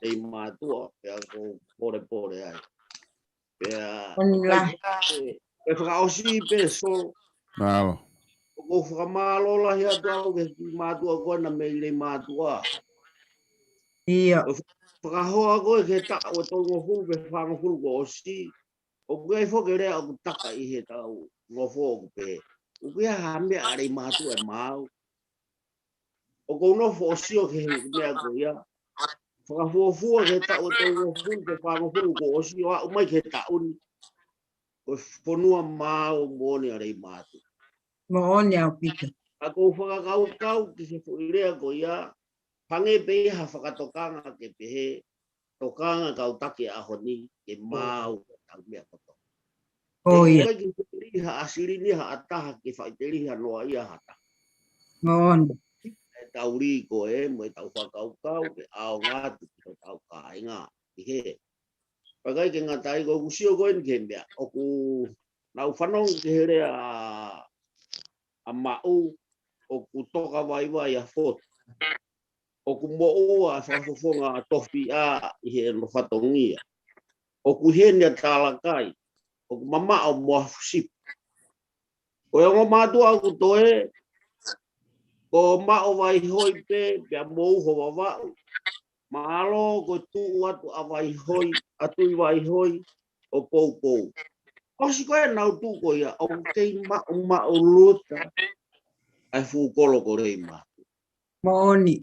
Leimātuʻa, pea ʻoku ou polepole ai. Pea, Oni la. Pea fakaʻosi pē Solo. Mālō. ʻOku ou fakamālō lahi atu au ki he kiʻi mātuʻa ko ena mei Leimātuʻa. ʻIo. ʻOku fakahoa ko ē ki he taʻu ʻe tolungofulu pe fāngofulu kuo ʻosi. ʻOku ʻi ai foki e lea ʻoku taka ʻi he taʻu ngofo ʻoku pehē, ʻoku ʻi ai ha meʻa ʻa Leimātuʻa ʻe maau. ʻOku ou nofo ʻo sio ki he meʻa ko ia. Fakafuofua ki he taʻu ʻe tolungofulu pe fāngofulu kuo ʻosi ʻo aʻu mai ki he taʻu ni. Ko e fonua maau moʻoni ʻa Leimātuʻa. Moʻoni ʻaupito. Ka ʻoku ou fakakaukau ki he foʻi lea ko ia. Hangē pē ia ha fakatokanga ke pehē, tokanga kau taki ʻaho ni, ke maau ʻetau meʻa kotoa. ʻOku ʻikai ke fili ha ʻasilini ha ʻataha ke faʻiteliha noa ia ha taha. Moʻoni. ʻEtau lī ko ē, mo ʻetau fakakaukau, ke ʻaonga atu ki hotau kāinga. ʻI he. Pea ʻikai ke ngata ai ko ʻeku sio ko eni ki he meʻa. ʻOku nau fanongo ki he lea ʻa Maʻu, ʻoku toka vaivai ʻa Fotu. ʻOku moʻua ʻa e fakafofonga ʻa Tofiʻa ʻi heʻene fatongia. ʻOku ʻi heni ʻa Talakai. ʻOku mamaʻo mo ʻa Fusipu. Ko e ongo mātuʻa ʻoku toe, ko Maʻu Vaihoi pē, pea mo Uho Vavaʻu. Mālō ko e tuʻu atu ʻa Vaihoi, ʻa Tui Vaihoi, ʻo Poupou. ʻOsi ko ē ʻenau tuʻu ko ia, ʻoku kei maʻumaʻuluta ʻa e fuʻu kolo ko Leimātuʻa. Moʻoni.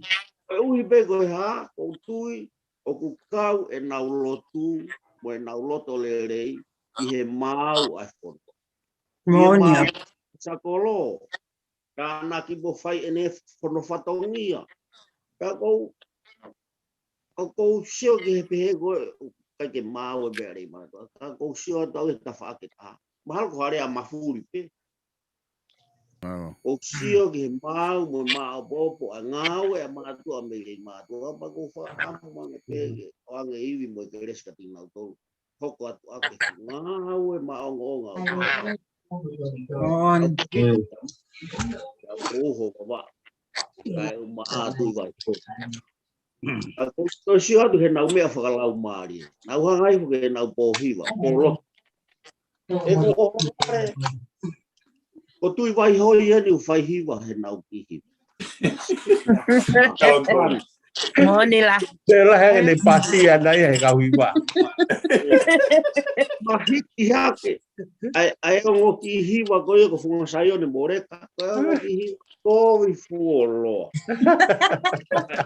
Koeʻuhi pē ko e hā, ʻoku ou tui, ʻoku kau ʻenau lotu, mo ʻenau loto lelei, ʻi he maau ʻa e fonua. Moʻoni. ʻI he maau ʻa Sakolo, ka naʻa ki mo fai ʻene fono fatongia. Ka ʻoku ou, ʻoku ou sio ki he pehē ko ē, ʻikai ke maau e meʻa Leimātuʻa. Ka ʻoku ou sio atu au he tafaʻaki ʻe taha. Mahalo ko ha lea mafuli pē. ʻOku sio ki he maau mo e maʻopoʻopo ʻa e ngāue ʻa mātuʻa mei Leimātuʻa, pea ʻoku ou fakaʻamu ange pē ke ʻoange ivi mo e kelesi kiate kinautolu. Hoko atu ʻaki e ngāue maʻongoʻonga ʻo e ʻOku ou hoko vā. Kae ʻuma atu i vai. ʻOku ou sio atu he nau meʻa fakalaumālie. Nau hanga hifo ke nau pōhiva, pōlotu. ʻE ko ʻo pare. Ko Tuʻi Vaihoi eni ʻoku fai hiva he nau kiʻi hiva. Moʻoni la. Tela he ne pasi ana ia he kau hiva. Mahiki hake. ʻAe, ʻae ongo kiʻi hiva ko ia ko Funga Saione Moleka. Ko e ongo kiʻi hiva. Ko i fuoloa.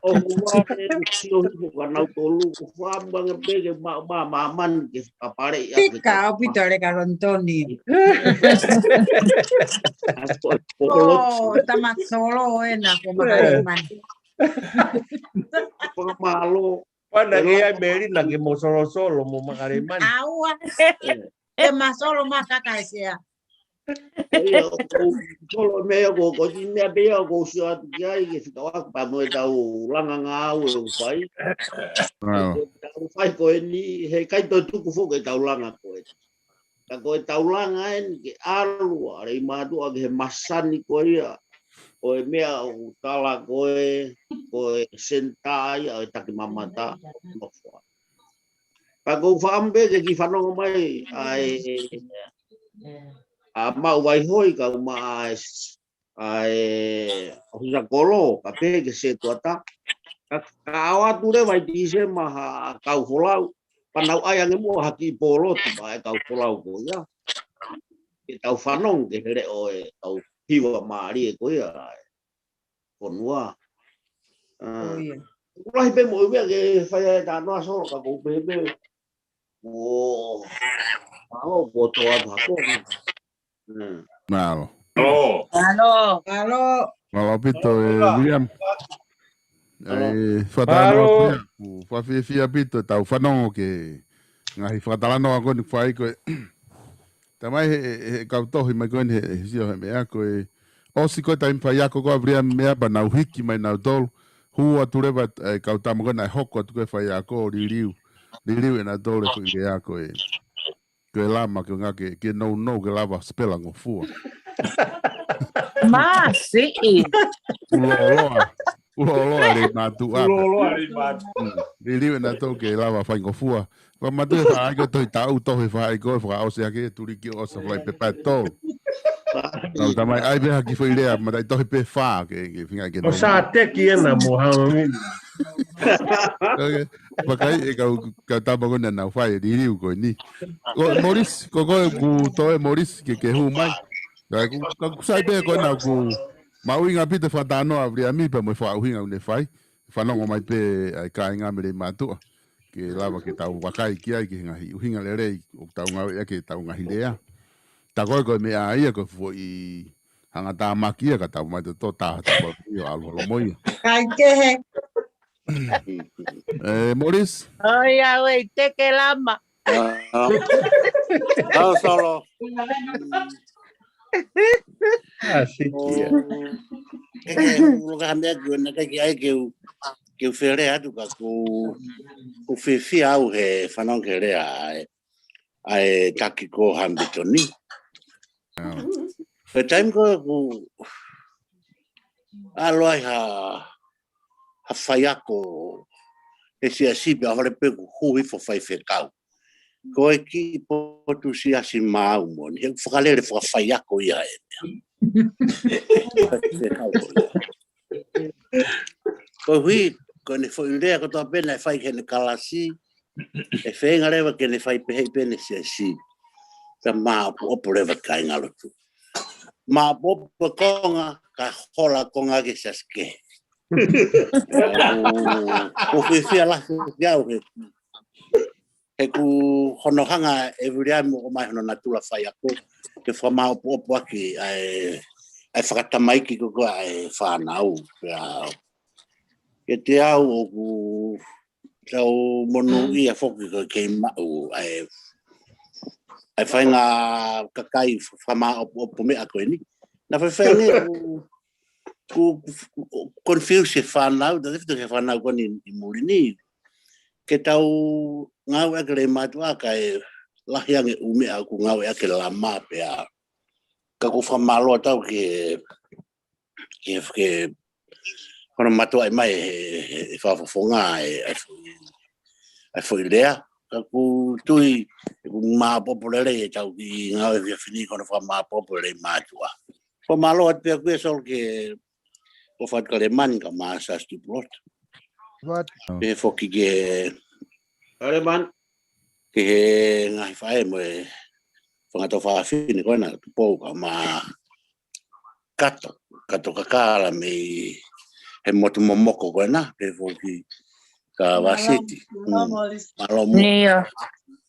ʻO hua e sio hifo ka nau tolu. Ko fua manga peke ma, ma, ma, man ke kapare ia. Pika o pito le ka lontoni. ʻAe, ko e pōlotu. Tama solo ena ko Makalemani. Fakamālō. Pana ke ai Melina ke mo solosolo mo Makalemani. Aua. Ke ma solo ma kaka e sea. Ia, ʻoku solo meʻa ko, ko e kiʻi meʻa pē ia ʻoku ou sio atu ki ai ke fika waka pea mo e tau langa ngāue ʻoku fai. Ko e tau fai ko eni, he ʻikai toe tuku foki e tau langa ko eni. Ka ko e tau langa eni ke ʻalu ʻa Leimātuʻa ki he masani ko ia. Ko e meʻa ʻoku tala ko e, ko e senitā ia ʻo e takimamata. Nofoa. Ka ʻoku ou fakaʻamu pē ke kiʻi fanongo mai ʻa e, ʻa Maʻu Vaihoi kae ʻuma ʻa e, ʻa e ʻOfisa Kolo, ka pehē ki he setuata. Ka, ka ʻoatu leva ʻi Tīsema ha kau folau. Pea nau ʻai ange muʻa ha kiʻi pōlotu pea ʻe kau folau ko ia. Ke tau fanongo ki he leʻo ʻo e kau hiva mālie ko ia ʻa e fonua. ʻOku lahi pē moʻui meʻa ke fai ai e talanoa solo ka ʻoku ou pehē pē. ʻO, ʻo, ʻo toa atu hako. Mālō. Mālō. Mālō. Mālō ʻaupito e William. ʻAi, fakatalanoa pē ia, ʻoku fakafiefia ʻaupito ʻetau fanongo ki he ngaahi fakatalanoa ko eni ʻoku fai ko e. Tamai he, he, he kau tohi mai ko eni he, he sio he meʻa ko e. ʻOsi ko e taimi faiako ko ē ʻa William meʻa pea nau hiki mai nautolu. Hū atu leva e kau tama ko ē naʻe hoko atu ko e faiako liliu. Liliu ʻe nautolu e foʻi lea ko e. Ko e lama ke ngā ke, ke nounou ke lava spela ngofua. Masiʻi. Uloloa. Uloloa Leimātuʻa. Uloloa Leimātuʻa. Liliu ʻe nautolu ke lava fai ngofua. Ko matu e faʻa ko e tohi taʻu, tohi faʻa ko e fakaʻosi ake e tuliki ʻo sa fai pepa e tolu. Nau tamai ai pē ha kiʻi foʻi lea, mataʻi tohi pē fā ke, ke finga ke. ʻO sa teki ena mo ha mami. Vakai e kau, kau tama ko ena nau fai e liliu ko eni. Ko Morris, ko koe ʻoku toe Morris ke, ke hū mai. Ka ʻoku, ka ʻoku sai pē ko ena ʻoku mahuʻinga ʻaupito e fakatalanoa ʻa Viliami pea mo e fakaʻuhinga ʻoku ne fai. Fanongo mai pē ʻa e kāinga mei Leimātuʻa. Ke lava ke tau vakai ki ai ki he ngaahi ʻuhinga lelei ʻoku tau ngāueʻaki ʻetau ngaahi lea. Tā ko e ko e meʻa ia ko e foʻi hangatāmaki ia ka tau mai tō tā tā ʻo ʻalu holo mo ia. Kai kehe. ʻE Morris? ʻOi, ʻa ʻoe, teke lama. ʻAo solo. ʻA, siki ia. ʻE, ʻe, ʻuluka ha meʻa ke u, naʻe ʻikai ke ʻai ke u, ke u fele atu ka ʻoku, ʻoku ou fiefia au he fanongo ki he lea ʻa e, ʻa e taki ko Hambitoni. He taimi ko ē ʻoku ʻalu ai ha, ha faiako he siasi pea hore pē ʻoku hū hifo faifekau. Ko e kiʻi potu siasi maau moʻoni, he fakalele fakafaiako ia e meʻa. Faifekau ko ia. Koeʻuhi, ko ʻene foʻi lea kotoa pē naʻe fai ki heʻene kalasi, ʻe feinga leva ke ne fai pehē pē ʻene siasi. Ka māʻopoʻopo leva kāingalotu. Māʻopoʻopo konga, ka hola konga ke siasi kehe. ʻOku, ʻoku fiefia lahi au he, he ʻoku hono hanga ʻe Viliami ʻo ʻomai hono natula faiako ke fakamāʻopoʻopo ʻaki ʻa e, ʻa e fakatamaiki ko ē ʻa e fānau. Pea, kiate au ʻoku tau monūʻia foki ko e kei maʻu ʻa e, ʻa e faʻahinga kakai fakamāʻopoʻopo meʻa ko eni. Naʻe faifai ange ʻeku, ʻeku confuse e fānau, tau tefito ki he fānau ko eni ʻi muli ni. Ke tau ngāueʻaki e lelei mātuʻa kae lahi ange ʻū meʻa ʻoku ngāueʻaki e lama pea. Ka ʻoku ou fakamālō atu ki he, ki he, ki he, ko hono mātuʻaki mai he, he, he fakafofonga e, e foʻi, e foʻi lea. Ka ʻoku ou tui, ʻoku māʻopoʻopo lelei ʻetau kiʻi ngāue he efiafi ni ko hono fakamāʻopoʻopo e lelei mātuʻa. Ko e mālō atu pē ʻaku ia Solo ki he ʻofa atu kia Lemani kae ʻumaʻā Siaosi Tupulotu. Pehē foki ki he Lemani. Ki he ngaahi faʻē mo e fanga tuofāfine ko ena, Tupou kae ʻumaʻā Kato, Kato Kakala mei he motu momoko ko ena, pehē foki kia Vasiti. Mālō mo.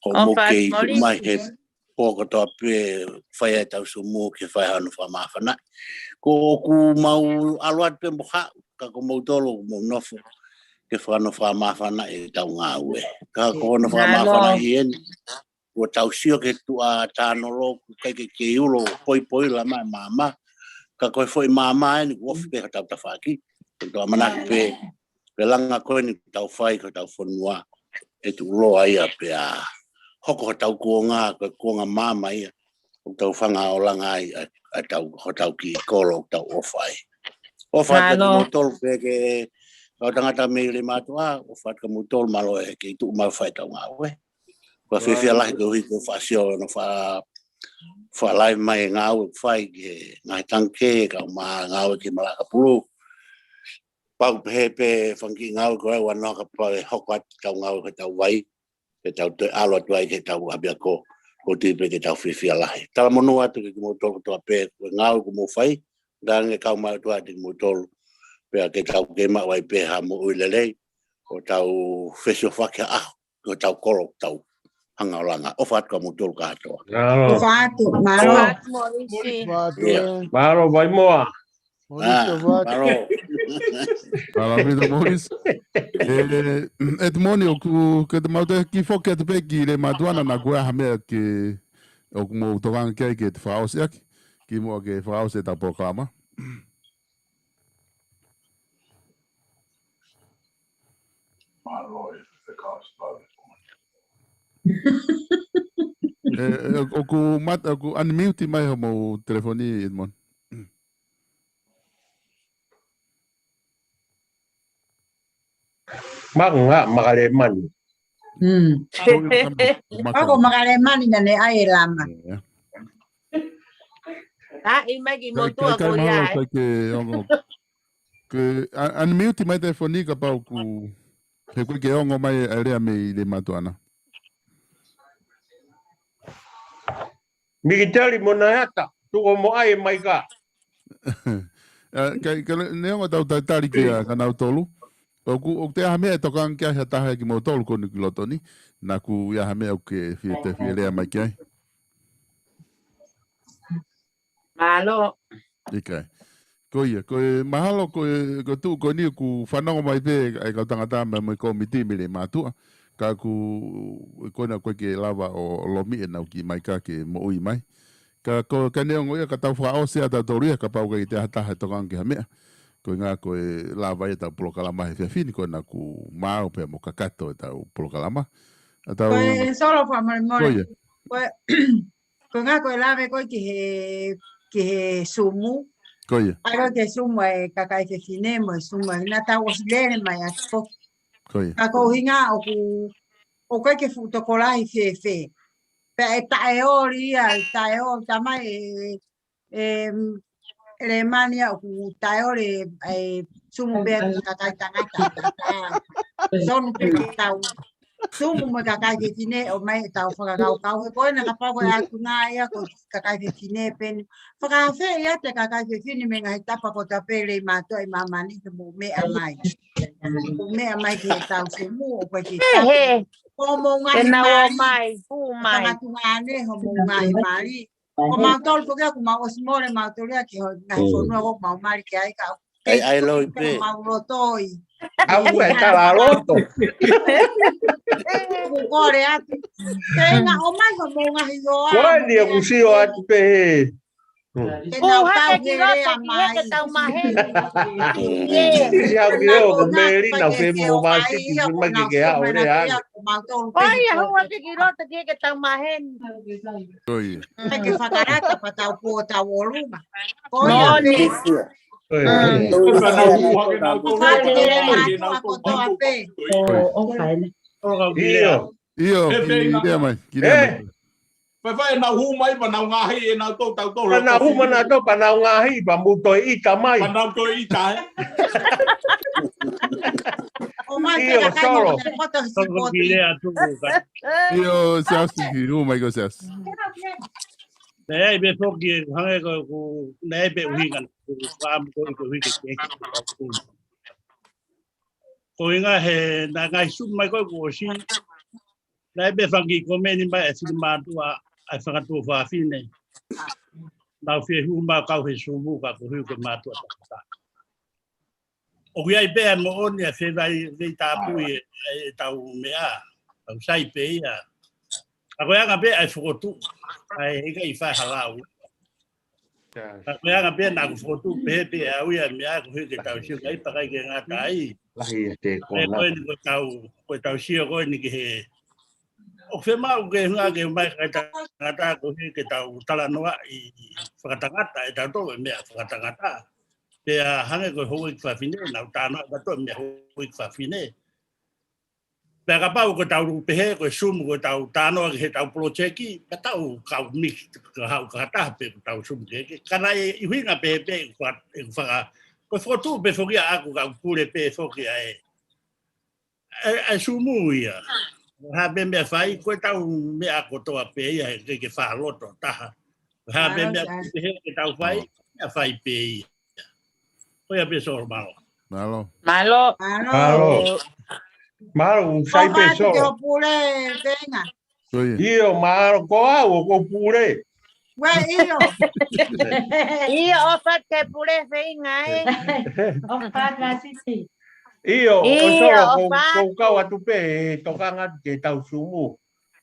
Ko mou kei tuʻu mai he pō kotoa pē fai ai ʻetau sumu ke fai hano fakamāfanaʻi. Ko ʻoku mau ʻalu atu pē mo haʻu, ka ko moutolu ʻoku mou nofo ke fai hano fakamāfanaʻi ʻetau ngāue. Ka ko hono fakamāfanaʻi eni, kuo tau sio ki he tuʻa tānolo, ʻoku ʻikai ke kei ulo, poipoi lama e maama. Ka ko e foʻi maama eni kuo ofi pē hotau tafaʻaki. Ko ʻetau ʻamanaki pē, pē langa ko eni ʻoku tau fai ko hotau fonua, ʻe tuʻuloa ia pea hoko hotau kuonga, ko e kuonga maama ia ʻoku tau fakaolanga ai ʻa, ʻa tau, hotau kiʻi kolo ʻoku tau ʻofa ai. ʻOfa atu kia moutolu pē ki he kau tangata mei Leimātuʻa, ʻofa atu kia moutolu, mālō e kei tuʻu mai ʻo fai ʻetau ngāue. Ko e fiefia lahi koeʻuhi ko e fakasio hono fa, fakalive mai e ngāue ʻoku fai ki he ngaahi tangikē, kae ʻumaʻā ngāue ki he Malanga Pulu. Pau pē he pē fanga kiʻi ngāue ko ē ʻoku ʻalu ʻo kapau ʻe hoko atu ʻetau ngāue ki heʻetau vai, ke tau toe ʻalu atu ai ki heʻetau ʻapiako, ʻoku ou tui pē ke tau fiefia lahi. Talamonū atu kia kimoutolu kotoa pē, ko e ngāue ʻoku mou fai, talaange kau mai atu atu kimoutolu, pea ke tau kei maʻu ai pē ha moʻui lelei, ʻo tau fesiofaki ha ʻaho, ko hotau kolo ʻoku tau fakaolanga. ʻOfa atu kia moutolu kātoa. Mālō. ʻOfa atu, mālō. ʻOfa atu, Moʻisi. ʻIo. Mālō, Vaimoa. Moʻisi, ʻofa atu. Mālō. Mālō, Pita Moʻisi. ʻE, ʻEtimoni, ʻoku, ke te mau toe kiʻi foki atu pē ki Leimātuʻa na, naʻa kuo ʻi ai ha meʻa ke, ʻoku mou tokanga ki ai ke te fakaʻosi ʻaki, kimuʻa ke fakaʻosi ʻetau polokalama. ʻE, ʻe, ʻoku mat-, ʻoku unmute mai homou telefoni, ʻEtimoni. Maka, maka Lemani. Mm. Ko e maka. Ako maka Lemani naʻa ne ʻai e lama. ʻIo. ʻAi mai kimoutolu ko ia, ʻikai ke ongo. Ke un-, unmute mai telefoni kapau ʻoku, he ʻoku ʻikai ke ongo mai e lea mei Leimātuʻa na. Mikiteli mo Naiata, tuku mo ʻai e maika. ʻE, ka, ka le-, neongo ʻetau talitali kia kinautolu. ʻOku, ʻoku toe ʻi ai ha meʻa ʻe tokanga ki ai ha taha ʻi kimoutolu ko eni ki loto ni. Naʻa kuo ʻi ai ha meʻa ʻoku ke fie, te fie lea mai ki ai. Mālō. ʻIkai. Ko ia, ko e mahalo, ko e, ko e tuʻu ko eni ʻoku fanongo mai pē ʻa e kau tangata mei, mei he kōmiti mei Leimātuʻa. Ka ʻoku, ko ena ʻoku ʻikai ke lava ʻo, ʻo lomiʻi ʻenau kiʻi maika ke moʻui mai. Ka ko, ka neongo ia ka tau fakaʻosi ʻa tautolu ia kapau ʻoku ʻikai toe ʻi ai ha taha ʻe tokanga ki ha meʻa. Ko e ʻuhinga ko e lava ia ʻetau polokalama he efiafi ni ko ena kuo maau pea mo kakato ʻetau polokalama. ʻA tau Ko e Solo fakamolemole. Ko ia. Ko e, ko e ʻuhinga ko e lave ko ē ki he, ki he sumu. Ko ia. ʻAi ko ē ki he sumu ʻa e kakai fefine mo e sumu ʻa e, naʻa tau ʻosi lele mai ʻaki foki. Ko ia. Ka ko e ʻuhinga ʻoku, ʻoku ʻikai ke fuʻu tokolahi fēfē. Pea ʻe taʻeoli ia, ʻe taʻeoli tamai e, e, ʻe Lemani ia ʻoku taʻeoli e sumu pē ʻa e kakai tangata. Sonu pē ke tau sumu mo e kakai fefine ʻomai ʻetau fakakaukau. He ko ena kapau ko e ʻatunga ia ko e kakai fefine pē eni. Fakaafeʻi atu e kakai fefine mei he ngaahi tapa kotoa pē Leimātuʻa ʻi māmani ke mou meʻa mai. Mou meʻa mai ki heʻetau sumu ʻoku ʻikai ke tau. He, he. Ko hoʻomou ngaahi mali. Ke nau ō mai, hū mai. Fanga tuongaʻane, hoʻomou ngaahi mali. Ko mautolu foki ʻoku mau ʻosi mole mautolu ia ki he ngaahi fonua ʻoku mau mali ki ai ka ʻai, ʻai loi pē. Mau lotoi. ʻAu e tala loto. ʻOku kole atu. Ke na ō mai hoʻomou ngaahi hoa. Ko eni ʻoku sio atu pē he. Ke nau tau heke loto ki he ke tau maheni. Isi au ki o ko Melina ke mo vasi ki mai ke ke au le ai. Ko ia hua ke ki loto ki he ke tau maheni. Ko ia. Ke fakalata pa tau po tau oluma. Ko ia. Ko ia. Ko ia. Io. Io, ki lea mai, ki lea mai. Faifai ʻenau hū mai, pea nau ngaahi ʻenau tō tau tō. Pea nau hū mai nautolu, pea nau ngaahi, pea mou toe ʻita mai. Pea nau toe ʻita, ē? ʻO mai ʻio, pea kai solo. Mo te poto he sipoti. Solo ki lea atu, kai. ʻIo, Siasi, hū mai ko Siasi. Naʻe ʻi ai pē foki, hangē ko, ko, naʻe ʻi ai pē ʻuhinga, ko, ko, ko, ko, ko, ko, ko, Ko e ʻuhinga he naʻe ngaahi Zoom mai ko ē kuo ʻosi. Naʻe ʻi ai pē fanga kiʻi komeni mai ʻa e finemātuʻa ʻa e fanga tuofāfine. Nau fie hū mai ʻo kau he Zoom ka ko e ʻuhi ko e mātuʻa takataha. ʻOku ʻi ai pē ʻa e moʻoni ʻa e fevai vei tāpui ʻe, ʻe tau meʻa. Tau sai pē ia. Ka ko e anga pē ʻa e fokotuʻu. ʻA e ʻikai fai ha lau. Ka ko e anga pē naʻa ku fokotuʻu pehē pē ʻe au ia meʻa ko e ʻuhi ke tau sio kai pakai ke ngata ai. Lahi e te ko e kona. Ko eni ko e tau, ko e tau sio ko eni ki he. ʻOku fiemaʻu ke hunga ke mai kai tangata ko e ʻuhi ke tau talanoaʻi fakatangata ʻe tautolu e meʻa fakatangata. Pea hangē ko e houʻeiki fafine, nau talanoa ʻe tautolu e meʻa houʻeiki fafine. Pea kapau ko e tau pehē, ko e Zoom, ko e tau talanoa ki he tau poloteki, pea tau kau miki, ka haʻu ka taha pē ko e tau Zoom ke, ke, ka naʻe ʻuhinga pē pē, ko e, ko e faka, ko e fokotuʻu pē foki ʻaʻaku ka pule pē foki ʻa e, ʻa e, ʻa e Zoom ia. Ha pē meʻa fai, ko e tau meʻa kotoa pē ia, he ke, ke fakaloto taha. Ha pē meʻa pehē, ke tau fai, meʻa fai pē ia. Ko ia pē Solo, mālō. Mālō. Mālō. Mālō. Mālō, sai pē Solo. Ko pule Feinga. Ko ia. ʻIo, mālō, ko au, ko pule. Uē, ʻio. ʻIo, ʻofa atu ki he pule Feinga, ē. ʻOfa atu Siti. ʻIo, ʻio, ʻo Solo, ko, ʻofa atu. Ko kau atu pē, tokanga atu ki he tau Zoom.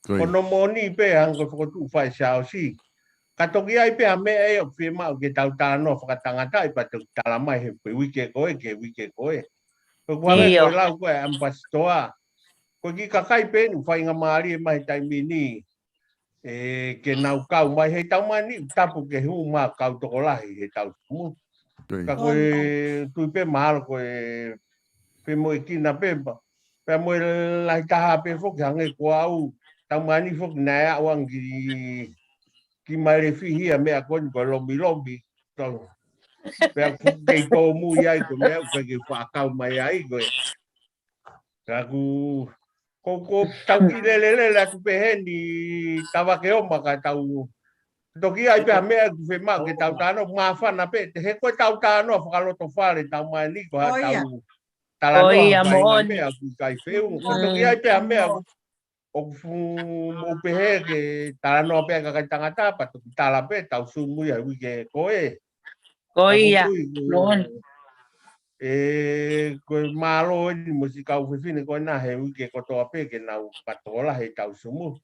Ko ia. Ko hono moʻoni pē, hangē ko e fokotuʻu fai Siaosi. Ka toki ʻi ai pē ha meʻa ʻe ʻoku fiemaʻu ke tau talanoa fakatangata ai pea toki tala mai he uike ko ē, ki he uike ko ē. Ko e kuange ko e lau ko ē ʻa e ʻamipasitoa. Ko e kiʻi kakai pē eni ʻoku faingamālie mai he taimi ni. ʻE, ke nau kau mai he tau mani tapu ke hū mai kau tokolahi he tau Zoom. Ko ia. Ka ko e tui pē mahalo ko e femoʻuekina pē pea. Pea mo e lahi taha pē foki hangē ko au, tau mani foki naʻe aʻu ange ki, ki Malefihi ʻa e meʻa ko eni ko e lomilomi. Tau. Pea ʻoku kei tōmui ai ko e meʻa ʻoku kei fakakau mai ai ko e. Ka ʻoku, ko, ko tau kiʻi lelelele atu pē heni Tavake Oma ka tau. Toki ʻi ai pē ha meʻa ʻoku fiemaʻu ke tau talanoa, māfana pē, te he ko e tau talanoa fakalotofale tau mani ko ha tau talanoa, ko ia, moʻoni. Meʻa ʻoku ʻikai feʻunga. Ka toki ʻi ai pē ha meʻa ʻoku, ʻoku fu-, mou pehē ke talanoa pē kakai tangata, pea toki tala pē, tau Zoom ia he uike ko ē. Ko ia, moʻoni. ʻE, ko e mālō eni mo siʻi kau fefine ko ena he uike kotoa pē ke nau katoa he tau Zoom.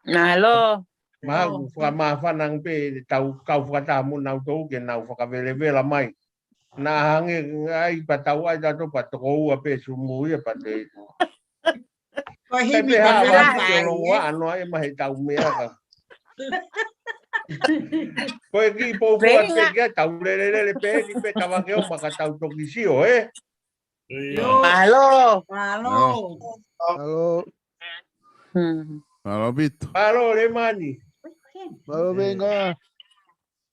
Mālō. Mahalo ʻoku fakamāfana ange pē tau kau fakataha mo nautolu ke nau fakavelevela mai. Naʻa hangē ai pea tau ʻai tautolu pea toko ua pē Zoom ia pea te. Ko e himi pē ha pea ʻa e longoaʻa noa ʻe mahe tau meʻa ka. Ko e kiʻi poupou atu pē kia tau lelelele pē ni pē Tavake Oma ka tau toki sio, ē? Mālō. Mālō. Mālō. Mālō Pito. Mālō Lemani. Mālō Feinga.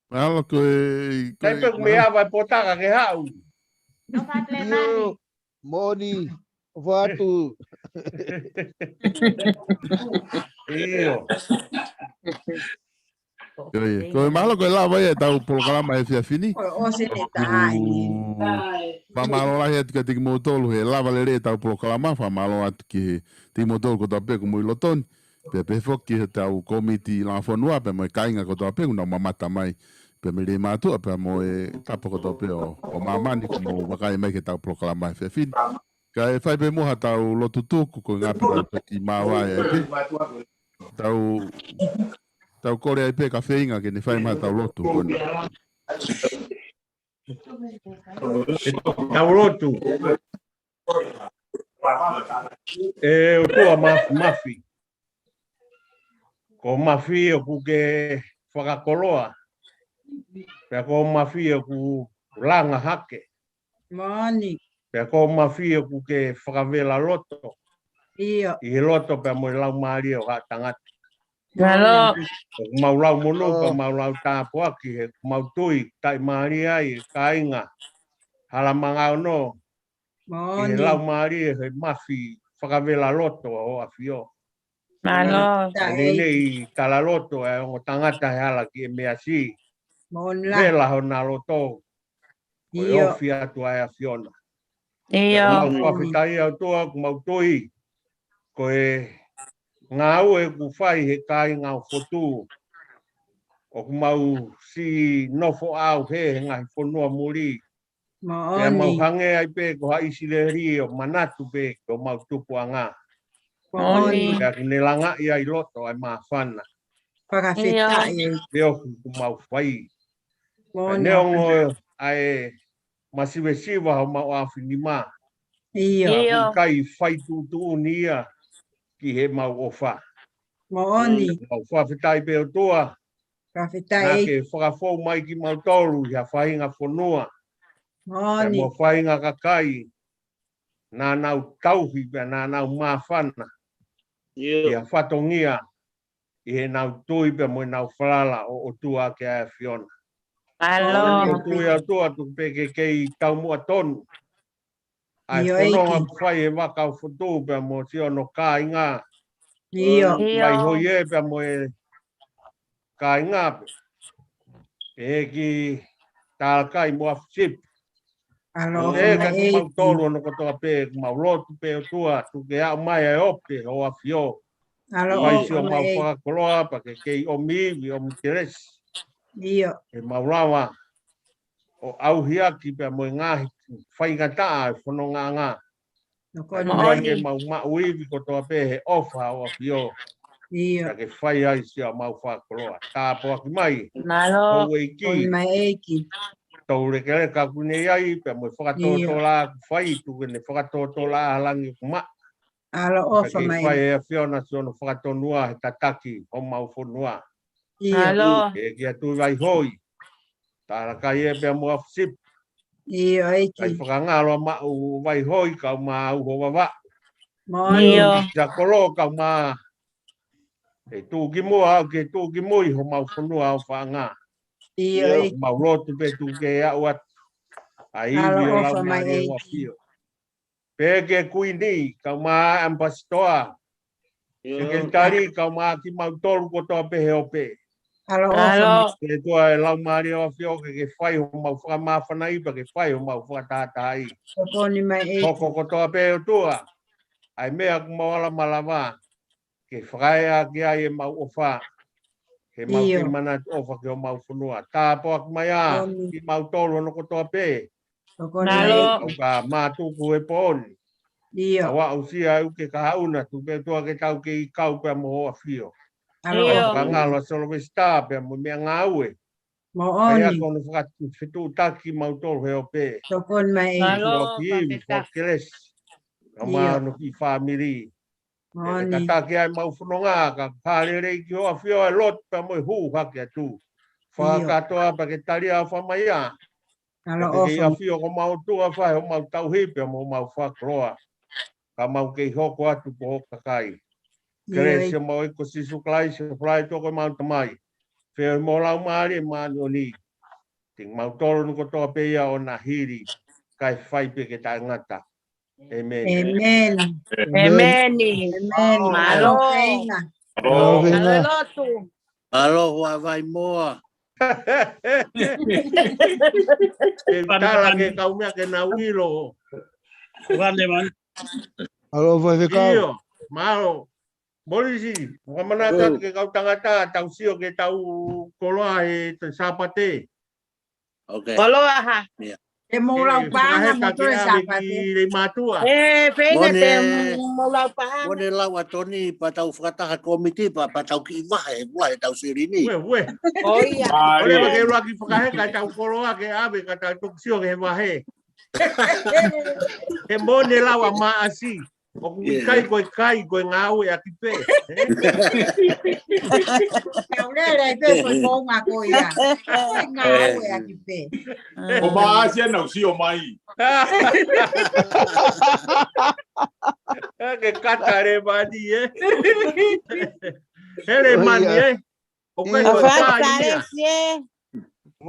Mālō ko e, ko e. Taimi pē ʻoku mei ava e potaka ke haʻu. ʻIo, moʻoni, ʻofa atu. ʻIo. Ko e, ko e mahalo ko e lava ia ʻetau polokalama he efiafi ni. Ko e ʻosi le taha ni. Fakamālō lahi atu kiate kimoutolu he lava lelei ʻetau polokalama, fakamālō atu kiate kimoutolu kotoa pē ʻoku mou ʻi loto ni. Pea pehē foki ki heʻetau kōmiti langa fonua, pea mo e kāinga kotoa pē, ʻoku nau mamata mai. Pea mo e lelei mātuʻa, pea mo e tapa kotoa pē ʻo, ʻo māmani, ʻoku mou vakai mai ki heʻetau polokalama he efiafi ni. Kae fai pē muʻa haʻatau lotu tuku, ko e ʻuhinga pē ʻoku tau toki māvae ai pē. Tau Tau kole ai pē ka feinga ke ne fai mai tau lotu. Ko ena. Tau lotu. ʻE ʻOtua ma- mafi. Ko mafi ʻoku ke fakakoloa. Pea ko mafi ʻoku langa hake. Moʻoni. Pea ko mafi ʻoku ke fakavela loto. ʻIo. ʻI he loto pea mo e laumālie ʻo ha tangata. Mālō. ʻOku mau lau monū pea mau lau tāpuaki he ʻoku mau tui taʻimālie ai e kāinga Halamanga ono. ʻI he Moʻoni. laumālie he mafi fakavela loto ʻo ʻAfio. Mālō. ʻA nei nei tala loto e ongo tangata he hala ki he measi. Moʻoni la. Vela hona loto. Ko e ʻIo. ofi atu ʻa e ʻAfiona. ʻIo. Mau fakafetaʻi ʻOtua ʻoku mau tui. Ko e ngāue ʻoku fai he kāinga ʻo Fotu. ʻOku mau siʻi nofo ʻauhē he ngaahi fonua muli. Pea mau Moʻoni. hangē ai pē ko ha ʻIsileli ʻo manatu pē ko mau tupuʻanga. Moʻoni. Pea ʻoku ne langaʻi ai loto ʻa e māfana. Fakafetaʻi. Pea ʻoku mau fai. Pea Moʻoni. neongo ʻa e masivesiva homau ʻaofinima. ʻIo. ʻIo. ʻIkai fai tuʻutuʻuni ia ki he mau ʻofa. Moʻoni. Mau fakafetaʻi pē ʻOtua. Naʻa Fakafetaʻi. ke fakafou mai kimautolu ʻi ha faʻahinga fonua. Pea Moʻoni. mo faʻahinga kakai. Naʻa nau tauhi pea naʻa nau māfana. ʻI ha fatongia. ʻI heʻenau tui pea mo ʻenau falala ʻo ʻOtua ki he ʻAfiona. Mālō. Ko e tui ʻa ʻOtua tuku pē ke kei taumuʻa tonu. ʻA e ʻIo, fononga ʻEiki. ʻoku fai ʻe he vaka ʻo Fotu pea mo siʻono kāinga. ʻIo. ʻIo. Vai hoi e pea mo e kāinga pē. ʻEiki Talakai mo ʻAfisipi. ʻAloʻofa ʻE ka mai ʻEiki. kimautolu hono kotoa pē, mau lotu pē ʻOtua, tuku ke aʻu mai ʻa e ope ʻo e ʻAfio. Vai ʻAloʻofa siʻo mai mau ʻEiki. fakakoloa, pea ke kei ʻomi ivi, ʻomi kelesi. ʻIo. Ke mau lava ʻo ʻauhiʻaki pea mo e ngaahi faingataʻa ʻo e fonongaʻanga. Tokoni Pea mai. ke mau maʻu ivi kotoa pē he ʻofa ʻo e ʻAfio. ʻIo. Pea ke fai ai siʻa mau fakakoloa. Tāpuaki mai. Mālō. Houʻeiki. Tokoni mai ʻEiki. Tau lekeleka ʻoku ne ʻi ai, pea mo e fakatōtōlaʻa ʻoku fai, tuku ke ne fakatōtōlaʻa ʻa langi ʻoku maʻa. Pea ʻAloʻofa ke mai. fai ʻe he ʻAfiona siʻono fakatonua he tataki homau fonua. ʻIo. Mālō. ʻEiki ʻa Tuʻi Vai Hoi. Talakai e pea mo ʻAfisipi. ʻIo, ʻEiki. Kai fakangalo ʻa Maʻu Vai Hoi, kau mā ʻUhovavaʻu. Moʻoni. ʻIo. Sa kolo kau mā. ʻE tuʻu ki muʻa, au ke tuʻu ki mui homau fonua ʻofaʻanga. ʻIo, ʻEiki. Mau lotu pē tuku ke aʻu atu. ʻA e ivi ʻo e ʻAloʻofa mai laumālie ʻo e ʻEiki. ʻAfio. Pea ke Kuini, kau mā ʻAmipasitoa. Sekelitali, kau mā kimautolu kotoa pē he ope. ʻAloʻofa Mālō. mai. Ke tua e laumālie ʻo e ʻAfio ke ke fai homau fakamāfanaʻi pea ke fai homau fakatātāʻi. Tokoni mai ʻEiki. Hoko kotoa pē ʻOtua. ʻA e meʻa ʻoku mau ala malava. Ke fakaeʻa ki ai ʻemau ʻofa. Ke mau ʻIo. kei manatu ʻofa ki homau fonua. Tāpuaki mai ā, Moʻoni. kimautolu hono kotoa pē. Tokoni Mālō. mai. ʻOku ka mātuku he pooni. ʻIo. Kau aʻusia ʻoku ke kahaʻu na tuku pē ʻOtua ke tau kei kau pea mo ho ʻAfio. ʻAloʻofa. ʻIo. Fakangalo ʻa Solovesitā pea mo e meʻangāue. Pea Moʻoni. ko hono fakafetuʻutaki kimautolu he ope. Tokoni mai ʻEiki. Mālō. Fakafetaʻi, fakakelesi. Kau mā ʻIo. hono kiʻi fāmili. Pea ke Moʻoni. tataki ai ʻemau fononga, ka fālelei ki ho ʻAfio ʻa e lotu pea mo e hū hake atu. Fakakātoa pea ke tali ʻa e ʻofa mai ā. Pea ke kei ʻAloʻofa. ʻAfio ko homau ʻOtua, fai homau tauhi pea mo homau fakakoloa. Ka mau kei hoko atu ko ho kakai. ʻIo, Kelesi ʻEiki. ʻa homau ʻEiki ko Sīsū Kalaisi, ʻofa lahi ʻa e ʻOtua ko homau Tamai. Feohi mo e Laumālie Māʻoniʻoni. Kimautolu hono kotoa pē ia ʻo na hili. Kae fai pē ke taʻengata. ʻĒmeni. ʻĒmeni. ʻĒmeni. ʻĒmeni. Mālō. Feinga. Mālō lotu. Mālō, hoa vai moa. Ke tala ke kau meʻa ke nau ʻilo. Vane mai. Alo, vai fekau. ʻIo, mālō. Molisi, fakamanatu atu ke kau tangata, tau sio ke tau koloa he te Sāpate. Okay. Koloa ha. Te mou lau paʻanga mo toe Sāpate. Leimātuʻa. E, pea ʻikai te mou lau paʻanga. Mone lau ʻa Toni pea tau fakataha komiti pea, pea tau kiʻi vahe, vahe tau silini. Ue, ue. ʻO ia. ʻAi, Ole wa ke ʻuluaki fakaheka ʻetau koloa ke ʻave ka tau toki sio ki he vahe. He mone lau ʻa Maʻasi. ʻOku ʻikai ko e kai, ko e ngāueʻaki pē. Tau lele ai pē ko e konga ko ia. Ko e ngāueʻaki pē. ʻO Maʻasi ʻena ʻoku sio mai. Ke kata le mani, ē. Hele mani, ē. ʻO ko e ko e kai ia.